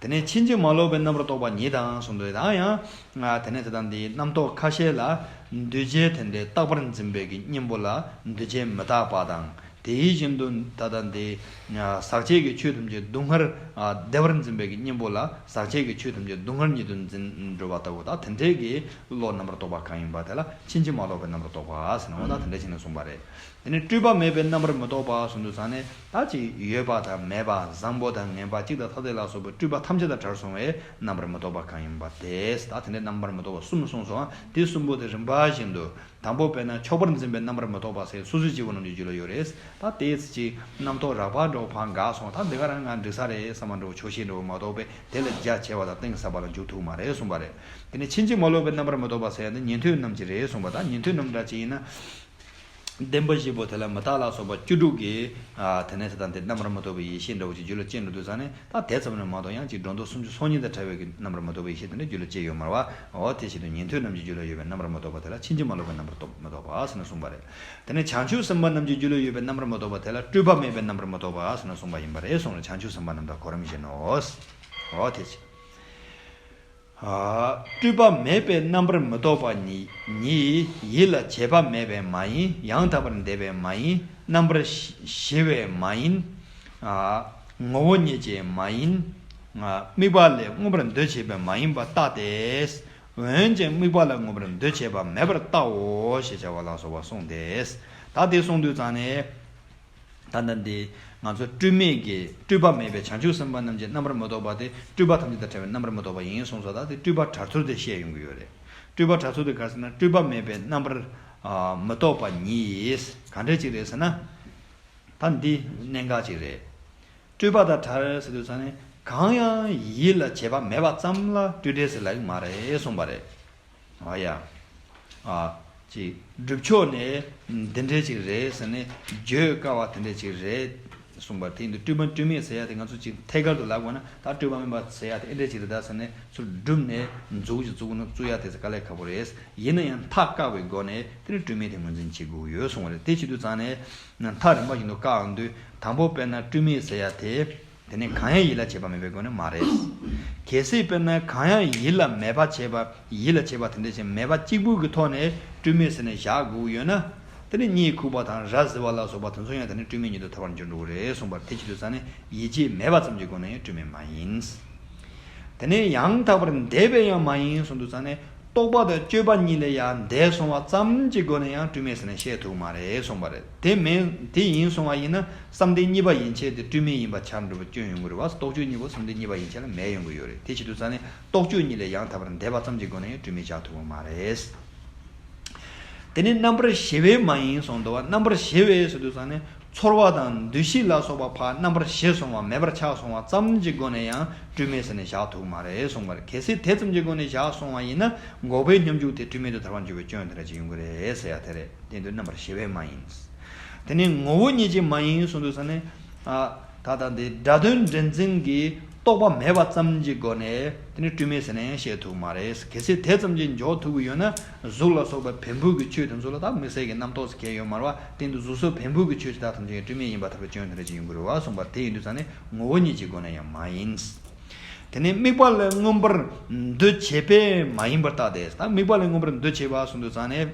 དེ་ནས་ཕྱིན་ཅི་མ་ལོག་པའི་རྣམ་པར་རྟོག་པ་གཉིས་དང་གསུངས་འདུག། ད་ཡང་། ང་དེ་ནས་དེ་དང་འདིའི་རྣམ་རྟོག་ཁ་ཤས་ལ་འདུས་བྱས་དེ་འདྲའི་རྟག་པར་འཛིན་པའི་གི་གཉེན་པོ་ལ་འདུས་བྱས་མི་རྟག་པ་དང་། དེ་བཞིན་དུ་ད་ལྟ་འདི་ཟག་བཅས་ཀྱི་ཆོས་ཐམས་ཅད་སྡུག་བསྔལ་བདེ་བར་འཛིན་པའི་གི་གཉེན་པོ་ལ་ཟག་བཅས་ཀྱི་ཆོས་ཐམས་ཅད་སྡུག་བསྔལ་ཉིད་དུ་འཛིན་འགྲོ་བ་ལྟ་བུ། ད་དེ་འདྲའི་གི་བློ་རྣམ་པར་རྟོག་པ་གང་ཡིན་པ་དེ་ལ་ཕྱིན་ཅི་མ་ལོག་པའི་རྣམ་པར་རྟོག་པ་ཟེར་ནས། འོ་ད་དེ་འདྲ་བྱས་ནས་གསུངས་པ་རེད། དེ་ནས་སྤྲོས་པ་མེད་པའི་རྣམ་པར་མི་རྟོག་པ་གསུངས་དུས་ཙང་ནས། ད་ཅིག་ཡོད་པ་དང་མེད་པ། བཟང་པོ་དང་ངན་པ། གཅིག་དང་ཐ་དད་ལ་སོགས་པའི་སྤྲོས་པ་ཐམས་ཅད་དང་བྲལ་སོང་བའི་རྣམ་པར་མི་རྟོག་པ་གང་ཡིན་པ་དེ། ད་དེ་འདྲའི་རྣམ་པར་མི་རྟོག་པ་གསུམ་གསུངས་སོང་། དེ་གསུམ་པོ་དེ་རིམ་པ་བཞིན་དུ། དང་པོ་དཔེར་ན་ཆོག་པར་འཛིན་པའི་རྣམ་པར་མི་རྟོག་པ་ཟེར་སོ་སོའི་སྐྱེ་བོ་རྣམས་ཀྱི་རྒྱུད་ལ་ཡོད་རེད། ད་དེ་ཅིག་རྣམ་རྟོག་རགས་པ་འདྲ་བོ་ཕར་འགགས་སོང་། ད་འདི་ག་རང་ང་འགྲིག་ས་རེད་བསམ་པ་འདྲ་བོ་ཆོག་ཤེས་འདྲ་བོ་མ་གཏོགས་པའི་དེ་ལ་རྒྱ་ཆེ་བ་དང་གཏིང་ཟབ་པ་ལ་འཇུག་ཐུབ་མ་རེད་གསུངས་པ་རེད། དེ་ནས་ཕྱིན་ཅི་མ་ལོག་པའི་རྣམ་པར་མི་རྟོག་པ་ཟེར་ཡ་དེ་ཉན་ཐོས་རྣམས་ཀྱི་རེད་གསུངས་པ། ད་ཉན་ཐོས་རྣམས་འདྲ་ཅིག་ཡིན་ན། བདེན་པ་བཞི་པོ་དེ་ལ་མི་རྟག་ལ་སོགས་པ་བཅུ་དྲུག་གི། ཨ། དེ་ནས་དེ་དང་དེ་རྣམ་པར་མི་རྟོག་པའི་ཡེ་ཤེས་འདྲ་བོ་ཅིག་རྒྱུད་ལ་སྐྱེས་འགྲོ་དུས་ཙང་ནས། ད་དེ་ཙམ་ནས་མ་གཏོགས་ཡང་ཅིག་སྒྲོ་འདོགས་སུམ་ཅུ་སོ་གཉིས་དང་བྲལ་བའི་གི་རྣམ་པར་མི་རྟོག་པའི་ཡེ་ཤེས་དེ་འདྲ་རྒྱུད་ལ་སྐྱེས་ཡོད་མ་རེད་བ། འོ་དེ་བཞིན་དུ་ཉན་ཐོས་རྣམས་ཀྱི་རྒྱུད་ལ་ཡོད་པའི་རྣམ་པར་མི་རྟོག་པ་དེ་ལ་ཕྱིན་ཅི་མ་ལོག་པའི་རྣམ་པར་རྟོག་མི་རྟོག་པ་ཟེར་ནས་གསུངས་པ་རེད། དེ་ནས་བྱང་ཆུབ་སེམས་དཔའ་རྣམས་ཀྱི་རྒྱུད་ལ་ཡོད་པའི་རྣམ་པར་མི་རྟོག་པ་དེ་ལ་སྤྲོས་པ་མེད་པའི་རྣམ་པར་མི་རྟོག་པ་ཟེར་ནས་གསུངས་པ་ཡིན་པ་རེད་གསུངས་རེད། བྱང་ཆུབ་སེམས་དཔའ་རྣམས་དང་གོ་རིམ་བཞིན་ནོ། འོ་དེ་བཞིན། ཨ། སྤྲོས་པ་མེད་པའི་རྣམ་པར་མི་རྟོག་པ་ཉིད། ཉིད་ཡིད་ལ་བྱེད་པ་མེད་པས་མ་ཡིན། ཡང་དག་པར་འདས་པས་མ་ཡིན། རྣམ་པར་ཞི་བས་མ་ཡིན། ཨ། ངོ་བོ་ཉིད་ཀྱིས་མ་ཡིན། ཨ། དམིགས་པ་ལས་མངོན་པར་འདོད་བྱེད་པས་མ་ཡིན་པར་བརྟགས་ཏེ། འོན་ཀྱང་དམིགས་པ་ལ་མངོན་པར་འདོད་བྱེད་པ་མེད་པར་བལྟའོ་ཞེས་བྱ་བ་ལ་སོགས་པ་གསུངས་ཏེ། ད་དེ་གསུངས་དུས་ཙང་ནས། ད་ལྟ་འདི་ང་ཚོ་སྤྲོས་མེད་ཀྱི་སྤྲོས་པ་མེད་པའི་བྱང་ཆུབ་སེམས་དཔའ་རྣམས་ཀྱི་རྣམ་པར་མི་རྟོག་པ་དེ་སྤྲོས་པ་ཐམས་ཅད་དང་བྲལ་བའི་རྣམ་པར་མི་རྟོག་པ་ཡིན་གསུངས་སོ། ད་དེ་སྤྲོས་པ་བྲལ་ཚུལ་དེ་བཤད་ཡོང་གི་ཡོད་རེད། སྤྲོས་པ་བྲལ་ཚུལ་དེ་ག་རེ་ཟེར་ན། སྤྲོས་པ་མེད་པའི་རྣམ་པར་མི་རྟོག་པ་ཉིད། ག་འདྲ་ཅིག་རེད་ཟེར་ན། ད་འདི་གནད་འགག་ཅིག་རེད། སྤྲོས་པ་དང་བྲལ་ཟེར་དུས་ཙང་ནས་གང་ཡང་ཡིད་ལ་བྱེད་པ་མེད་པ་ཙམ་ལ་སྤྲོས་བྲལ་ཟེར་ལབ་ཀྱི་མ་རེད་གསུངས་པ་རེད། ཨ་ཡ། ཨ། ཅིག་སྒྲུབ་ཕྱོགས་ནས་འདི་འདྲས་ཅིག་རེད་ཟེར་ནས་བརྗོད་དཀའ་བ་དེ་འདྲས་ཅིག་རེད་གསུངས་པ། དེ་ཡིན་དུས་སྤྲོས་མ་སྤྲོས་མེད་ཟེར་ཡ་དེ་ང་ཚོ་ཅིག་ཐད་ཀར་དུ་ལབ་དགོས་ན། ད་སྤྲོས་པ་མེད་པ་ཟེར་ཡ་དེ་འདི་འདྲས་ཅིག་རེད་ད་ཟེར་ནས་ཚུར་བསྒྲུབས་ནས་མཛུབ་གུ་ཅིག་བཙུགས་ན་བཙུགས་ཡ་དེ་དཀའ་ལས་ཁག་པོ་རེད། ཡིན་ན་ཡང་མཐའ་བཀག་པའི་སྒོ་ནས་དེ་ནི་སྤྲོས་མེད་དེ་ངོས་འཛིན་བྱེད་དགོས་ཡོད་གསུངས་པ་རེད། དེ་བྱེད་དུས་ཙང་ནས་མཐའ་རིམ་པ་བཞིན་དུ་བཀག་ཡོང་དུས། དང་པོ་དཔེར་ན་སྤྲོས་མེད་ཟེར་ཡ་དེ། དེ་ནི་གང་ཡང་ཡིད་ལ་བྱེད་པ་མེད་པའི་སྒོ་ནས་མ་རེད། གལ་སྲིད་དཔེར་ན་གང་ཡང་ཡིད་ལ་མེད་པ་བྱེད་པ། ཡིད་ལ་བྱེད་པ་དེ་འདྲ་ཅིག་མེད་པ་གཅིག་པུ་གི་ཐོག་ནས་སྤྲོས་མེད་ཟེར་ནས་བཞག་དགོས་ཀྱི་ཡོད་ན། དེ་ནི་གཉིད་ཁུག་པ་དང་ར་བཟི་བ་ལ་སོགས་པ་དེ་ཚོ་ཡང་དེ་ནི་སྤྲོས་མེད་ཉིད་དུ་ཐལ་བར་འགྱུར་འགྲོ་གི་རེད་གསུངས་པ་རེད། དེ་བྱེད་དུས་ཙང་ནས་ཡིད་ཆེས་མེད་པ་ཙམ་གྱི་སྒོ་ནས་ཡང་སྤྲོས་མེད་མ་ཡིན། དེ་ནས་ཡང་དག་པར་འདས་པས་ཡང་མ་ཡིན་གསུངས་དུས་ཙང་ནས། རྟོག་པ་དང་དཔྱོད་པ་གཉིས་ལས་ཡང་འདས་སོང་བ་ཙམ་གྱི་སྒོ་ནས་ཡང་སྤྲོས་མེད་ཟེར་ནས་བཤད་ཐུབ་མ་རེད་གསུངས་པ་རེད། དེ་མིན་དེ་ཡིན་སོང་བ་ཡིན་ན་བསམ་གཏན་གཉིས་པ་ཡན་ཆད་དེ་སྤྲོས་མེད་ཡིན་པ་ཆགས་འགྲོ་བའི་སྐྱོན་ཡོང་གི་རེད་བ། རྟོག་དཔྱོད་གཉིས་པོ་བསམ་གཏན་གཉིས་པ་ཡན་ཆད་ལ་མེད་ཡོང་གི་ཡོད་རེད། དེ་བྱེད་དུས་ཙང་ནས་རྟོག་དཔྱོད་གཉིས་ལས་ཡང་དག་པར་འདས་པ་ཙམ་གྱི་སྒོ་ནས་ཡང་སྤྲོས་མེད་བཞག་ཐུབ་པ་མ་རེད། དེ་ནས་རྣམ་པར་ཤེས་པས་མ་ཡིན་གསུངས་འདུག་བ། རྣམ་པར་ཤེས་པས་ཟེར་དུས་ཙང་ནས་ཚོར་བ་དང་འདུ་ཤེས་ལ་སོགས་པ་ཕར་རྣམ་པར་ཤེས་སོང་བ་མེད་པར་ཆགས་སོང་བ་ཙམ་གྱི་སྒོ་ནས་ཡང་སྤྲོས་མེད་ཟེར་ནས་བཞག་ཐུབ་མ་རེད་གསུངས་པ་རེད། གལ་སྲིད་དེ་ཙམ་གྱི་སྒོ་ནས་བཞག་སོང་བ་ཡིན་ན་འགོག་པའི་སྙོམས་འཇུག་དེ་སྤྲོས་མེད་དུ་ཐལ་བར་འགྱུར་བའི་སྐྱོན་དེ་འདྲ་ཅིག་ཡོང་གི་རེད་ཟེར་ཡ་དེ་རེད། དེ་དུས་རྣམ་པར་ཤེས་པས་མ་ཡིན། དེ་ནས་ངོ་བོ་ཉིད་ཀྱིས་མ་ཡིན་གསུངས་དུས་ཙང་ནས། ཨ། ད་ལྟ་འདི་སྒྲ་དོན་འདྲེན་འཛིན་གྱི་རྟོག་པ་མེད་པ་ཙམ་གྱི་སྒོ་ནས་དེ་ནི་སྤྲོས་མེད་ཟེར་ནས་ཡང་བཤད་ཐུབ་མ་རེད། གལ་སྲིད་དེ་ཙམ་གྱིས་འཇོག་ཐུབ་ཀྱི་ཡོད་ན་གཟུགས་ལ་སོགས་པའི་བེམ་པོ་གི་ཆོས་དེ་ཚོ་ལ་ད་དམིགས་བསལ་གྱི་རྣམ་རྟོག་ཟེར་མཁན་ཡོད་མ་རེད་བ། དེ་འདུག་གཟུགས་སོགས་བེམ་པོ་གི་ཆོས་ཅིག་ད་ཐམས་ཅད་སྤྲོས་མེད་ཡིན་པར་ཐལ་བའི་སྐྱོན་དེ་འདྲ་ཅིག་ཡོང་གི་རེད་བ་གསུངས་པ་དེ་ཡིན་དུས་ཙང་ནས་ངོ་བོ་ཉིད་ཀྱི་སྒོ་ནས་ཡང་མ་ཡིན། དེ་ནས་དམིགས་པ་ལས་མངོན་པར་འདུ་བྱེད་པས་མ་ཡིན་པར་བརྟགས་ཏེ། ད་དམིགས་པ་ལས་མངོན་པར་འདུ་བྱེད་པ་གསུངས་དུས་ཙང་ནས།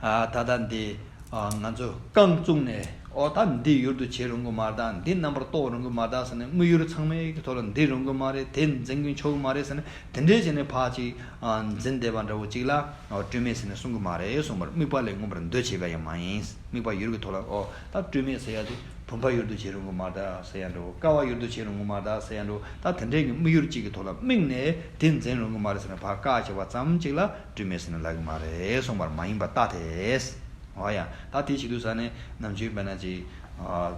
ཨ། ད་ལྟ་འདི། ཨ། ང་ཚོ་རྐང་བཙུགས་ནས་ཨོ་ད་འདི་ཡུལ་དུ་བྱེད་རུང་གི་མ་རེད་ད། འདི་རྣམ་པར་རྟོག་རུང་གི་མ་རེད་ད་ཟེར་ནས་དམིགས་ཡུལ་ཚང་མའི་གི་ཐོག་ལ་འདི་རུང་གི་མ་རེད། དེ་འཛིན་གྱི་ཆོག་གི་མ་རེད་ཟེར་ནས་དེ་འདྲས་བྱས་ནས་ཕར་ཅིག་ཨ། འཛིན་བསྡད་པ་འདྲ་བོ་ཅིག་ལ་ཨོ་སྤྲོས་མེད་ཟེར་ནས་གསུང་གི་མ་རེད་གསུངས་པར། དམིགས་པ་ལས་མངོན་པར་འདུ་བྱེད་པ་ཡང་མ་ཡིན། དམིགས་པ་ཡུལ་གྱི་ཐོག་ལ་ཨོ་ད་སྤྲོས་མེད་ཟེར་ཡ་དེ་བུམ་པ་ཡུལ་དུ་བྱེད་རུང་གི་མ་རེད་ད་ཟེར་ཡ་འདྲ་བོ། ཀ་བ་ཡུལ་དུ་བྱེད་རུང་གི་མ་རེད་ད་ཟེར་ཡ་འདྲ་བོ། ད་དེ་འདྲས་ཀྱི་དམིགས་ཡུལ་གཅིག་གི་ཐོག་ལ་དམིགས་ནས་དེ་འཛིན་རུང་གི་མ་རེད་ཟེར་ནས་ཕར་བཀག་བྱས་པ་ཙམ་གཅིག་ལ་སྤྲོས་མེད་ཟེར་ནས་ལབ་ཀྱི་མ་རེད་གསུངས་པར་མ་ཡིན་པར་བརྟགས་ཏེ། འོ་ཡ། ད་དེ་བྱེད་དུས་ཙང་ནས་ནམ་རྒྱུན་དཔེར་ན་ཅིག་ཨ།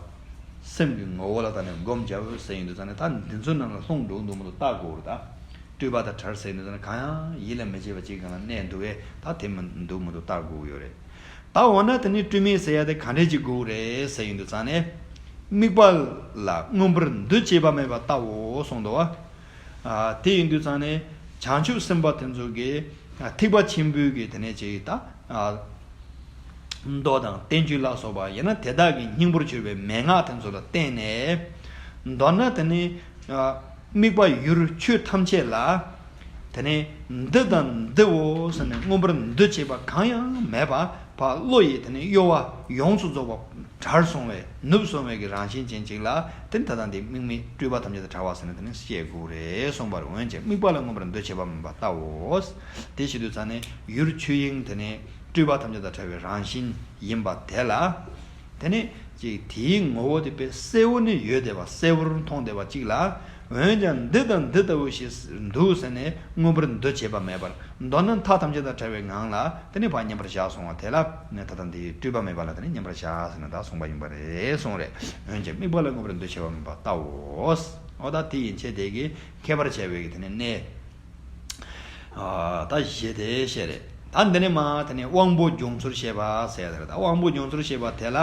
སེམས་ཀྱི་ངོ་བོ་ལ་ད་ནས་སྒོམ་རྒྱབ་ཟེར་ཡོང་དུས་ཙང་ནས་ད་འདི་ཚོའི་ནང་ལ་ལྷུང་འགྲོ་འདུག་མི་འདུག་བལྟ་དགོས་རེད་ད། སྤྲོས་པ་དང་བྲལ་ཟེར་ཡོང་དུས་ཙང་ནས་གང་ཡང་ཡིད་ལ་མི་བྱེད་པ་ཅིག་སྒང་ལ་གནས་འདུག་གས། ད་དེ་མི་འདུག་མི་འདུག་བལྟ་དགོས་ཀྱི་ཡོད་རེད། ད་འོ་ན་དེ་ནི་སྤྲོས་མེད་ཟེར་ཡ་དེ་ག་འདྲས་ཅིག་དགོས་རེད་ཟེར་ཡོང་དུས་ཙང་ནས། དམིགས་པ་ལ་མངོན་པར་འདུ་བྱེད་པ་མེད་པར་བལྟའོ་གསུངས་འདུག་བ། ཨ། དེ་ཡིན་དུས་ཙང་ནས་བྱང་ཆུབ་སེམས་དཔའ་དེ་ཚོ་གིས་ཨ། ཐེག་པ་ཆེན་པོའི་གི་དེ་ནས་ཅིག་ད་ཨ། མདོ་དང་བསྟན་བཅོས་ལ་སོགས་པ་ཡང་ན་དེ་དག་གི་སྙིང་པོར་གྱུར་པའི་མན་ངག་དེ་ཚོ་ལ་བརྟེན་ནས། མདོར་ན་དེ་ནི་ཨ། དམིགས་པ་ཡུལ་ཆོས་ཐམས་ཅད་ལ་དེ་ནི་འདི་དང་འདིའོ་ཟེར་ནས་མངོན་པར་འདུ་བྱེད་པ་གང་ཡང་མེད་པ། ཕར་བློ་ཡི་དེ་ནས་གཡོ་བ་ཡོངས་སུ་རྫོགས་པ་བྲལ་སོང་བའི་ནུབ་སོང་བའི་གི་རང་བཞིན་ཅན་ཅིག་ལ་དེ་ནི་ད་ལྟ་འདི་དམིགས་མེད་སྤྲོས་པ་ཐམས་ཅད་དང་བྲལ་བ་ཟེར་ནས་དེ་ནི་བཤད་དགོས་རེད་གསུངས་པར། འོན་ཀྱང་དམིགས་པ་ལ་མངོན་པར་འདུ་བྱེད་པ་མིན་པར་བལྟའོ། དེ་བྱེད་དུས་ཙང་ནས་ཡུལ་ཆོས་དབྱིངས་དེ་ནི་སྤྲོས་པ་ཐམས་ཅད་དང་བྲལ་བའི་རང་བཞིན་ཡིན་པ་དེ་ལ། དེ་ནི་ཅིག་དེའི་ངོ་བོ་དེ་དཔེ་གསལ་བོ་ནི་ཡོད་བསྡད་པ་གསལ་བོར་མཐོང་བསྡད་པ་གཅིག་ལ། འོན་ཀྱང་འདི་དང་འདི་ལྟ་བུ་ཞིག་འདུག་ཟེར་ནས་མངོན་པར་འདུ་བྱེད་པ་མེད་པར། མདོར་ན་མཐའ་ཐམས་ཅད་དང་བྲལ་བའི་ངང་ལ་དེ་ནི་ཕར་མཉམ་པར་བཞག་སོང་བ་དེ་ལ་ནི་ད་ལྟ་འདིའི་སྤྲོས་པ་མེད་པ་ལ་དེ་ནི་མཉམ་པར་བཞག་ཟེར་ན་ད་གསུངས་པ་ཡིན་པ་རེད་གསུངས་རེད། འོན་ཀྱང་དམིགས་པ་ལ་མངོན་པར་འདུ་བྱེད་པ་མིན་པར་བལྟའོ། འོ་ད་དེ་ཡན་ཆད་དེ་གིས་ཁྱད་པར་བྱ་བའི་གི་དེ་ནི་གནས། ཨ། ད་བཞི་དེ་བཤད་རེད། ད་འདི་ནས་མར་དེ་ནས་དབང་པོ་སྦྱོང་ཚུལ་བཤད་པ་ཟེར་ཡ་དེ་རེད། ད་དབང་པོ་སྦྱོང་ཚུལ་བཤད་པ་དེ་ལ།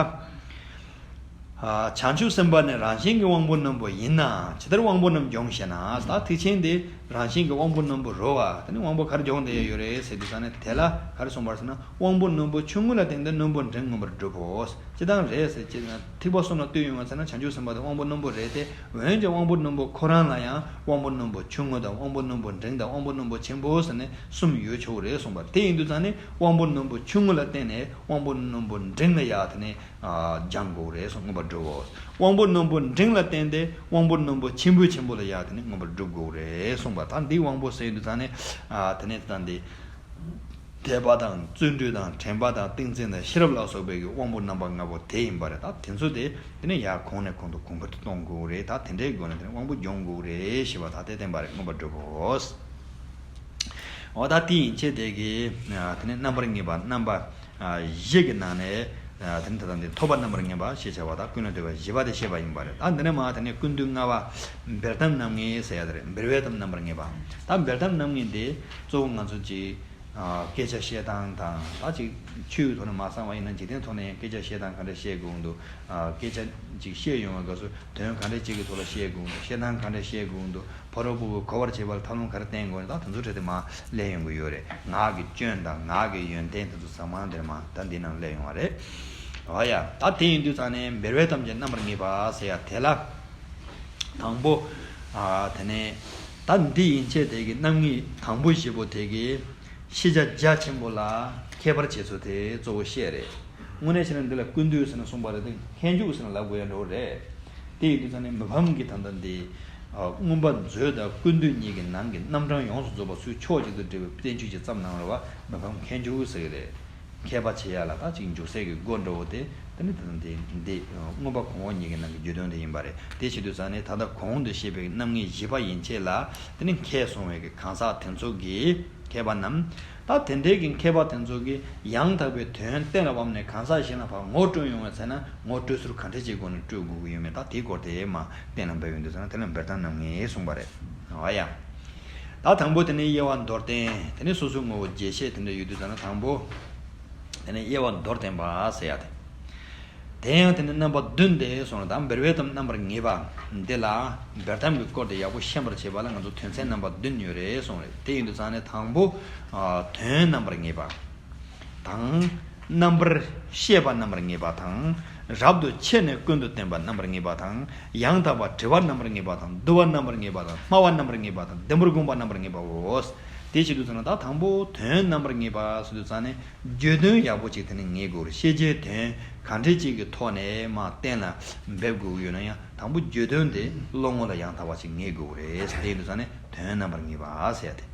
ཨ། བྱང་ཆུབ་སེམས་དཔའ་ནི་རང་བཞིན་གྱིས་དབང་པོ་རྣོན་པོ་ཡིན་ན། ཇི་ལྟར་དབང་པོ་རྣོན་པོ་སྦྱོང་ཞེ་ན། ད་ཐེག་ཆེན་དེ་རང་བཞིན་གྱིས་དབང་པོ་རྣོན་པོ་རུ་བ། དེ་ནི་དབང་པོ་ག་རེ་སྦྱོང་བསྡད་ཡོད་རེད་ཟེར་དུས་ཙང་ནས་དེ་ལ་ག་རེ་གསུངས་པ་རེད་ཟེར་ན། དབང་པོ་རྣོན་པོ་ཆུང་ངུ་ལ་བརྟེན་ཏེ་རྣོན་པོ་འབྲིང་མངོན་པར་སྒྲུབ་བོ། ཅི་ལྟར་རེད་ཟེར་ཅེ་ན། ཐེག་པ་གསུམ་ལ་ལྟོས་ཡོང་བ་ཟེར་ན་བྱང་ཆུབ་སེམས་དཔའ་དེ་དབང་པོ་རྣོན་པོ་རེད་དེ། འོན་ཀྱང་དབང་པོ་རྣོན་པོ་ཁོ་རང་ལ་ཡང་དབང་པོ་རྣོན་པོ་ཆུང་ངུ་དང་དབང་པོ་རྣོན་པོ་འབྲིང་དང་དབང་པོ་རྣོན་པོ་ཆེན་པོ་ཟེར་ནས་གསུམ་ཡོད་ཆོག་རེད་གསུངས་པ། དེ་ཡིན་དུས་ཙང་ནས་དབང་པོ་རྣོན་པོ་ཆུང་ངུ་ལ་བརྟེན་ནས་དབང་པོ་རྣོན་པོ་འབྲིང་ལ་ཡར་དེ་ནས་ཨ་སྦྱང་དགོས་རེད་གསུངས། མངོན་པར་སྒྲུབ་བོ། དབང་པོ་རྣོན་པོ་འབྲིང་ལ་བརྟེན་ཏེ་དབང་པོ་རྣོན་པོ་ཆེན་པོའི་ཆེན་པོ་ལ་ཡར་དེ་ནས་མངོན་པར་སྒྲུབ་དགོས་རེད་གསུངས་པ། ད་འདིའི་དབང་པོ་ཟེར་ཡོང་དུས་ཙང་ནས་ཨ་དེ་ནས་ད་འདི། དད་པ་དང་བརྩོན་འགྲུས་དང་དྲན་པ་དང་ཏིང་འཛིན་དང་ཤེས་རབ་ལ་སོགས་པའི་གི་དབང་པོ་རྣམ་པ་ལྔ་པོ་དེ་ཡིན་པ་རེད། ད་དེ་ཚོ་དེ་དེ་ནས་ཡར་གོང་ནས་གོང་དུ་གོང་འཕེལ་དུ་གཏོང་དགོས་རེད། ད་དེ་འདྲའི་སྒོ་ནས་དེ་ནས་དབང་པོ་སྦྱོང་དགོས་རེད་ཞེས་པ་ད་དེ་བསྟན་པ་རེད། མངོན་པར་སྒྲུབ་བོ། འོ་ད་དེ་ཡན་ཆད་དེ་གི་དེ་ནས་རྣམ་པར་ངེས་པ་རྣམ་པ་བཞི་གི་ནང་ནས་དེ་ནས་ད་ལྟ་འདི་ཐོབ་པ་རྣམ་པར་ངེས་པ་ཞེས་བྱ་བ་དང་ཀུན་ལ་འདུས་པ་བཞི་པ་དེ་བཤད་པ་ཡིན་པ་རེད། ད་འདི་ནས་མ་དེ་ནས་ཀུན་འདུས་ལྔ་པ་འབེལ་གཏམ་རྣམ་ངེས་ཟེར་ཡ་དེ་རེད། འབེལ་བའི་གཏམ་རྣམ་པར་ངེས་པ། ད་འབེལ་གཏམ་རྣམ་ངེས་འདི་གཙོ་བོ་ང་ཚོ་ཅིག་ཨ། སྐད་ཆ་བཤད་སྟངས་དང་ད་ཅིག་ཆོས་ཀྱི་ཐོག་ནས་མ་གསང་བ་ཡིན་ན་འཇིག་རྟེན་ཐོག་ནས་ཡང་སྐད་ཆ་བཤད་སྟངས་ག་འདྲ་བཤད་དགོས་འདུག་ཨ། སྐད་ཆ་ཅིག་བཤད་ཡོང་བའི་སྐབས་སུ་དོན་ག་འདྲ་ཅིག་གི་ཐོག་ལ་བཤད་དགོས་འདུག་བཤད་སྟངས་ག་འདྲ་བཤད་དགོས་འདུག་ཕ་རོལ་པོ་གི་གོ་བར་བྱེད་པ་ལ་ཐབས་ལམ་ག་རེ་བསྟེན་དགོས་ན་ད་དེ་ཚོ་འཕྲལ་དུ་མར་སླེབས་ཡོང་གི་ཡོད་རེད། ངག་གི་སྐྱོན་དང་ངག་གི་ཡོན་ཏན་དེ་ཚོ་ཚང་མ་འདིར་མར་ད་འདི་ནང་སླེབས་ཡོང་བ་རེད། འོ་ཡ། ད་དེ་ཡིན་དུས་ཙང་ནས་འབེལ་བའི་གཏམ་གྱི་རྣམ་པར་ངེས་པ་ཟེར་ཡ་དེ་ལ། དང་པོ། ཨ། དེ་ནས་ད་འདི་ཡན་ཆད་དེ་གི་རྣམ་ངེས་དང་པོ་བཞི་པོ་དེ་གི་ཤེས་བྱ་རྒྱ་ཆེན་པོ་ལ་ཁྱད་པར་བྱེད་ཚུལ་དེ་གཙོ་བོ་བཤད་རེད། དངོས་གནས་བྱས་ན་འདི་ལ་ཀུན་བཏུས་ཟེར་ནས་གསུངས་པ་རེད་དེ་མཁས་འཇུག་ཟེར་ནས་ལབ་དགོས་ཡ་འགྲོ་རེད། དེ་ཡིན་དུས་ཙང་ནས་མི་ཕམ་གྱི་ད་ལྟ་འདི་ མངོན་པ་མཛོད་དང་ཀུན་བཏུས་གཉིས་ཀྱི་ནང་གི་རྣམ་གྲངས་ཡོངས་སུ་རྫོགས་པ་ཚུར་ཕྱོགས་གཅིག་ཏུ་འདྲེས་པའི་བསྟན་བཅོས་ཀྱི་ཙམ་ནང་རེད་བ། མི་ཕམ་མཁས་འཇུག་ཟེར་གྱི་རེད། མཁས་པ་བྱེད་ཡ་ལ་ད་ཅིག་འཇུག་སའི་གི་སྒོ་འགྲོ་བོ་དེ། དེ་ནི་དེ་དང་དེ་འདི་མངོན་པ་གོང་འོག་གཉིས་ཀྱི་ནང་གི་བརྗོད་དོན་དེ་ཡིན་པ་རེད། དེ་བྱེད་དུས་ཙང་ནས་ད་ལྟ་གོང་དུ་བཤད་པའི་རྣམ་ངེས་བཞི་པ་ཡན་ཆད་ལ་དེ་ནི་མཁས་གསུངས་པའི་གི་གང་ཟག་དེ་ཚོ་གི་མཁས་པ་རྣམས། ད་དེ་འདྲའི་གི་མཁས་པ་དེ་ཚོ་གིས་ཡང་དག་པའི་དོན་གཏན་ལ་ཕབ་ནས་གང་ཟག་གཞན་ལ་ཕར་ངོ་སྤྲོད་ཡོང་བའི་ཚེ་ན་ངོ་སྤྲོད་ཚུལ་ག་འདྲ་ཅིག་སྒོ་ནས་སྤྲོད་དགོས་ཀྱི་ཡོད་མེད། ད་དེའི་སྐོར་དེ་མར་གཏན་ལ་འབེབས་ཡོང་དུས་ཙང་ན་དེ་ལ་འབེབས་སྟངས་རྣམ་ངེས་གསུངས་པ་རེད། འོ་ཡ། ད་དང་པོ་དེ་ནི་དབྱེ་བ་མདོར་བསྟན། དེ་ནི་སོ་སོའི་ངོ་བོ་རྒྱས་བཤད་དེ་འདྲ་ཡོད་དུས་ཙང་ན་དང་པོ། དེ་ནི་དབྱེ་བ་མདོར་བསྟན་པ་ཟེར་ཡ་དེ། དེ་ཡང་དེ་ནི་རྣམ་པ་བདུན་ཏེ་གསུངས་རེད། ད་འབེབས་པའི་དང་རྣམ་པར་ངེས་པ་འདི་ལ་འབེབས་སྟངས་ཀྱི་སྐོར་དེ་ཡག་པོ་ཤེས་པར་བྱེད་པ་ལ་ང་ཚོ་དོན་ཚན་རྣམ་པ་བདུན་ཡོད་རེད་གསུངས་རེད། དེ་ཡིན་དུས་ཙང་ནས་དང་པོ། ཨ། དོན་རྣམ་པར་ངེས་པ་དང་། རྣམ་པར་ཤེས་པ་རྣམ་པར་ངེས་པ་དང་། རབ་ཏུ་ཕྱེ་ནས་ཀུན་ཏུ་བསྟན་པ་རྣམ་པར་ངེས་པ་དང་། ཡང་དག་པར་དྲི་བ་རྣམ་པར་ངེས་པ་དང་། བསྡུ་བ་རྣམ་པར་ངེས་པ་དང་། སྨྲ་བ་རྣམ་པར་ངེས་པ་དང་། ལྡེམ་པར་དགོངས་པ་རྣམ་པར་ངེས་པའོ། དེ་བྱེད་དུས་ཙང་ན་ད་དང་པོ་དོན་རྣམ་པར་ངེས་པ་ཟེར་དུས་ཙང་ནས། བརྗོད་དོན་ཡག་པོ་ཅིག་དེ་ནི་ངེས་དགོས་རེད། ཤེས་བྱའི་དོན་གང་འདྲ་ཅིག་གི་ཐོག་ནས་མར་གཏན་ལ་འབེབས་དགོས་ཀྱི་ཡོད་ན་ཡང་དང་པོ་བརྗོད་དོན་དེ་བློ་ངོ་ལ་ཡང་དག་པ་ཅིག་ངེས་དགོས་རེད། དེ་ཡིན་དུས་ཙང་ནས་དོན་རྣམ་པར་ངེས་པ་ཟེར་ཡ་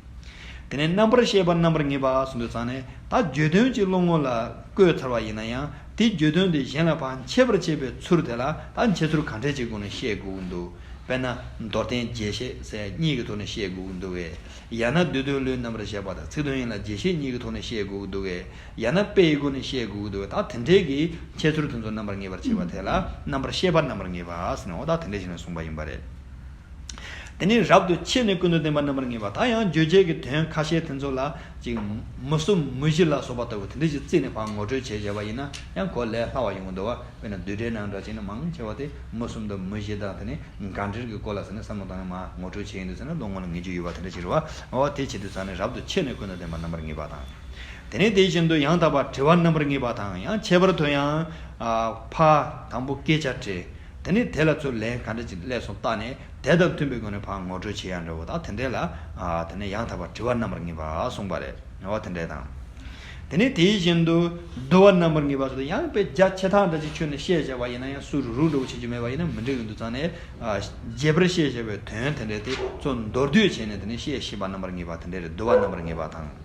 དེ། དེ་ནས་རྣམ་པར་ཤེས་པ་རྣམ་པར་ངེས་པ་ཟེར་དུས་ཙང་ནས་ད་བརྗོད་དོན་ཅིག་བློ་ངོ་ལ་བཀོད་ཚར་བ་ཡིན་ན་ཡང་དེ་བརྗོད་དོན་དེ་གཞན་ལ་ཕར་འཆད་པར་བྱེད་པའི་ཚུལ་དེ་ལ་ད་འཆད་ཚུལ་གང་འདྲ་ཅིག་སྒོ་ནས་བཤད་དགོས་ཀྱི་འདུག་དཔེར་ན་མདོར་བསྟན་རྒྱས་བཤད་ཟེར་གཉིས་ཀྱི་ཐོག་ནས་བཤད་དགོས་ཀྱི་འདུག་གས། ཡང་ན་བསྡུས་དོན་ལུས་རྣམ་པར་བཤད་པ་དང་ཚིག་དོན་ཡིན་ལ་རྒྱས་བཤད་གཉིས་ཀྱི་ཐོག་ནས་བཤད་དགོས་ཀྱི་འདུག་གས། ཡང་ན་དཔེ་ཡི་སྒོ་ནས་བཤད་དགོས་ཀྱི་འདུག་གས། ད་དེ་འདྲའི་གི་འཆད་ཚུལ་དེ་ཚོ་རྣམ་པར་ངེས་པར་བྱེད་པ་དེ་ལ་རྣམ་པར་ཤེས་པ་རྣམ་པར་ངེས་པ་ཟེར་ནས་འོ་ད་དེ་འདྲ་ཞིག་ནས་གསུངས་པ་ཡིན་པ་རེད། དེ་ནས་རབ་ཏུ་ཕྱེ་ནས་ཀུན་ཏུ་བསྟན་པ་རྣམ་པར་ངེས་པ། ད་ཡང་བརྗོད་བྱའི་གི་དོན་ཁ་ཤས་དེ་ཚོ་ལ་ཅིག་མུ་གསུམ་མུ་བཞི་ལ་སོགས་པ་ལྟ་བུ་དེ་འདྲ་ཞིག་བརྩིས་ནས་ཕར་ངོ་སྤྲོད་བྱས་བྱས་པ་ཡིན་ན་ཡང་གོ་ལས་སླ་བ་ཡོང་གི་འདུག་བ། དཔེར་ན་བསྡུས་གྲྭའི་ནང་འདྲ་བྱས་ན་མང་ཆེ་བ་དེ་མུ་གསུམ་དང་མུ་བཞི་དང་དེ་ནས་འགལ་འབྲེལ་གྱི་སྐོར་ལ་ཟེར་ནས་བསམ་བློ་བཏང་ནས་མར་ངོ་སྤྲོད་བྱས་ཡོང་དུས་ཟེར་ན་བློ་ངོ་ལ་ངེས་རྒྱུ་ཡོད་པ་དེ་འདྲ་ཞིག་རེད་བ། འོ་དེ་བྱེད་དུས་ཙང་ནས་རབ་ཏུ་ཕྱེ་ནས་ཀུན་ཏུ་བསྟན་པ་རྣམ་པར་ངེས་པ་དང་། དེ་ནས་དེ་བཞིན་དུ་ཡང་དག་པར་དྲི་བ་རྣམ་པར་ངེས་པ་དང་། ཡང་ཁྱད་པར་དུ་ཡང་ཕར་དང་པོ་སྐད་ཆ་དྲིས། དེ་ནས་དེ་ལ་ཚུར་ལན་ག་འདྲ་ཅིག་སླེབས་སོང་བལྟས་ནས་དེ་དང་མཐུན་པའི་སྒོ་ནས་ཕར་ངོ་སྤྲོད་བྱེད་ཡ་འདྲ་བོ་དང་དེ་འདྲ་ལ། དེ་ནས་ཡང་དག་པར་དྲི་བ་རྣམ་པར་ངེས་པ་གསུངས་པ་རེད། འོ་དེ་འདྲ་དང་། དེ་ནས་དེ་བཞིན་དུ་བསྡུ་བ་རྣམ་པར་ངེས་པ་སོགས་དེ་ཡང་དཔེ་རྒྱ་ཆེ་ཐག་འདྲ་ཅིག་ཁྱོན་ནས་བཤད་བྱ་བ་ཡིན་ན་ཡང་སུ་རུ་རུ་འདྲ་བོ་བྱེད་རྒྱུ་མེད་པ་ཡིན་ན་མི་འགྲིག་ཡོང་དུས་ཙང་ནས། རྒྱས་པར་བཤད་བྱ་བའི་དོན་དེ་འདྲ་དེ་ཚོ་མདོར་བསྡུས་བྱས་ནས་དེ་ནས་བཤད་ཤེས་པ་རྣམ་པར་ངེས་པ་དེ་འདྲ་རེད། བསྡུ་བ་རྣམ་པར་ངེས་པ་དང་།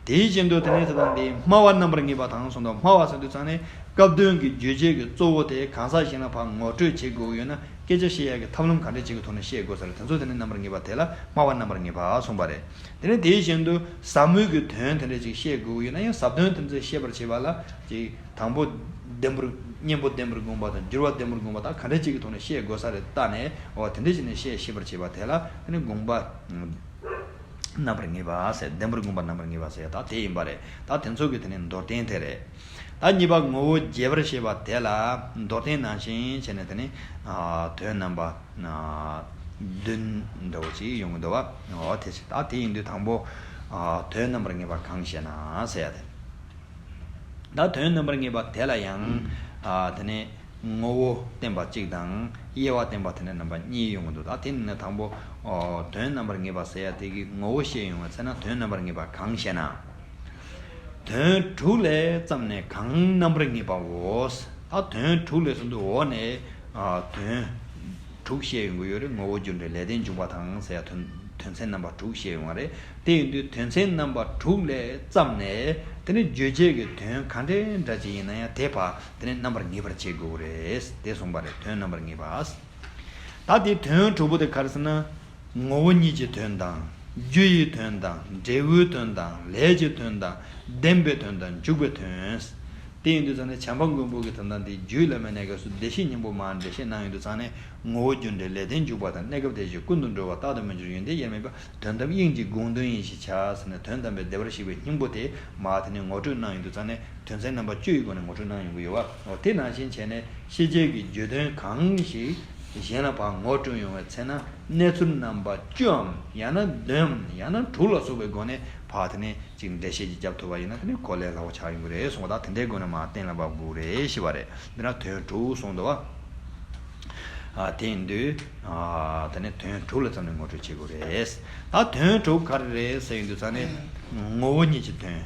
དེ་བཞིན་དུ་དེ་ནས་དེ་དང་དེའི་སྨྲ་བ་རྣམ་པར་ངེས་པ་དང་གསུངས་དང་། སྨྲ་བ་ཟེར་དུས་ཙང་ནས་སྐབས་དོན་གྱི་བརྗོད་བྱེད་ཀྱི་གཙོ་བོ་དེ་གང་ཟག་གཞན་ལ་ཕར་ངོ་སྤྲོད་བྱེད་དགོས་ཀྱི་ཡོད་ན་སྐད་ཆ་བཤད་ཡག་གི་ཐབས་ལམ་ག་འདྲ་ཅིག་གི་ཐོག་ནས་བཤད་དགོས་ས་རེད། དེ་ཚོ་དེ་ནས་རྣམ་པར་ངེས་པ་དེ་ལ་སྨྲ་བ་རྣམ་པར་ངེས་པ་གསུངས་པ་རེད། དེ་ནས་དེ་བཞིན་དུ་ཟབ་མོའི་གི་དོན་དེ་འདྲ་ཅིག་བཤད་དགོས་ཀྱི་ཡོད་ན་ཡང་ཟབ་དོན་དེ་ཚོ་བཤད་པར་བྱེད་པ་ལ་ཅིག་དང་པོ་ལྡེམ་པར་གཉེན་པོ་ལྡེམ་པར་དགོངས་པ་དང་འགྱུར་བ་ལྡེམ་པར་དགོངས་པ་དང་ག་འདྲ་ཅིག་གི་ཐོག་ནས་བཤད་དགོས་ས་རེད་བལྟས་ནས་འོ་དེ་འདྲ་ཅིག་ནས་བཤད་ཤེས་པར་བྱེད་པ་དེ་ལ་དེ་ནས་དགོངས་པ། རྣམ་པར་ངེས་པ་ཟེར། ལྡེམ་པར་དགོངས་པ་རྣམ་པར་ངེས་པ་ཟེར་ད་དེ་ཡིན་པ་རེད། ད་དེ་ཚོ་གི་དེ་ནི་མདོར་བསྟན་དེ་རེད། ད་གཉིས་པ་ངོ་བོ་རྒྱས་པར་བཤད་པ་དེ་ལ་མདོར་བསྟན་ནང་བཞིན་བྱས་ནས་དེ་ནི་ཨ་དོན་རྣམ་པ་ཨ་བདུན་འདྲ་བོ་ཅིག་ཡོང་གི་འདུག་བ། འོ་དེ་ད་དེ་ཡིན་དུས་དང་པོ་ཨ་དོན་རྣམ་པར་ངེས་པ་གང་ཞེ་ན་ཟེར་ཡ་དེ། ད་དོན་རྣམ་པར་ངེས་པ་དེ་ལ་ཡང་ཨ་དེ་ནི། ངོ་བོ་བསྟན་པ་གཅིག་དང་དབྱེ་བ་བསྟན་པ་དེ་འདྲ་རྣམ་པ་གཉིས་ཡོང་གི་འདུག་ད་དེ་ནི་དང་པོ། ཨོ། དོན་རྣམ་པར་ངེས་པ་ཟེར་ཡ་དེ་གི་ངོ་བོ་བཤད་ཡོང་བའི་ཚེ་ན་དོན་རྣམ་པར་ངེས་པ་གང་ཞེ་ན། དོན་དྲུག་ལས་བརྩམས་ནས་གང་རྣམ་པར་ངེས་པའོ། ད་དོན་དྲུག་ལས་གསུངས་འདུག་འོག་ནས། ཨ། དོན་དྲུག་བཤད་ཡོང་གི་ཡོད་རེད། ངོ་བོ་རྒྱུ་འབྲས་ལས་དོན་འཇུག་པ་དང་ཟེར་ཡ་དོན་དོན་ཚན་རྣམ་པ་དྲུག་བཤད་ཡོང་བ་རེད། དེ་ཡིན་དུས་དོན་ཚན་རྣམ་པ་དྲུག་ལས་བརྩམས་ནས་དེ་ནི་བརྗོད་བྱེད་ཀྱི་དོན་ག་འདྲའི་འདྲ་ཅིག་ཡིན་ན་ཡང་དེ་ཕར་དེ་ནི་རྣམ་པར་ངེས་པར་བྱེད་དགོས་རེད། དེ་གསུངས་པ་རེད། དོན་རྣམ་པར་ངེས་པ། ད་དེ་དོན་དྲུག་པོ་དེ་ག་རེ་ཟེར་ན། ངོ་བོ་ཉིད་ཀྱི་དོན་དང་། རྒྱུ་ཡི་དོན་དང་། འབྲས་བུའི་དོན་དང་། ལས་ཀྱི་དོན་དང་། བདེན་པའི་དོན་དང་། འཇུག་པའི་དོན། དེ་ཡིན་དུས་ཙང་ནས་བྱམས་པ་མགོན་པོ་གི་དོན་དང་དེའི་རྒྱུད་བླ་མའི་གནས་སྐབས་སུ་བདེ་གཤེགས་སྙིང་པོ་མར་འགྲེལ་བཤད་གནང་ཡོང་དུས་ཙང་ནས། ངོ་བོ་རྒྱུ་འབྲས་ལས་དོན་འཇུག་པ་དང་། གནས་སྐབས་བདེ་གཤེགས་ཀུན་ཏུ་འགྲོ་བ་རྟག་ཏུ་མི་འགྱུར་ཡོན་ཏན་དབྱེར་མེད་པ། དོན་དམ་དབྱིངས་ཀྱི་དགོངས་དོན་ཡིན་ཞེས་བྱ་ཟེར་ནས། དོན་དམ་པའི་བདེ་བར་གཤེགས་པའི་སྙིང་པོ་དེ་མར་དེ་ནས་ངོ་སྤྲོད་གནང་ཡོང་དུས་ཙང་ནས། དོན་ཚན་རྣམ་པ་བཅུ་ཡི་སྒོ་ནས་ངོ་སྤྲོད་གནང་ཡོང་གི་ཡོད་པ། འོ་དེ་ནང་བཞིན་བྱས་ནས་ཤེས་བྱའི་གི་བརྗོད་དོན་གང་ཞིག་གཞན་ལ་ཕར་ངོ་སྤྲོད་ཡོང་བའི་ཚེ་ན་གནས་ཚུལ་རྣམ་པ་བཅུའམ་ཡང་ན་བདུནམ་ཡང་ན་དྲུག་ལ་སོགས་པའི་སྒོ་ནས་ཕར་དེ་ནས་ཅིག་འགྲེལ་བཤད་ཅིག་བརྒྱབ་ཐུབ་པ་ཡིན་ན་དེ་ནི་གོ་ལས་སླ་བོ་ཆགས་ཡོང་གི་རེད་གསུངས་པ། ད་དེ་འདྲའི་སྒོ་ནས་མར་གཏན་ལ་ཕབ་དགོས་རེད་ཞེས་པ་རེད། འདི་ན་དོན་དྲུག་གསུངས་འདུག་བ། ཨ། དེ་ཡིན་དུས། ཨ། དེ་ནས་དོན་དྲུག་ལ་བརྩམས་ནས་ངོ་སྤྲོད་བྱེད་དགོས་རེད། ད་དོན་དྲུག་ག་རེ་རེད་ཟེར་ཡོང་དུས་ཙང་ནས། ངོ་བོ་ཉིད་ཀྱི་དོན།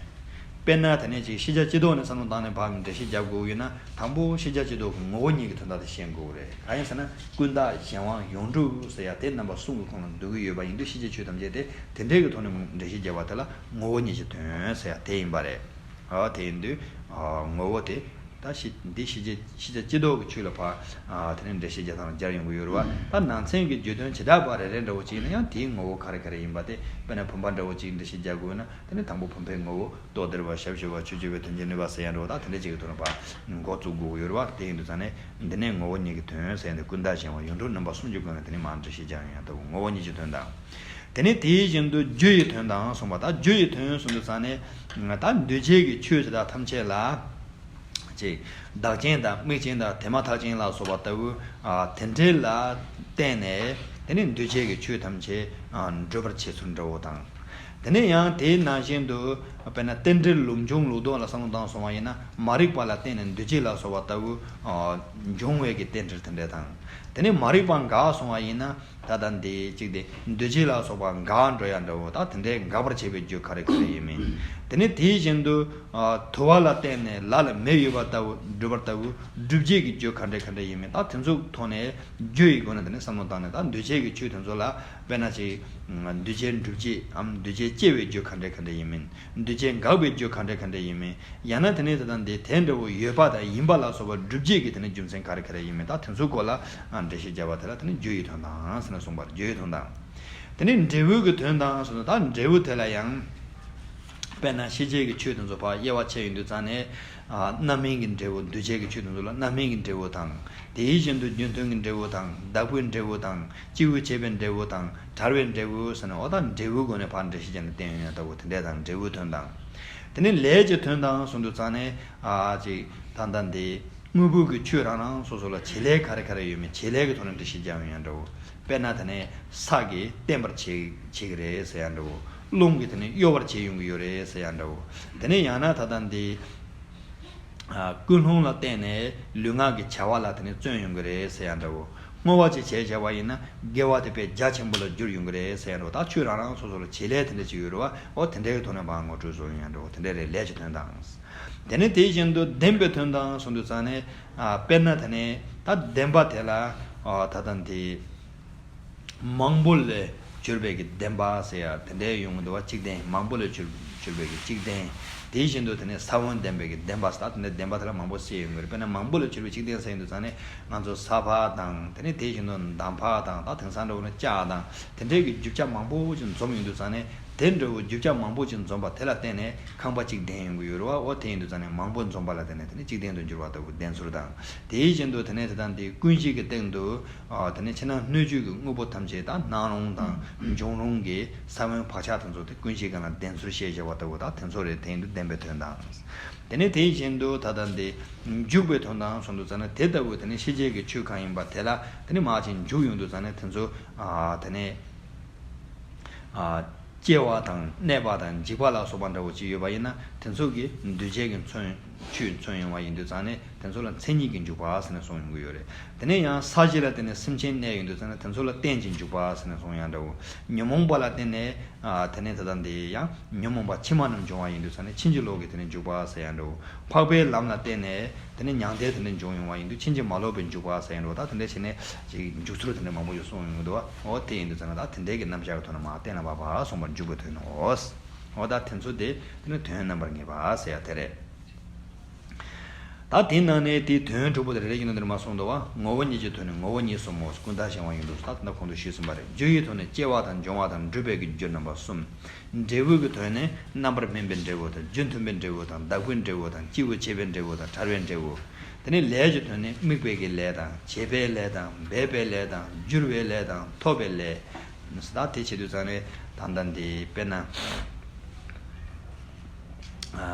དཔེར་ན་དེ་ནས་ཅིག་ཤེས་བྱ་སྤྱི་ལྡོག་ནས་བསམ་བློ་བཏང་ནས་ཕར་འགྲེལ་བཤད་རྒྱག་དགོས་ཡོད་ན། དང་པོ་ཤེས་བྱ་སྤྱི་ལྡོག་གི་ངོ་བོ་ཉིད་ཀྱི་དོན་དག་དེ་ཤེས་དགོས་རེད། གང་ཡིན་ཟེར་ན་ཀུན་བརྟགས་གཞན་དབང་ཡོངས་གྲུབ་ཟེར་ཡ་དེ་རྣམ་པ་གསུམ་གྱི་ཁོངས་ལ་འདུ་གི་ཡོད་པ་ཡིན་དུས། ཤེས་བྱའི་ཆོས་ཐམས་ཅད་དེ་དེ་འདྲའི་གི་ཐོག་ནས་འགྲེལ་བཤད་བརྒྱབ་པ་དེ་ལ་ངོ་བོ་ཉིད་ཀྱི་དོན་ཟེར་ཡ་དེ་ཡིན་པ་རེད། ཨ་དེ་ཡིན་དུས་ཨ་ངོ་བོ་དེ། ད་ཤེས་འདི་ཤེས་བྱ་ཤེས་བྱ་སྤྱི་ལྡོག་གི་ཆོས་ལ་ཕར་ཨ་དེ་ནས་འགྲེལ་བཤད་རྒྱག་སྟངས་ལ་སྦྱར་ཡོང་གི་ཡོད་རེད་བ། ད་ནང་ཚན་གྱི་བརྗོད་དོན་བྱེ་བྲག་པ་རེ་རེ་འདྲ་བོ་ཅིག་ཡིན་ན་ཡང་དེའི་ངོ་བོ་ག་རེ་ག་རེ་ཡིན་པ་དེ། དཔེར་ན་བུམ་པ་འདྲ་བོ་ཅིག་འགྲེལ་བཤད་རྒྱག་དགོས་ན། དེ་ནི་དང་པོ་བུམ་པའི་ངོ་བོ་རྟོགས་ལྡིར་བ། ཞབས་ཞུ་བ། ཆོས་ཅན་པའི་དོན་གྱི་ནུས་པ་ཟེར་ཡ་འདྲ་བོ། ད་དེ་འདྲ་ཅིག་གི་ཐོག་ནས་ཕར་འགོ་བཙུགས་དགོས་ཀྱི་ཡོད་རེད་བ། དེ་ཡིན་དུས་ཙང་ནས་འདི་ནས་ངོ་བོ་ཉིད་ཀྱི་དོན་ཟེར་ཡ་འདི་ཀུན་བརྟགས་གཞན་དབང་ཡོངས་གྲུབ་རྣམ་པ་གསུམ་གྱི་སྒོ་ནས་དེ་ནི་མར་འགྲེལ་བཤད་རྒྱག་ཡོང་ཡ་ལྟ་བུ། ངོ་བོ་ཉིད་ཀྱི་དོན་དང་། དེ་ནས་དེའི་བཞིན་དུ་རྒྱུ་ཡི་དོན་དང་གསུངས་པ། ད་རྒྱུ་ཡི་དོན་གསུངས་དུས་ཙང་ནས་ད་འདུས་བྱས་ཀྱི་ཆོས་དེ་དག་ཐམས་ཅད་ལ། ཅིག་བདག་རྐྱེན་དང་དམིགས་རྐྱེན་དང་དེ་མ་ཐག་ཅན་ལ་སོགས་པ་ལྟ་བུ། ཨ་དེ་འདྲའི་ལ་བརྟེན་ནས་དེ་ནི་འདུས་བྱས་ཀྱི་ཆོས་ཐམས་ཅད་ཨ་འགྲུབ་པར་བྱེད་ཚུལ་འདྲ་བོ་དང་། དེ་ནས་ཡང་དེའི་ནང་བཞིན་དུ་དཔེར་ན་རྟེན་འབྲེལ་ལུགས་འབྱུང་ལུགས་ལྡོག་ལ་བསམ་བློ་བཏང་སོང་བ་ཡིན་ན། མ་རིག་པ་ལ་བརྟེན་ནས་འདུས་བྱས་ལ་སོགས་པ་ལྟ་བུ་ཨ་འབྱུང་བའི་གི་རྟེན་འབྲེལ་དེ་འདྲ་དང་། དེ་ནས་མ་རིག་པ་འགགས་སོང་བ་ཡིན་ན། ད་ལྟ་འདི་གཅིག་དེ་འདུས་བྱས་ལ་སོགས་པ་འགག་འགྲོ་ཡ་འདྲ་བོ། ད་དེ་འདྲའི་འགག་པར་བྱེད་པའི་རྒྱུ་ག་རེ་ག་རེ་ཡིན་མིན། དེ་ནས་དེའི་བཞིན་དུ་ཨ་དུ་བ་ལ་བརྟེན་ནས་ལ་ལ་མེ་ཡོད་པ་ལྟ་བུ། འགྲུབ་པ་ལྟ་བུ། སྒྲུབ་བྱེད་ཀྱི་རྒྱུ་ག་འདྲ་ག་འདྲ་ཡིན་མིན། ད་དེ་ཚོའི་ཐོག་ནས་རྒྱུ་ཡི་སྒོ་ནས་དེ་ནས་བསམ་བློ་བཏང་ནས། ད་འདུས་བྱས་ཀྱི་ཆོས་དེ་ཚོ་ལ་དཔེར་ན་ཅིག་འདུས་བྱས་འགྲུབ་བྱེད་འམ་འདུས་བྱས་སྐྱེ་བའི་རྒྱུ་ག་འདྲ་ག་འདྲ་ཡིན་མིན། འདུས་བྱས་འགག་པའི་རྒྱུ་ག་འདྲ་ག་འདྲ་ཡིན་མིན། ཡང་ན་དེ་ནས་དེ་དང་དེ་དེ་འདྲ་བོ་ཡོད་པ་དང་ཡིན་པ་ལ་སོགས་པ་སྒྲུབ་བྱེད་ཀྱི་དེ་ནས་རྒྱུ་མཚན་ག་རེ་ག་རེ་ཡིན་མིན། ད་དེ་ཚོའི་སྐོར་ལ་ཨ་འགྲེལ་བཤད་བརྒྱབ་པ་དེ་ལ་དེ་ནས་རྒྱུ་ཡི་དོན་དང་ཟེར་ནས་གསུངས་པ། རྒྱུ་ཡི་དོན་དང་། དེ་ནས་འབྲས་བུ་གི་དོན་དང་ཟེར་ན། ད་འབྲས་བུ་དེ་ལ་ཡང་དཔེར་ན་ཤེས་བྱའི་གི་ཆོས་དེ་ཚོ་ཕར་དབྱེ་བ་ཕྱེ་ཡོང་དུས་ཙང་ནས། ཨ་རྣམ་སྨིན་གྱི་འབྲས་བུ། འདུས་བྱས་ཀྱི་ཆོས་དེ་ཚོ་ལ་རྣམ་སྨིན་གྱི་འབྲས་བུ་དང་། དེའི་བཞིན་དུ་རྒྱུ་མཐུན་གྱི་འབྲས་བུ་དང་། བདག་པོའི་འབྲས་བུ་དང་། སྐྱེས་བུ་བྱེད་པའི་འབྲས་བུ་དང་། བྲལ་བའི་འབྲས་བུ་ཟེར་ནས། འོ་ད་འབྲས་བུའི་སྒོ་ནས་ཕར་འགྲེལ་བཤད་བྱས་ནས་བསྟན་ཡོང་ཡ་ལྟ་བུ་དེ་འདྲ་དང་། འབྲས་བུའི་དོན་དང་། དེ་ནས་ལས་ཀྱི་དོན་དང་གསུངས་དུས་ཙང་ནས། ཨ་ཅིག་ད་ལྟ་འདི་དངོས་པོ་གི་ཆོས་རང་རང་སོ་སོ་ལ་བྱེད་ལས་ག་རེ་ག་རེ་ཡོད་མེད་བྱེད་ལས་ཀྱི་ཐོག་ནས་འགྲེལ་བཤད་རྒྱག་ཡོང་ཡ་འདྲ་བོ། དཔེར་ན་དེ་ནས་ས་གིས་བརྟན་པར་བྱེད་བྱེད་ཀྱི་རེད་ཟེར་ཡ་འདྲ་བོ། རླུང་གིས་དེ་ནས་གཡོ་བར་བྱེད་ཡོང་གི་ཡོད་རེད་ཟེར་ཡ་འདྲ་བོ། དེ་ནས་ཡང་ན་ད་ལྟ་འདི། ཨ་ཀུན་སློང་ལ་བརྟེན་ནས་ལུས་ངག་གི་བྱ་བ་ལ་དེ་ནས་བརྩོན་ཡོང་གི་རེད་ཟེར་ཡ་འདྲ་བོ། བསྔོ་བ་ཅིག་བྱས་བྱས་པ་ཡིན་ན་དགེ་བ་དེ་དཔེ་རྒྱ་ཆེན་པོ་ལ་འགྱུར་ཡོང་གི་རེད་ཟེར་ཡ་འདྲ་བོ། ད་ཆོས་རང་རང་སོ་སོ་ལ་བྱེད་ལས་དེ་འདྲ་ཅིག་ཡོད་རེད་བ། འོ་དེ་འདྲའི་གི་ཐོག་ནས་ཕར་ངོ་སྤྲོད་བཟོ་ཡོང་ཡ་འདྲ་བོ། དེ་འདྲ་རེད། ལས་ཀྱི་དོན་དང་། དེ་ནས་དེ་བཞིན་དུ་བདེན་པའི་དོན་དང་གསུངས་དུས་ཙང་ནས། ཨ་དཔེར་ན་དེ་ནས་ད་བདེན་པ་དེ་ལ་ཨ་ད་ལྟ་འདི། མང་པོ་ལས་གྱུར་པའི་གི་བདེན་པ་ཟེར་ཡ་དེ་འདྲའི་ཡོང་གི་འདུག་བ། གཅིག་བདེན། མང་པོ་ལས་གྱུར་གྱུར་པའི་གི་གཅིག་བདེན། དེ་བཞིན་དུ་དེ་ནས་ས་བོན་ལྡན་པའི་གི་བདེན་པ་ཟེར། ད་དེ་འདྲའི་བདེན་པ་དེ་ལ་མང་པོ་བཤད་ཡོང་གི་རེད། དཔེར་ན་མང་པོ་ལས་གྱུར་པའི་གཅིག་བདེན་ཟེར་ཡོང་དུས་ཙང་ནས། ང་ཚོ་ས་ཕག་དང་། དེ་ནས་དེ་བཞིན་དུ་འདམ་ཕག་དང་། ད་དེང་སང་འདྲ་བོ་ན་ལྕགས་དང་། དེ་འདྲའི་གི་རྒྱུ་ཆ་མང་པོ་ཅིག་འཛོམས་ཡོང་དུས་ཙང་ནས། དེ་འདྲ་བོ་རྒྱུ་ཆ་མང་པོ་ཅིག་འཛོམས་པ་དེ་ལ་བརྟེན་ནས་ཁང་པ་གཅིག་ལྡན་ཡོང་གི་ཡོད་རེད་བ། འོ་དེ་ཡིན་དུས་ཙང་ནས་མང་པོ་འཛོམས་པ་ལ་བརྟེན་ནས་དེ་ནས་གཅིག་ལྡན་དུ་འགྱུར་བ་ལྟ་བུ་ལྡན་ཚུལ་དང་། དེ་བཞིན་དུ་དེ་ནས་དེ་དང་དེ་ཀུན་གཞི་གི་སྟེང་དུ། ཨ་དེ་ནས་ཕྱི་ནང་སྣོད་བཅུད་ཀྱི་དངོས་པོ་ཐམས་ཅད། ད་སྣང་རུང་དང་འབྱུང་རུང་གི་ས་བོན་བག་ཆགས་དེ་ཚོ་དེ་ཀུན་གཞི་སྒང་ལ་ལྡན་ཚུལ་བཤད་བྱ་བ་ལྟ་བུ། ད་དེ་ཚོ་རེད། དེ་ཡིན་དུས་བདེན་པའི་དོན་དང་། དེ་ནས་དེ་བཞིན་དུ་ད་ལྟ་འདི་འཇུག་པའི་དོན་དང་གསུངས་དུས་ཙང་ནས། དེ་ལྟ་བུ་དེ་ནས་ཤེས་བྱའི་གི་ཆོས་གང་ཡིན་པ་དེ་ལ་དེ་ནས་མར་ཅིག་འཇུག་ཡོང་དུས་ཙང་ནས། དེ་ཚོ་ཨ་དེ་ནས། ཨ་སྐྱེ་བ་དང་གནས་པ་དང་འཇིག་པ་ལ་སོགས་པ་འདྲ་བོ་ཅིག་ཡོད་པ་ཡིན་ན། དེ་ཚོ་གི་འདུས་བྱས་ཀྱི་མཚོན་ཆོས་མཚོན་ཡོང་བ་ཡིན་དུས་ཙང་ནས། དེ་ཚོ་ལ་མཚན་ཉིད་ཀྱི་འཇུག་པ་ཟེར་ནས་གསུངས་ཡོང་གི་ཡོད་རེད། དེ་ནས་ཡང་ས་གཞི་ལ་བརྟེན་ནས་སེམས་ཅན་གནས་ཡོང་དུས་ཙང་ནས། དེ་ཚོ་ལ་རྟེན་ཅིང་འཇུག་པ་ཟེར་ནས་གསུངས་ཡང་འདྲ་བོ། ཉོན་མོངས་པ་ལ་བརྟེན་ནས། ཨ་དེ་ནས་ད་ལྟ་འདི་ཡང་ཉོན་མོངས་པ་ཕྱི་མ་རྣམས་འབྱུང་བ་ཡིན་དུས་ཙང་ནས། ཕྱིན་ཅི་ལོག་གི་དེ་ནས་འཇུག་པ་ཟེར་ཡང་འདྲ་བོ། འཕགས་པའི་ལམ་ལ་བརྟེན་ནས་དེ་ནས་མྱང་འདས་དེ་ནས་འབྱུང་ཡོང་བ་ཡིན་དུས། ཕྱིན་ཅི་མ་ལོག་པའི་འཇུག་པ་ཟེར་ཡང་འདྲ་བོ། ད་དེ་འདྲ་བྱས་ནས་ཅིག་འཇུག་ཚུལ་དེ་འདྲ་མང་པོ་ཞིག་གསུངས་ཡོང་གི་འདུག་བ། འོ་དེ་ཡིན་དུས་ཙང་ནས། ད་དེ་འདྲའི་གི་རྣམ་གཞག་གི་ཐོག་ནས་མར་གཏན་ལ་ཕབ་པ་གསུངས་པ་འཇུག་པའི་དོན་ནོ། འོ་ད་དེ་ཚོ་དེ་དེ་ནི་དོན་རྣམ་པར་ངེས་པ་ཟེར་ཡ་དེ་རེད། ད་དེའི་ནང་ནས་དེའི་དོན་དྲུག་པོ་དེ་རེ་རེ་བཞིན་དུ་འདིར་མར་གསུངས་འདུག་བ། ངོ་བོ་ཉིད་ཀྱི་དོན་ནི་ངོ་བོ་ཉིད་གསུམ་མོ། ཀུན་བརྟགས་གཞན་དབང་ཡོངས་གྲུབ། ད་ད་ལྟ་གོང་དུ་ཞུས་ཟིན་པ་རེད། རྒྱུ་ཡི་དོན་ནི་སྐྱེ་བ་དང་འབྱུང་བ་དང་འགྲུབ་པའི་གི་རྒྱུ་རྣམ་པ་གསུམ། འབྲས་བུ་གི་དོན་ནི་རྣམ་པར་སྨིན་པའི་འབྲས་བུ་དང་། རྒྱུ་མཐུན་པའི་འབྲས་བུ་དང་། བདག་པོའི་འབྲས་བུ་དང་། སྐྱེས་བུ་བྱེད་པའི་འབྲས་བུ་དང་། བྲལ་བའི་འབྲས་བུ། དེ་ནས་ལས་ཀྱི་དོན་ནི་དམིགས་པའི་གི་ལས་དང་། བྱེད་པའི་ལས་དང་། འབད་པའི་ལས་དང་། འགྱུར་བའི་ལས་དང་། ཐོབ་པའི་ལས། ད་དེ་བྱེད་དུས་ཙང་ནས་ད་ལྟ་འདི་དཔེར་ན། ཨ་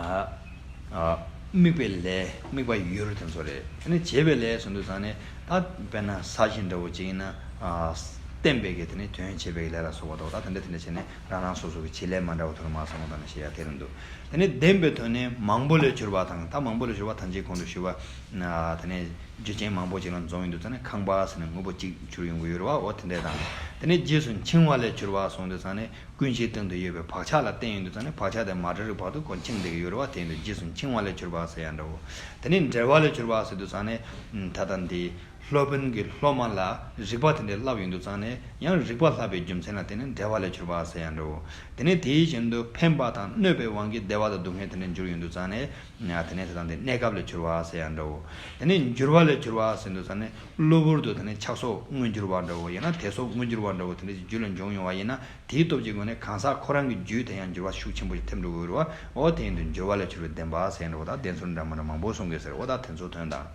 ཨ་དམིགས་པའི་ལས། དམིགས་པ་ཡུལ་དེ་ཚོ་རེད། དེ་ནས་བྱེད་པའི་ལས་གསུངས་དུས་ཙང་ནས། ད་དཔེར་ན་ས་གཞི་འདྲ་བོ་ཅིག་ཡིན་ན། ཨ་བརྟེན་པའི་གི་དེ་ནས་དོན་བྱེད་པའི་ལས་ལ་སོགས་པ་དང་། ད་དེ་འདྲ་དེ་འདྲ་བྱས་ནས་རང་རང་སོ་སོ་གི་བྱེད་ལས་མ་འདྲ་བ་ཐོག་ནས་མར་བསམ་བློ་བཏང་ནས་བཤད་ཡ་དེ་རེད་འདུག། དེ་ནས་ལྡན་པའི་དོན་ནི་མང་པོ་ལས་གྱུར་པ་དང་། ད་མང་པོ་ལས་གྱུར་པ་ཐམས་ཅད་གོང་དུ་ཞུས་པ། དེ་ནས་རྒྱུ་རྐྱེན་མང་པོ་ཅིག་ལ་འཛོམས་ཡོང་དུས་ཙང་ནས་ཁང་པ་ཟེར་ནས་དངོས་པོ་གཅིག་གྱུར་ཡོང་གི་ཡོད་རེད་བ། འོ་དེ་འདྲ་དང་། དེ་ནས་རྗེས་སུ་འཆིང་བ་ལས་གྱུར་པ་གསུངས་དུས་ཙང་ནས་ཀུན་གཞིའི་སྟེང་དུ་ཡོད་པའི་བག་ཆགས་ལ་བརྟེན་ཡོང་དུས་ཙང་ནས་བག་ཆགས་དེ་མ་བྲལ་བར་དུ་ཁོ་འཆིང་བསྡད་ཀྱི་ཡོད་རེད་བ། དེ་ཡིན་དུས་རྗེས་སུ་འཆིང་བ་ལས་གྱུར་པ་ཟེར་ཡ་འདྲ་བོ། དེ་ནས་འབྲེལ་བ་ལས་གྱུར་པ་ཟེར་དུས་ཙང་ནས་ད་ལྟ་འདི། སློབ་དཔོན་གྱིས་སློབ་མ་ལ་རིགས་པ་དེ་འདྲ་བསླབས་ཡོང་དུས་ཙང་ནས་ཡང་རིགས་པ་བསླབ་པའི་རྒྱུ་མཚན་ལ་བརྟེན་ནས་འབྲེལ་བ་ལས་གྱུར་པ་ཟེར་ཡང་འདྲ་བོ། དེ་ནས་དེའི་བཞིན་དུ་འཕེན་པ་དང་གནོད་པའི་དབང་གིས་བདེ་བ་དང་སྡུག་བསྔལ་དེ་འདྲ་འགྱུར་ཡོང་དུས་ཙང་ནས། དེ་ནས་ད་ལྟ་འདི་གནས་སྐབས་ལས་གྱུར་པ་ཟེར་ཡང་འདྲ་བོ། དེ་ནས་འགྱུར་བ་ལས་གྱུར་པ་ཟེར་དུས་ཙང་ནས་གློ་བུར་དུ་དེ་ནས་ཆགས་སོགས་མངོན་གྱུར་པ་འདྲ་བོ། ཡང་ན་དད་སོགས་མངོན་གྱུར་པ་འདྲ་བོ་དེ་འདྲ་ཞིག་རྒྱུད་ལ་འབྱུང་ཡོང་བ་ཡིན་ན། དེའི་སྟོབས་ཀྱི་སྒོ་ནས་གང་ཟག་ཁོ་རང་གི་རྒྱུད་དེ་ཡང་འགྱུར་བ་ཤུགས་ཆེན་པོ་ཞིག་ཐེབས་འགྲོ་གི་རེད་བ། འོ་དེ་ཡིན་དུས་འགྱུར་བ་ལས་གྱུར་པའི་བདེན་པ་ཟེར་འགྲོ་བ་དང་བདེན་ཚུལ་འདྲ་མི་འདྲ་མང་པོ་གསུང་གི་ཟེར། འོ་ད་དེ་ཚོ་དོན་དང་།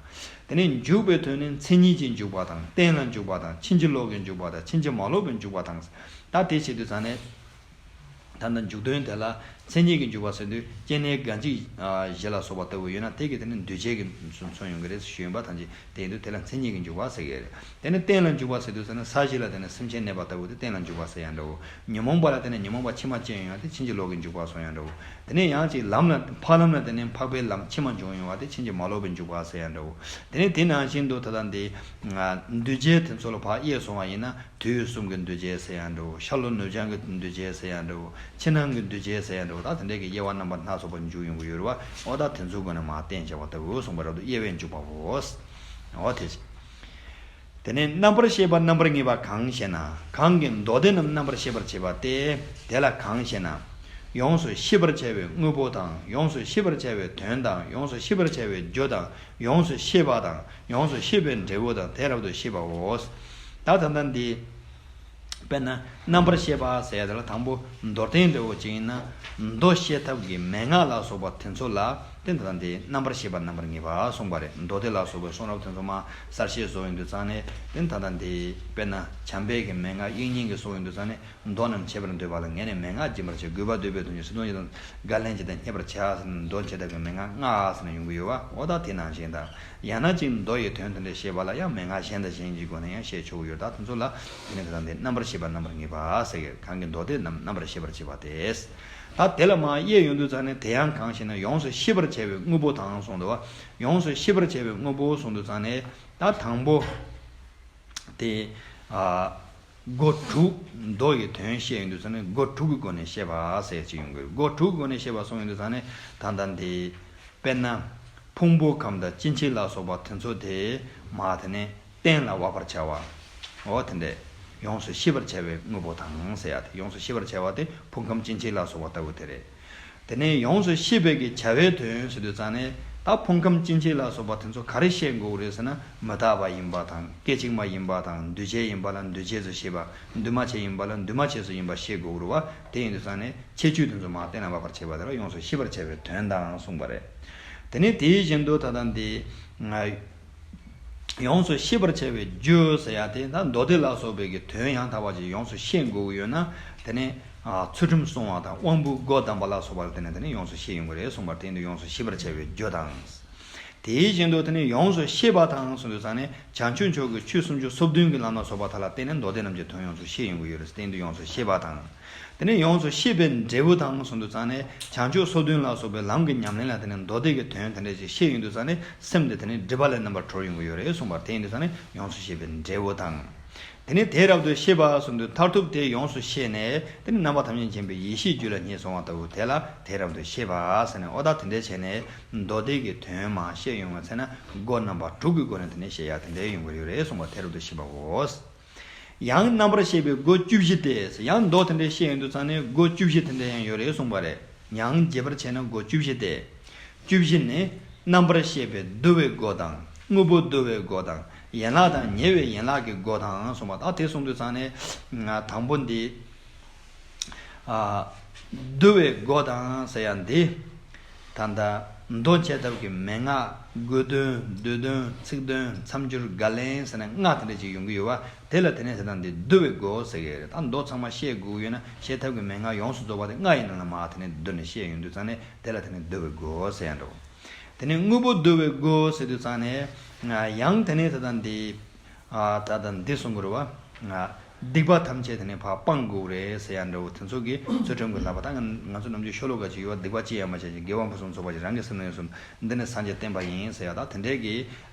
དེ་ནས་འཇུག་པའི་དོན་ནི་མཚན་ཉིད་ཀྱིས་འཇུག་པ་དང་། རྟེན་ལ་འཇུག་པ་དང་། ཕྱིན་ཅི་ལོག་གིས་འཇུག་པ་དང་། ཕྱིན་ཅི་མ་ལོག་པས་འཇུག་པ་དང་། ད་དེ་བྱེད་དུས་ཙང་ནས། ད་ལྟ་འཇུག་དོན་དེ་ལ་མཚན་ཉིད་ཀྱིས་འཇུག་པ་ཟེར་དུས་སྐྱེ་གནས་སྒང་གཅིག་གཞི་ལ་སོགས་པ་ལྟ་བུ་ཡོད་ན་དེ་གིས་དེ་ནི་འདུས་བྱས་ཀྱི་ཚུལ་མཚོན་ཡོང་གི་རེད་ཞུས་ཡིན་པ་ཐམས་ཅད། དེ་ཡིན་དུས་དེ་ལ་མཚན་ཉིད་ཀྱིས་འཇུག་པ་ཟེར་གྱི་རེད། དེ་ནི་རྟེན་ལ་འཇུག་པ་ཟེར་དུས་ཙ་ན་ས་གཞི་ལ་དེ་ནི་སེམས་ཅན་གནས་པ་ལྟ་བུ་དེ་རྟེན་ལ་འཇུག་པ་ཟེར་ཡང་འདྲ་བོ། ཉོན་མོངས་པ་ལ་དེ་ནི་ཉོན་མོངས་པ་ཕྱི་མ་སྐྱེ་ཡོང་བ་དེ་ཕྱིན་ཅི་ལོག་གི་འཇུག་པ་སོང་ཡང་འདྲ་བོ། དེ་ནས་ཡང་ཅིག་ལམ་ལ་འཕགས་ལམ་ལ་དེ་ནི་འཕགས་པའི་ལམ་ཕྱི་མ་འབྱུང་ཡོང་བ་དེ་ཕྱིན་ཅི་མ་ལོག་པའི་འཇུག་པ་ཟེར་ཡང་འདྲ་བོ། དེ་ནས་དེ་ནང་བཞིན་དུ་ད་ལྟ་འདི་འདུས་བྱས་དེ་ཚོ་ལ་ཕར་དབྱེ་སོང་བ་ཡིན་ན། དུས་གསུམ་གྱི་འདུས་བྱས་ཟེར་ཡང་འདྲ་བོ། ཤར་ལྷོ་ནུབ་བྱང་གི་འདུས་བྱས་ཟེར་ཡང་འདྲ་བོ། ཕྱི་ནང་གི་འདུས་བྱས་ཟེར་ཡང་འདྲ་བོ། ད་དེ་འདྲའི་གི་དབྱེ་བ་རྣམ་པ་སྣ་ཚོགས་པ་འཇུག་ཡོང་གི་ཡོད་རེད་བ། འོ་ད་དེ་ཚོའི་སྒོ་ནས་མར་བསྟན་བྱ་བ་ལྟ་བུ་གསུངས་པ་རབ་ཏུ་དབྱེ་བས་འཇུག་པའོ། འོ་དེ། དེ་ནས་རྣམ་པར་ཤེས་པ་རྣམ་པར་ངེས་པ་གང་ཞེ་ན། གང་གིས་མདོ་སྡེ་རྣམས་རྣམ་པར་ཤེས་པར་བྱེད་པ་སྟེ། དེ་ལ་གང་ཞེ་ན། ཡོངས་སུ་ཤེས་པར་བྱ་བའི་དངོས་པོ་དང་། ཡོངས་སུ་ཤེས་པར་བྱ་བའི་དོན་དང་། ཡོངས་སུ་ཤེས་པར་བྱ་བའི་རྒྱུ་དང་། ཡོངས་སུ་ཤེས་པ་དང་། ཡོངས་སུ་ཤེས་པའི་འབྲས་བུ་དང་། དེ་རབ་ཏུ་ཤེས་པའོ། ད་ད་ལྟ་འདི། དཔེར་ན་རྣམ་པར་ཤེས་པ་ཟེར་ཡ་དེ་ལ་དང་པོ་མདོར་བསྟན་འདྲ་བོ་ཅིག་ཡིན་ན། མདོ་ཤེས་ཐབས་ཀྱི་མན་ངག་ལ་སོགས་པ་དེ་ཚོ་ལ་དེ་ད་ལྟ་འདི་རྣམ་པར་ཤེས་པ་རྣམ་པར་ངེས་པ་གསུངས་པ་རེད། མདོ་སྡེ་ལ་སོགས་པའི་གསུང་རབ་དེ་ཚོ་མར་གསལ་བཤད་བཟོ་ཡོང་དུས་ཙང་ནས་དེ་ད་ལྟ་འདི་དཔེར་ན་བྱམས་པའི་གི་མན་ངག་དབྱིག་གཉེན་གྱི་གསུང་ཡོང་དུས་ཙང་ནས། མདོ་རྣམས་ཕྱེད་པར་འདོད་པ་ལ། ངས་ནི་མན་ངག་སྦྱིན་པར་བྱ། དགོས་པ་འདོད་པའི་དོན་ཀུན། སྲིད་དོན་ཡིད་དང་འགལ་ལན་ཅི་དང་། རྙེད་པར་བྱ་ཟེར་ནས་མདོ་ཕྱེད་ཐབས་ཀྱི་མན་ངག་ལྔ་ཟེར་ནས་ཡོང་གི་ཡོད་བ། འོ་ད་དེ་ནང་བཞིན་དང་། ཡང་ན་ཅིག་མདོ་ཡི་དོན་དེ་འདྲ་ཤེས་པ་ལ་ཡང་མན་ངག་གཞན་དང་གཞན་གྱི་སྒོ་ནས་ཡང་ཤེས་ཆོག་གི་ཡོད། ད་དེ་ཚོ་ལ་དེ་ནི་ག་དང་དེ་རྣམ་པར་ཤེས་པ་རྣམ་པར་ངེས་པ་ཟེར་གི། གང་གིས་མདོ་སྡེ་རྣམས་རྣམ་པར་ཤེས་པར་བྱེད་པ་སྟེ། ད་དེ་ལ་མར་དབྱེ་ཡོང་དུས་ཙང་ནས་དེ་ཡང་གང་ཞེ་ན། ཡོངས་སུ་ཤེས་པར་བྱ་བའི་དངོས་པོ་དང་གསུངས་འདུག་བ། ཡོངས་སུ་ཤེས་པར་བྱ་བའི་དངོས་པོ་གསུངས་དུས་ཙང་ནས་ད་དང་པོ། དེ། ཨ། སྒོ་དྲུག་མདོ་ཡི་དོན་བཤད་ཡོང་དུས་ཙང་ནས་སྒོ་དྲུག་གི་སྒོ་ནས་བཤད་པ་ཟེར་ཅིག་ཡོང་གི། སྒོ་དྲུག་གི་སྒོ་ནས་བཤད་པ་གསུངས་ཡོང་དུས་ཙང་ནས་ད་ལྟ་འདི། དཔེར་ན། ཕུང་པོ་ཁམས་དང་སྐྱེ་མཆེད་ལ་སོགས་པ་དེ་ཚོ་དེ་མར་དེ་ནས་གཏན་ལ་དབབ་པར་བྱ་བ། འོ་དེ་འདྲས། ཡོངས་སུ་ཤེས་པར་བྱ་བའི་དངོས་པོ་དང་ཟེར་ཡ་དེ། ཡོངས་སུ་ཤེས་པར་བྱ་བ་དེ་ཕུང་ཁམས་སྐྱེ་མཆེད་ལ་སོགས་པ་ལྟ་བུ་དེ་རེད། དེ་ནས་ཡོངས་སུ་ཤེས་པའི་གི་བྱ་བའི་དོན་ཟེར་དུས་ཙང་ནས་ད་ཕུང་ཁམས་སྐྱེ་མཆེད་ལ་སོགས་པ་དེ་ཚོ་ག་རེ་ཤེས་དགོས་རེད་ཟེར་ན། མི་རྟག་པ་ཡིན་པ་དང་། སྐད་ཅིག་མ་ཡིན་པ་དང་། འདུས་བྱས་ཡིན་པ་ལ་འདུས་བྱས་སུ་ཤེས་པ། འདུས་མ་བྱས་ཡིན་པ་ལ་འདུས་མ་བྱས་སུ་ཡིན་པ་ཤེས་དགོས་རེད་བ། དེ་ཡིན་དུས་ཙང་ནས་ཁྱད་ཆོས་དེ་ཚོ་མར་གཏན་ལ་དབབ་པར་བྱེད་པ་དེ་ལ་ཡོངས་སུ་ཤེས་པར་བྱ་བའི་དོན་དང་གསུངས་པ་རེད། དེ་ནས་དེའི་བཞིན་དུ་ད་ལྟ་འདི། ཡོངས་སུ་ཤེས་པར་བྱ་བའི་རྒྱུ་ཟེར་ཡ་དེ་ད་མདོ་སྡེ་ལ་སོགས་པའི་གི་དོན་ཡང་དག་པ་ཅིག་ཡོངས་སུ་ཤེས་དགོས་ཀྱི་ཡོད་ན། དེ་ནས་ཚུལ་ཁྲིམས་སྲུང་བ་དང་དབང་པོའི་སྒོ་བསྡམས་པ་ལ་སོགས་པ་ལ་བརྟེན་ནས་དེ་ནས་ཡོངས་སུ་ཤེས་ཡོང་གི་རེད་གསུངས་པར་བརྟེན་ཏེ་ཡོངས་སུ་ཤེས་པར་བྱ་བའི་རྒྱུ་དང་། དེའི་བཞིན་དུ་དེ་ནས་ཡོངས་སུ་ཤེས་པ་དང་གསུངས་དུས་ཙང་ནས་བྱང་ཆུབ་མཆོག་གི་ཆོས་སུམ་ཅུ་སོ་བདུན་གྱི་ལམ་ལ་སོགས་པ་དག་ལ་བརྟེན་ནས་མདོ་སྡེ་རྣམས་ཀྱི་དོན་ཡོངས་སུ་ཤེས་ཡོང་གི་ཡོད་རེད། བརྟེན་ཏེ་ཡོངས་སུ་ཤེས་པ་དང་། དེ་ནས་ཡོངས་སུ་ཤེས་པའི་འབྲས་བུ་དང་གསུངས་དུས་ཙང་ནས་བྱང་ཆུབ་སོ་བདུན་ལ་སོགས་པའི་ལམ་གྱི་ཉམས་ལེན་ལ་དེ་ནས་མདོ་སྡེ་གི་དོན་དེ་འདྲ་ཞིག་ཤེས་ཡོང་དུས་ཙང་ནས་སེམས་དེ་དེ་ནས་སྒྲིབ་པ་ལས་རྣམ་པར་གྲོལ་ཡོང་གི་ཡོད་རེད་གསུངས་པར་བརྟེན་དུས་ཙང་ནས་ཡོངས་སུ་ཤེས་པའི་འབྲས་བུ་དང་། དེ་ནས་དེ་རབ་ཏུ་ཤེས་པ་གསུངས་དུས་མཐར་ཐུག་དེ་ཡོངས་སུ་ཤེས་ནས་དེ་ནས་རྣམ་པ་ཐམས་ཅད་མཁྱེན་པའི་ཡེ་ཤེས་རྒྱུད་ལ་རྙེད་སོང་བ་ལྟ་བུ་དེ་ལ་དེ་རབ་ཏུ་ཤེས་པ་ཟེར་ནས། འོ་ད་དེ་འདྲ་བྱས་ནས་མདོ་སྡེ་གི་དོན་མར་ཤེས་ཡོང་བ་ཚེ་ན་སྒོ་རྣམ་པ་དྲུག་གི་སྒོ་ནས་དེ་ནས་ཤེས་ཡ་དེ་འདྲ་ཡོང་གི་ཡོད་རེད་གསུངས་པ་དེ་རབ་ཏུ་ཤེས་པའོ། ཡང་རྣམ་པར་ཤེས་པའི་སྒོ་བཅུ་བཞི་སྟེ། ཡང་མདོ་དེ་འདྲ་ཤེས་ཡོང་དུས་ཙང་ནས་སྒོ་བཅུ་བཞི་དེ་འདྲ་ཡང་ཡོད་རེད་གསུངས་པ་རེད། མྱང་རྒྱས་པར་བྱས་ན་སྒོ་བཅུ་བཞི་སྟེ། བཅུ་བཞི་ནི་རྣམ་པར་ཤེས་པའི་བསྡུ་བའི་སྒོ་དང་། དངོས་པོ་བསྡུ་བའི་སྒོ་དང་། ཡན་ལག་དང་ཉེ་བའི་ཡན་ལག་གི་སྒོ་དང་གསུངས་པ། ད་དེ་གསུངས་དུས་ཙང་ནས་དང་པོ་འདི། ཨ། བསྡུ་བའི་སྒོ་དང་ཟེར་ཡ་འདི། ད་ལྟ་མདོ་འཆད་ཐབས་ཀྱི་མན་ངག་དགོས་དོན། བསྡུས་དོན། ཚིག་དོན། མཚམས་སྦྱོར། དགག་ལན་ཟེར་ནས་ལྔ་དེ་འདྲ་ཅིག་ཡོང་གི་ཡོད་བ། དེ་ལ་དེ་ནས་ཟེར་ན་འདི་བསྡུ་བའི་སྒོ་ཟེར་གི་རེད། ད་མདོ་ཚང་མ་ཤེས་དགོས་ཡོད་ན་འཆད་ཐབས་ཀྱི་མན་ངག་ཡོངས་སུ་རྫོགས་པ་དེ་ལྔ་ཡི་ནང་ལ་མར་དེ་ནས་བསྡུ་ནས་བཤད་ཡོང་དུས་ཙང་ནས་དེ་ལ་དེ་ནས་བསྡུ་བའི་སྒོ་ཟེར་ཡ་འགྲོ། དེ་ནས་དངོས་པོ་བསྡུ་བའི་སྒོ་ཟེར་དུས་ཙང་ནས་ཡང་དེ་ནས་ད་ལྟ་འདི། ཨ། ད་ལྟ་འདི་གསུང་གི་རེད་བ། ཨ། སྡིག་པ་ཐམས་ཅད་དེ་ནས་ཕར་སྤང་དགོས་རེད་ཟེར་ཡ་འདྲ་བོ་དེ་ཚོ་གི་ཚུལ་ཁྲིམས་ཀྱི་བསླབ་པ། ད་ང་ང་ཚོ་ནམ་རྒྱུན་ཤོ་ལོ་ཀ་ཅིག་ཡོད་པ། སྡིག་པ་ཅི་ཡང་མི་བྱ་ཞིང་། དགེ་བ་ཕུན་སུམ་ཚོགས་པར་སྤྱད། རང་གི་སེམས་ནི་ཡོངས་སུ། འདི་ནི་སངས་རྒྱས་བསྟན་པ་ཡིན་ཟེར་ཡ། ད་དེ་འདྲའི་གི་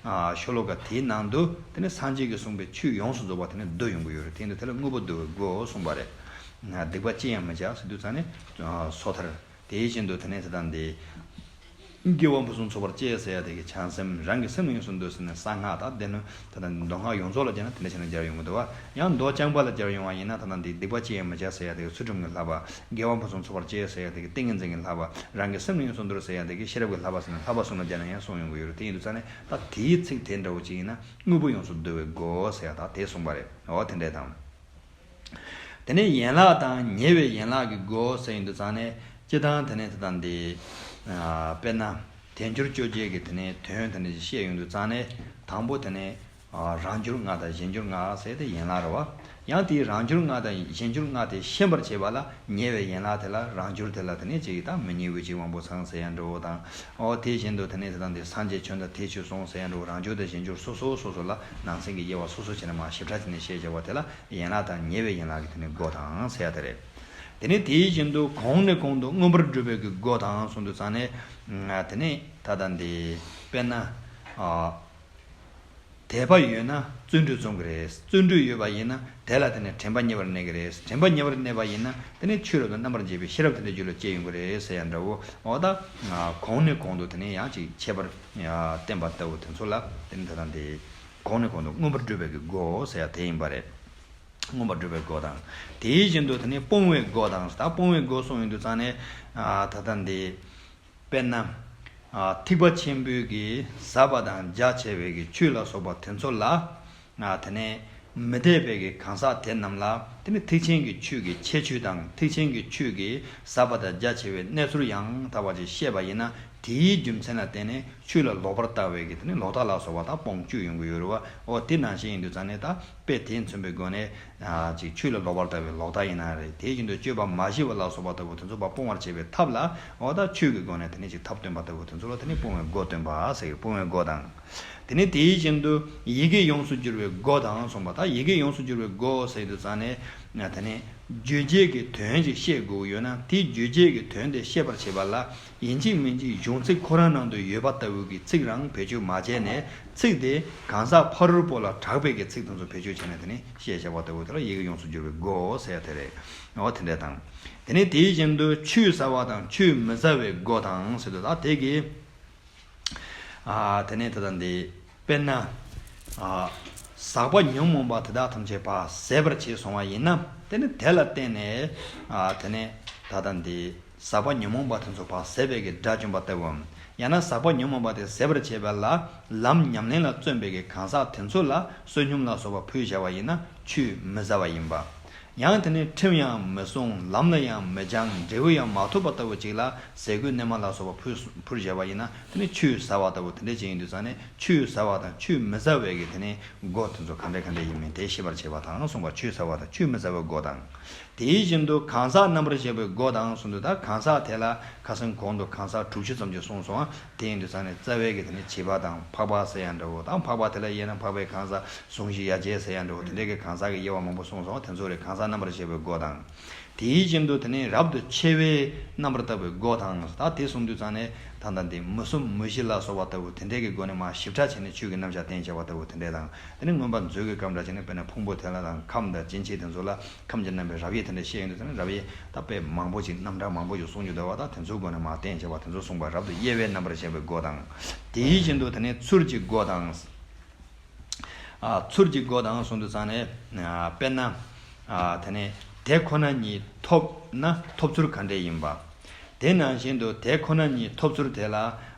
ཤོ་ལོ་ཀ་དེའི་ནང་དུ་དེ་ནི་སངས་རྒྱས་ཀྱིས་གསུངས་པའི་ཆོས་ཡོངས་སུ་རྫོགས་པ་དེ་ནི་བསྡུ་ཡོང་གི་ཡོད་རེད། དེ་ཡིན་དུས་དེ་ལ་དངོས་པོ་བསྡུ་བའི་སྒོ་གསུངས་པ་རེད། སྡིག་པ་ཅི་ཡང་མི་བྱ་ཟེར་དུས་ཙང་ནས་སོ་ཐར། དེ་བཞིན་དུ་དེ་ནས་དེ་དང་དེ། དགེ་བ་ཕུན་སུམ་ཚོགས་པར་སྤྱད་ཟེར་ཡ་དེ་གི་བྱང་སེམས། རང་གི་སེམས་ནི་ཡོངས་སུ་འདུལ་ཟེར་ནས་གསང་སྔགས། ད་དེ་ནི་ད་ལྟ་མདོ་སྔགས་ཡོངས་རྫོགས་ལ་སྦྱར་ན་དེ་འདྲ་བྱས་ནས་སྦྱར་ཡོང་གི་འདུག་བ། ཡང་མདོ་རྐྱང་པ་ལ་སྦྱར་ཡོང་བ་ཡིན་ན། ད་ལྟ་འདི་སྡིག་པ་ཅི་ཡང་མི་བྱ་ཟེར་ཡ་དེ་གི་ཚུལ་ཁྲིམས་ཀྱི་བསླབ་པ། དགེ་བ་ཕུན་སུམ་ཚོགས་པར་སྤྱད་ཟེར་ཡ་དེ་གི་ཏིང་ངེ་འཛིན་གྱི་བསླབ་པ། རང་གི་སེམས་ནི་ཡོངས་སུ་འདུལ་ཟེར་ཡ་དེ་གི་ཤེས་རབ་ཀྱི་བསླབ་པ་ཟེར་ནས་བསླབ་པ་གསུམ་ལ་སྦྱར་ན་ཡང་གསུངས་ཡོང་གི་ཡོད་རེད། དེ་ཡིན་དུས་ཙང་ནས་ད་དེའི་ཚིག་དེ་འདྲ་བོ་ཅིག་ཡིན་ན་དངོས་པོ་ཡོངས་སུ་འདུལ་བའི་སྒོ་ཟེར་ཡ་ད་དེ་གསུངས་པ་རེད། འོ་དེ་འདྲ་དང་། དེ་ནས་ཡན་ལག་དང་ཉེ་བའི་ཡན་ལག་གི་སྒོ་ཟེར་ཡོང་དུས་ཙང་ནས། སྤྱིར་བཏང་དེ་ནས་དེ་དང་དེ། ཨ་དཔེར་ན་དལ་འབྱོར་བཅོ་བརྒྱད་ཀྱི་དེ་ནས་དོན་དེ་འདྲ་ཞིག་བཤད་ཡོང་དུས་ཙང་ནས། དང་པོ་དེ་ནས་ཨ་རང་འབྱོར་ལྔ་དང་གཞན་འབྱོར་ལྔ་ཟེར་དེ་ཡན་ལག་རེད་བ། ཡང་དེའི་རང་འབྱོར་ལྔ་དང་གཞན་འབྱོར་ལྔ་དེ་ཤེས་པར་བྱེད་པ་ལ། ཉེ་བའི་ཡན་ལག་དེ་ལ། རང་འབྱོར་དེ་ལ་དེ་ནས་ཅིག་ད་མི་ཉེ་བའི་ཅིག་དབང་པོ་ཚང་ཟེར་ཡ་འདྲ་བོ་དང་། ཨོ་དེ་བཞིན་དུ་དེ་ནས་དེ་དང་དེ་སངས་རྒྱས་བྱོན་དང་དེ་ཆོས་གསུངས་ཟེར་ཡ་འདྲ་བོ། རང་འབྱོར་དང་གཞན་འབྱོར་སོ་སོ་སོ་སོ་ལ་ནང་གསེས་ཀྱི་དབྱེ་བ་སོ་སོ་བྱས་ནས་མར་ཞིབ་ཕྲ་བྱས་ནས་བཤད་བྱ་བ་དེ་ལ། ཡན་ལག་དང་ཉེ་བའི་ཡན་ལག་གི་དེ་ནས་སྒོ་དང་ཟེར་ཡ་དེ་རེད། དེ་ནས་དེ་བཞིན་དུ་གོང་ནས་གོང་དུ་མངོན་པར་སྒྲུབ་པའི་གི་སྒོ་དང་གསུངས་དུས་ཙང་ནས། དེ་ནས་ད་ལྟ་འདི་དཔེར་ན། ཨ་དད་པ་ཡོད་ན་བརྩོན་འགྲུས་རྩོམ་གི་རེད། བརྩོན་འགྲུས་ཡོད་པ་ཡིན་ན་དེ་ལ་དེ་ནས་དྲན་པ་ཉེ་བར་གནས་གི་རེད། དྲན་པ་ཉེ་བར་གནས་པ་ཡིན་ན་དེ་ནས་ཆོས་རབ་ཏུ་རྣམ་པར་འབྱེད་པའི་ཤེས་རབ་དེ་འདྲ་རྒྱུད་ལ་སྐྱེ་ཡོང་གི་རེད་ཟེར་ཡ་འདྲ་བོ། འོ་ད་གོང་ནས་གོང་དུ་དེ་ནས་ཡང་ཅིག་ཁྱད་པར་བསྟན་པ་ལྟ་བུ་དེ་ཚོ་ལ་དེ་ནས་ད་ལྟ་འདི་གོང་ནས་གོང་དུ་མངོན་པར་སྒྲུབ་པའི་གི་སྒོ་ཟེར་ཡ་དེ་ཡིན་པ་རེད། མངོན་པར་སྒྲུབ་པའི་སྒོ་དང་། དེ་བཞིན་དུ་དེ་ནས་སྤོང་བའི་སྒོ་དང་། ད་སྤོང་བའི་སྒོ་གསུངས་ཡོང་དུས་ཙང་ནས། ཨ་ད་ལྟ་འདི་དཔེར་ན། ཨ་ཐེག་པ་ཆེན་པོའི་གི་ཟབ་པ་དང་རྒྱ་ཆེ་བའི་གི་ཆོས་ལ་སོགས་པ་དེ་ཚོ་ལ། ཨ་དེ་ནས་མི་དད་པའི་གི་གང་ཟག་དེ་རྣམས་ལ་དེ་ནས་ཐེག་ཆེན་གྱི་ཆོས་ཀྱི་ཁྱད་ཆོས་དང་། ཐེག་ཆེན་གྱི་ཆོས་ཀྱི་ཟབ་པ་དང་རྒྱ་ཆེ་བའི་གནས་ཚུལ་ཡང་དག་པ་ཅིག་བཤད་པ་ཡིན་ན། དེའི་རྒྱུ་མཚན་ལ་བརྟེན་ནས་ཆོས་ལ་ལོག་པར་ལྟ་བའི་གི་དེ་ནས་ལོག་ལྟ་ལ་སོགས་པ་དག་སྤོང་བཅུག་ཡོང་གི་ཡོད་རེད་བ། འོ་དེ་ནང་བཞིན་ཡིན་དུས་ཙང་ནས་ད་དཔེ་དེ་མཚོན་པའི་སྒོ་ནས། ཨ་ཅིག་ཆོས་ལ་ལོག་པར་ལྟ་བའི་ལོག་ལྟ་ཡིན་ན་རེད། དེ་བཞིན་དུ་སྤྱོད་པ་མ་བྱས་པ་ལ་སོགས་པ་ལྟ་བུ་དེ་ཚོ་ཕར་སྤོང་བར་བྱེད་པའི་ཐབས་ལ། འོ་ད་ཆོས་ཀྱི་སྒོ་ནས་དེ་ནས་ཅིག་ཐབས་སྟོན་པ་ལྟ་བུ་དེ་ཚོ་ལ་དེ་ནས་སྤོང་བའི་སྒོ་སྟོན་པ་ཟེར་གི། སྤོང་བའི་སྒོ་དང་། དེ་ནས་དེ་བཞིན་དུ་ཡི་གེ་ཡོངས་སུ་འགྱུར་བའི་སྒོ་དང་གསུངས་པ། ད་ཡི་གེ་ཡོངས་སུ་འགྱུར་བའི་སྒོ་ཟེར་དུས་ཙང་ནས། དེ་ནས་རྗོད་བྱེད་ཀྱི་དོན་ཅིག་བཤད་དགོས་ཡོད་ན། དེའི་རྗོད་བྱེད་ཀྱི་དོན་དེ་བཤད་པར་བྱེད་པ་ལ། ཡིན་གཅིག་མིན་གཅིག་གཞུང་ཚིག་ཁོ་རང་ནང་དུ་ཡོད་པ་ལྟ་བུའི་གི་ཚིག་རང་བེད་སྤྱོད་མ་བྱས་ནས། ཚིག་དེ་གང་ཟག་ཕ་རོལ་པོ་ལ་གྲགས་པའི་གི་ཚིག་དེ་ཚོ་བེད་སྤྱོད་བྱས་ནས་དེ་ནས་བཤད་བྱ་བ་ལྟ་བུ་དེ་ལ་ཡི་གེ་ཡོངས་སུ་འགྱུར་བའི་སྒོ་ཟེར་ཡ་དེ་རེད། འོ་དེ་འདྲ་དང་། དེ་ནས་དེ་བཞིན་དུ་ཆོས་ཟབ་པ་དང་ཆོས་མི་ཟབ་པའི་སྒོ་དང་ཟེར་དུས། ད་དེ་གི། ཨ་དེ་ནས་ད་ལྟ་འདི་དཔེར་ན། ཨ་ཟག་པ་ཉོན་མོངས་པ་དེ་དག་ཐམས་ཅད་ཕར་ཟད་པར་བྱས་སོང་བ་ཡིན་ན། དེ་ནི་དེ་ལ་བརྟེན་ནས། ཨ་དེ་ནས་ད་ལྟ་འདི་ཟག་པ་ཉོན་མོངས་པ་དེ་ཚོ་ཕར་ཟད་པའི་གི་དགྲ་བཅོམ་པ་ལྟ་བུའམ། ཡང་ན་ཟག་པ་ཉོན་མོངས་པ་དེ་ཟད་པར་བྱེད་པ་ལ་ལམ་ཉམས་ལེན་ལ་བརྩོན་པའི་གི་གང་ཟག་དེ་ཚོ་ལ་བསོད་སྙོམས་ལ་སོགས་པ་ཕུལ་བྱ་བ་ཡིན་ན་ཆོས་མི་ཟབ་པ་ཡིན་པ། ཡང་དེ་ནས་ཁྲིམས་ཡང་མི་སྲུང་། ལམ་ལ་ཡང་མི་སྦྱང་། འབྲས་བུ་ཡང་མ་ཐོབ་པ་ལྟ་བུ་ཅིག་ལ་ཟས་གོས་གནས་མལ་ལ་སོགས་པ་ཕུལ་ཕུལ་བྱ་བ་ཡིན་ན། དེ་ནི་ཆོས་ཟབ་པ་ལྟ་བུ་དེ་འདྲ་ཅིག་ཡིན་དུས་ཙང་ནས། ཆོས་ཟབ་པ་དང་ཆོས་མི་ཟབ་པའི་གི་དེ་ནི་སྒོ་དེ་ཚོ་ག་འདྲ་ག་འདྲ་ཡིན་མིན་དེ་ཤེས་པར་བྱེད་པ་དང་གསུངས་པ། ཆོས་ཟབ་པ་དང་ཆོས་མི་ཟབ་པའི་སྒོ་དང་། དེ་བཞིན་དུ་གང་ཟག་རྣམ་པར་བཤད་པའི་སྒོ་དང་གསུངས་དུས། ད་གང་ཟག་དེ་ལ་ཁ་སང་གོང་དུ་གང་ཟག་དྲུག་ཅུ་ཙམ་ཅིག་གསུངས་སོང་། དེ་ཡིན་དུས་ཙང་ནས་རྩ་བའི་གི་དེ་ནི་བྱིས་པ་དང་འཕགས་པ་ཟེར་ཡ་འདྲ་བོ་དང་། འཕགས་པ་དེ་ལ་དབྱེ་ན་འཕགས་པའི་གང་ཟག་གཟུང་བཞི་ཡ་གྱལ་ཟེར་ཡ་འདྲ་བོ་དེ་འདྲའི་གི་གང་ཟག་གི་དབྱེ་བ་མང་པོ་གསུངས་སོང་། དེ་ཚོ་རེད། གང་ཟག་རྣམ་པར་བཤད་པའི་སྒོ་དང་། དེའི་བཞིན་དུ་དེ་ནས་རབ་ཏུ་ཕྱེ་བའི་རྣམ་པར་བཏགས་པའི་སྒོ་དང་། ད་དེ་གསུངས་དུས་ཙང་ནས་ད་ལྟ་འདི་མུ་གསུམ་མུ་བཞི་ལ་སོགས་པ་ལྟ་བུ་དེ་འདྲའི་གི་སྒོ་ནས་མར་ཞིབ་ཕྲ་བྱས་ནས་ཆོས་ཀྱི་རྣམ་གཞག་བསྟན་བྱ་བ་ལྟ་བུ་དེ་འདྲ་དང་། དེ་ནས་མངོན་པ་མཛོད་ཀྱི་སྐབས་འདྲ་བྱས་ནས་དཔེར་ན་ཕུང་པོ་དེ་ལ་དང་ཁམས་དང་སྐྱེ་མཆེད་དེ་ཚོ་ལ་ཁམས་ཀྱི་རྣམ་པའི་རབ་དབྱེ་དེ་འདྲ་བཤད་ཡོང་དུས་ཙང་ནས། རབ་དབྱེ་ད་དཔེ་མང་པོ་ཅིག་རྣམ་གྲངས་མང་པོ་ཅིག་གསུང་རྒྱུ་འདུག་བ། ད་དེ་ཚོའི་སྒོ་ནས་མར་བསྟན་བྱ་བ་དེ་ཚོ་གསུངས་པ། རབ་ཏུ་དབྱེ་བའི་རྣམ་པར་བཤད་པའི་སྒོ་དང་། དེའི་བཞིན་དུ་དེ་ནས་ཚུལ་གྱི་སྒོ་དང་། ཨ་ཚུལ་གྱི་སྒོ་དང་གསུངས་དུས་ཙང་ནས། ཨ་དཔེར་ན། ཨ་དེ་ནས་དེ་ཁོ་ན་ཉིད་ཐོབ་ན་ཐོབ་ཚུལ་ག་འདྲས་ཡིན་པ། དེ་ནང་བཞིན་དུ་དེ་ཁོ་ན་ཉིད་ཐོབ་ཚུལ་དེ་ལ།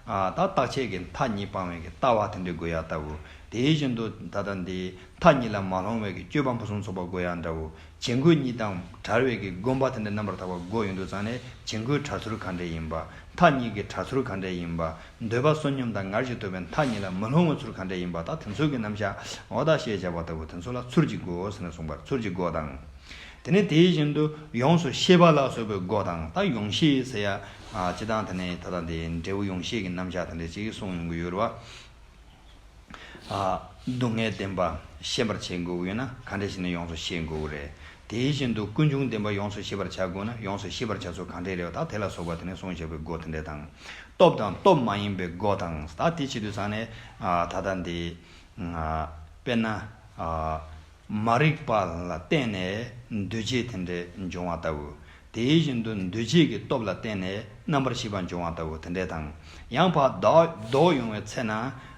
ཨ་ད་རྟག་ཆད་ཀྱི་མཐའ་གཉིས་སྤང་བའི་གི་ལྟ་བ་དེ་འདྲ་དགོས་ཡ་ལྟ་བུ། དེའི་བཞིན་དུ་ད་ལྟ་འདི་མཐའ་གཉིས་ལ་མ་ལྷུང་བའི་གི་སྤྱོད་པ་ཕུན་སུམ་ཚོགས་པ་དགོས་ཡ་འདྲ་བོ། བྱིང་རྒོད་གཉིས་དང་བྲལ་བའི་གི་སྒོམ་པ་དེ་འདྲ་རྣམ་པར་དག་པ་དགོས་ཡོང་དུས་ཙང་ནས། བྱིང་རྒོད་བྲལ་ཚུལ་ག་འདྲས་ཡིན་པ། མཐའ་གཉིས་ཀྱི་བྲལ་ཚུལ་ག་འདྲས་ཡིན་པ། འདོད་པ་བསོད་སྙོམས་དང་ངར་གྱིས་ཐོབ་པའི་མཐའ་གཉིས་ལ་མི་ལྷུང་བའི་ཚུལ་ག་འདྲས་ཡིན་པ། ད་དེ་ཚོའི་གི་རྣམ་གཞག་འོ་ད་བཤད་བྱ་བ་ལྟ་བུ་དེ་ཚོ་ལ་ཚུལ་གྱི་སྒོ་ཟེར་ནས་གསུངས་པར། ཚུལ་གྱི་སྒོ་དང་། དེ་ནས་དེ་བཞིན་དུ་ཡོངས་སུ་ཤེས་པ་ལ་སོགས་པའི་སྒོ་དང་། ད་ཡོངས་ཤེས་ཟེར་ཡ། ཨ་སྤྱིར་བཏང་དེ་ནས་ད་ལྟ་འདི་འབྲས་བུ་ཡོངས་ཤེས་ཀྱི་རྣམ་གཞག་དེ་འདྲ་ཅིག་གསུངས་ཡོང་གི་ཡོད་རེད་བ། ཨ་ སྡུག་བསྔལ་བདེན་པ་ཤེས་པར་བྱེད་དགོས་ཀྱི་ཡོད་ན་ག་འདྲ་ཞིག་ནས་ཡོངས་སུ་ཤེས་དགོས་ཀྱི་རེད། དེ་བཞིན་དུ་ཀུན་འབྱུང་བདེན་པ་ཡོངས་སུ་ཤེས་པར་བྱ་དགོས་ན་ཡོངས་སུ་ཤེས་པར་བྱ་ཚུལ་གང་འདྲ་རེད་བ། ད་དེ་ལ་སོགས་པ་དེ་ནས་གསུངས་བཞག་པའི་སྒོ་དེ་འདྲ་དང་། སྟོབས་དང་སྟོབས་མ་ཡིན་པའི་སྒོ་དང་། ད་དེ་བྱེད་དུས་ཙང་ནས་ད་ལྟ་འདི་དཔེར་ན། མ་རིག་པ་ལ་བརྟེན་ནས་འདུ་བྱེད་དེ་འདྲའི་འབྱུང་བ་ལྟ་བུ། དེ་བཞིན་དུ་འདུ་བྱེད་ཀྱི་སྟོབས་ལ་བརྟེན་ནས་རྣམ་པར་ཤེས་པ་འབྱུང་བ་ལྟ་བུ་དེ་འདྲ་དང་། ཡང་ཕར་ལྡོག་ལྡོག་ཡོང་བའི་ཚེ་ན་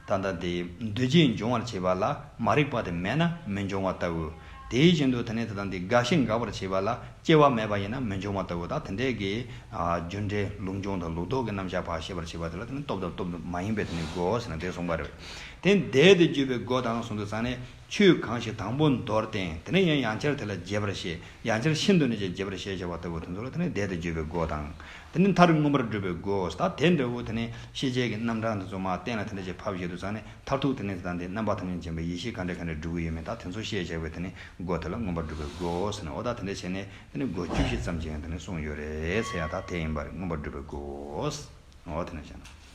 ད་ལྟ་དེ་འདུ་བྱེད་འབྱུང་བར་བྱེད་པ་ལ་མ་རིག་པ་དེ་མེད་ན་མི་འབྱུང་བ་ལྟ་བུ། དེ་བཞིན་དུ་དེ་ནས་ད་ལྟ་འདི་རྒ་ཤི་འགག་པར་བྱེད་པ་ལ་སྐྱེ་བ་མེད་པ་ཡིན་ན་མི་འབྱུང་བ་ལྟ་བུ། ད་དེ་འདྲའི་གི་རྒྱུ་འབྲས་ལུགས་འབྱུང་དང་ལུགས་ལྡོག་གི་རྣམ་གཞག་ཕར་ཤེས་པར་བྱེད་པ་དེ་ལ་དེ་ནི་སྟོབས་དང་སྟོབས་མ་ཡིན་པའི་དེ་ནི་སྒོ་ཟེར་ན་དེ་གསུངས་པ་རེད། དེ་འདས་དེ་བརྗོད་པའི་སྒོ་དང་གསུངས་དུས་ཙང་ནས། ཆོས་གང་ཞིག་དང་པོ་མདོར་བསྟན། དེ་ནས་ཡང་ཡང་བསྐྱར་དེ་ལ་རྒྱས་པར་བཤད། ཡང་བསྐྱར་ཤིན་ཏུ་ནས་ཀྱང་རྒྱས་པར་བཤད་བྱ་བ་ལྟ་བུ་དེ་ཚོ་ལ་དེ་ནས་འདས་དེ་བརྗོད་པའི་སྒོ་དང་། དེ་ནས་མཐར་མངོན་པར་སྒྲུབ་པའི་སྒོ། ད་དེ་འདྲ་བོ་དེ་ནས་ཤེས་བྱའི་གི་རྣམ་གྲངས་དེ་ཚོ་མར་གཏན་ལ་དེ་འདྲ་ཅིག་ཕབ་བཞག་དུས་ཙང་ནས་མཐར་ཐུག་དེ་ནས་དེ་དང་དེ་རྣམ་པ་ཐམས་ཅད་མཁྱེན་པའི་ཡེ་ཤེས་ག་འདྲ་ག་འདྲ་སྒྲུབ་ཀྱི་ཡོད་མེད་ད་དེ་ཚོ་ཤེས་བྱ་བའི་དེ་ནས་སྒོ་དེ་ལ་མངོན་པར་སྒྲུབ་པའི་སྒོ་ཟེར་ནས། འོ་ད་དེ་འདྲ་བྱས་ནས་དེ་ནས་སྒོ་བཅུ་བཞི་ཙམ་ཅིག་ཡང་དེ་ནས་གསུངས་ཡོད་རེད་ཟེར་ཡ། ད་དེ་ཡིན་པ་རེད། མངོན་པར་སྒྲུབ་པའི་སྒོ། འོ་དེ་འདྲ་བྱས་ན།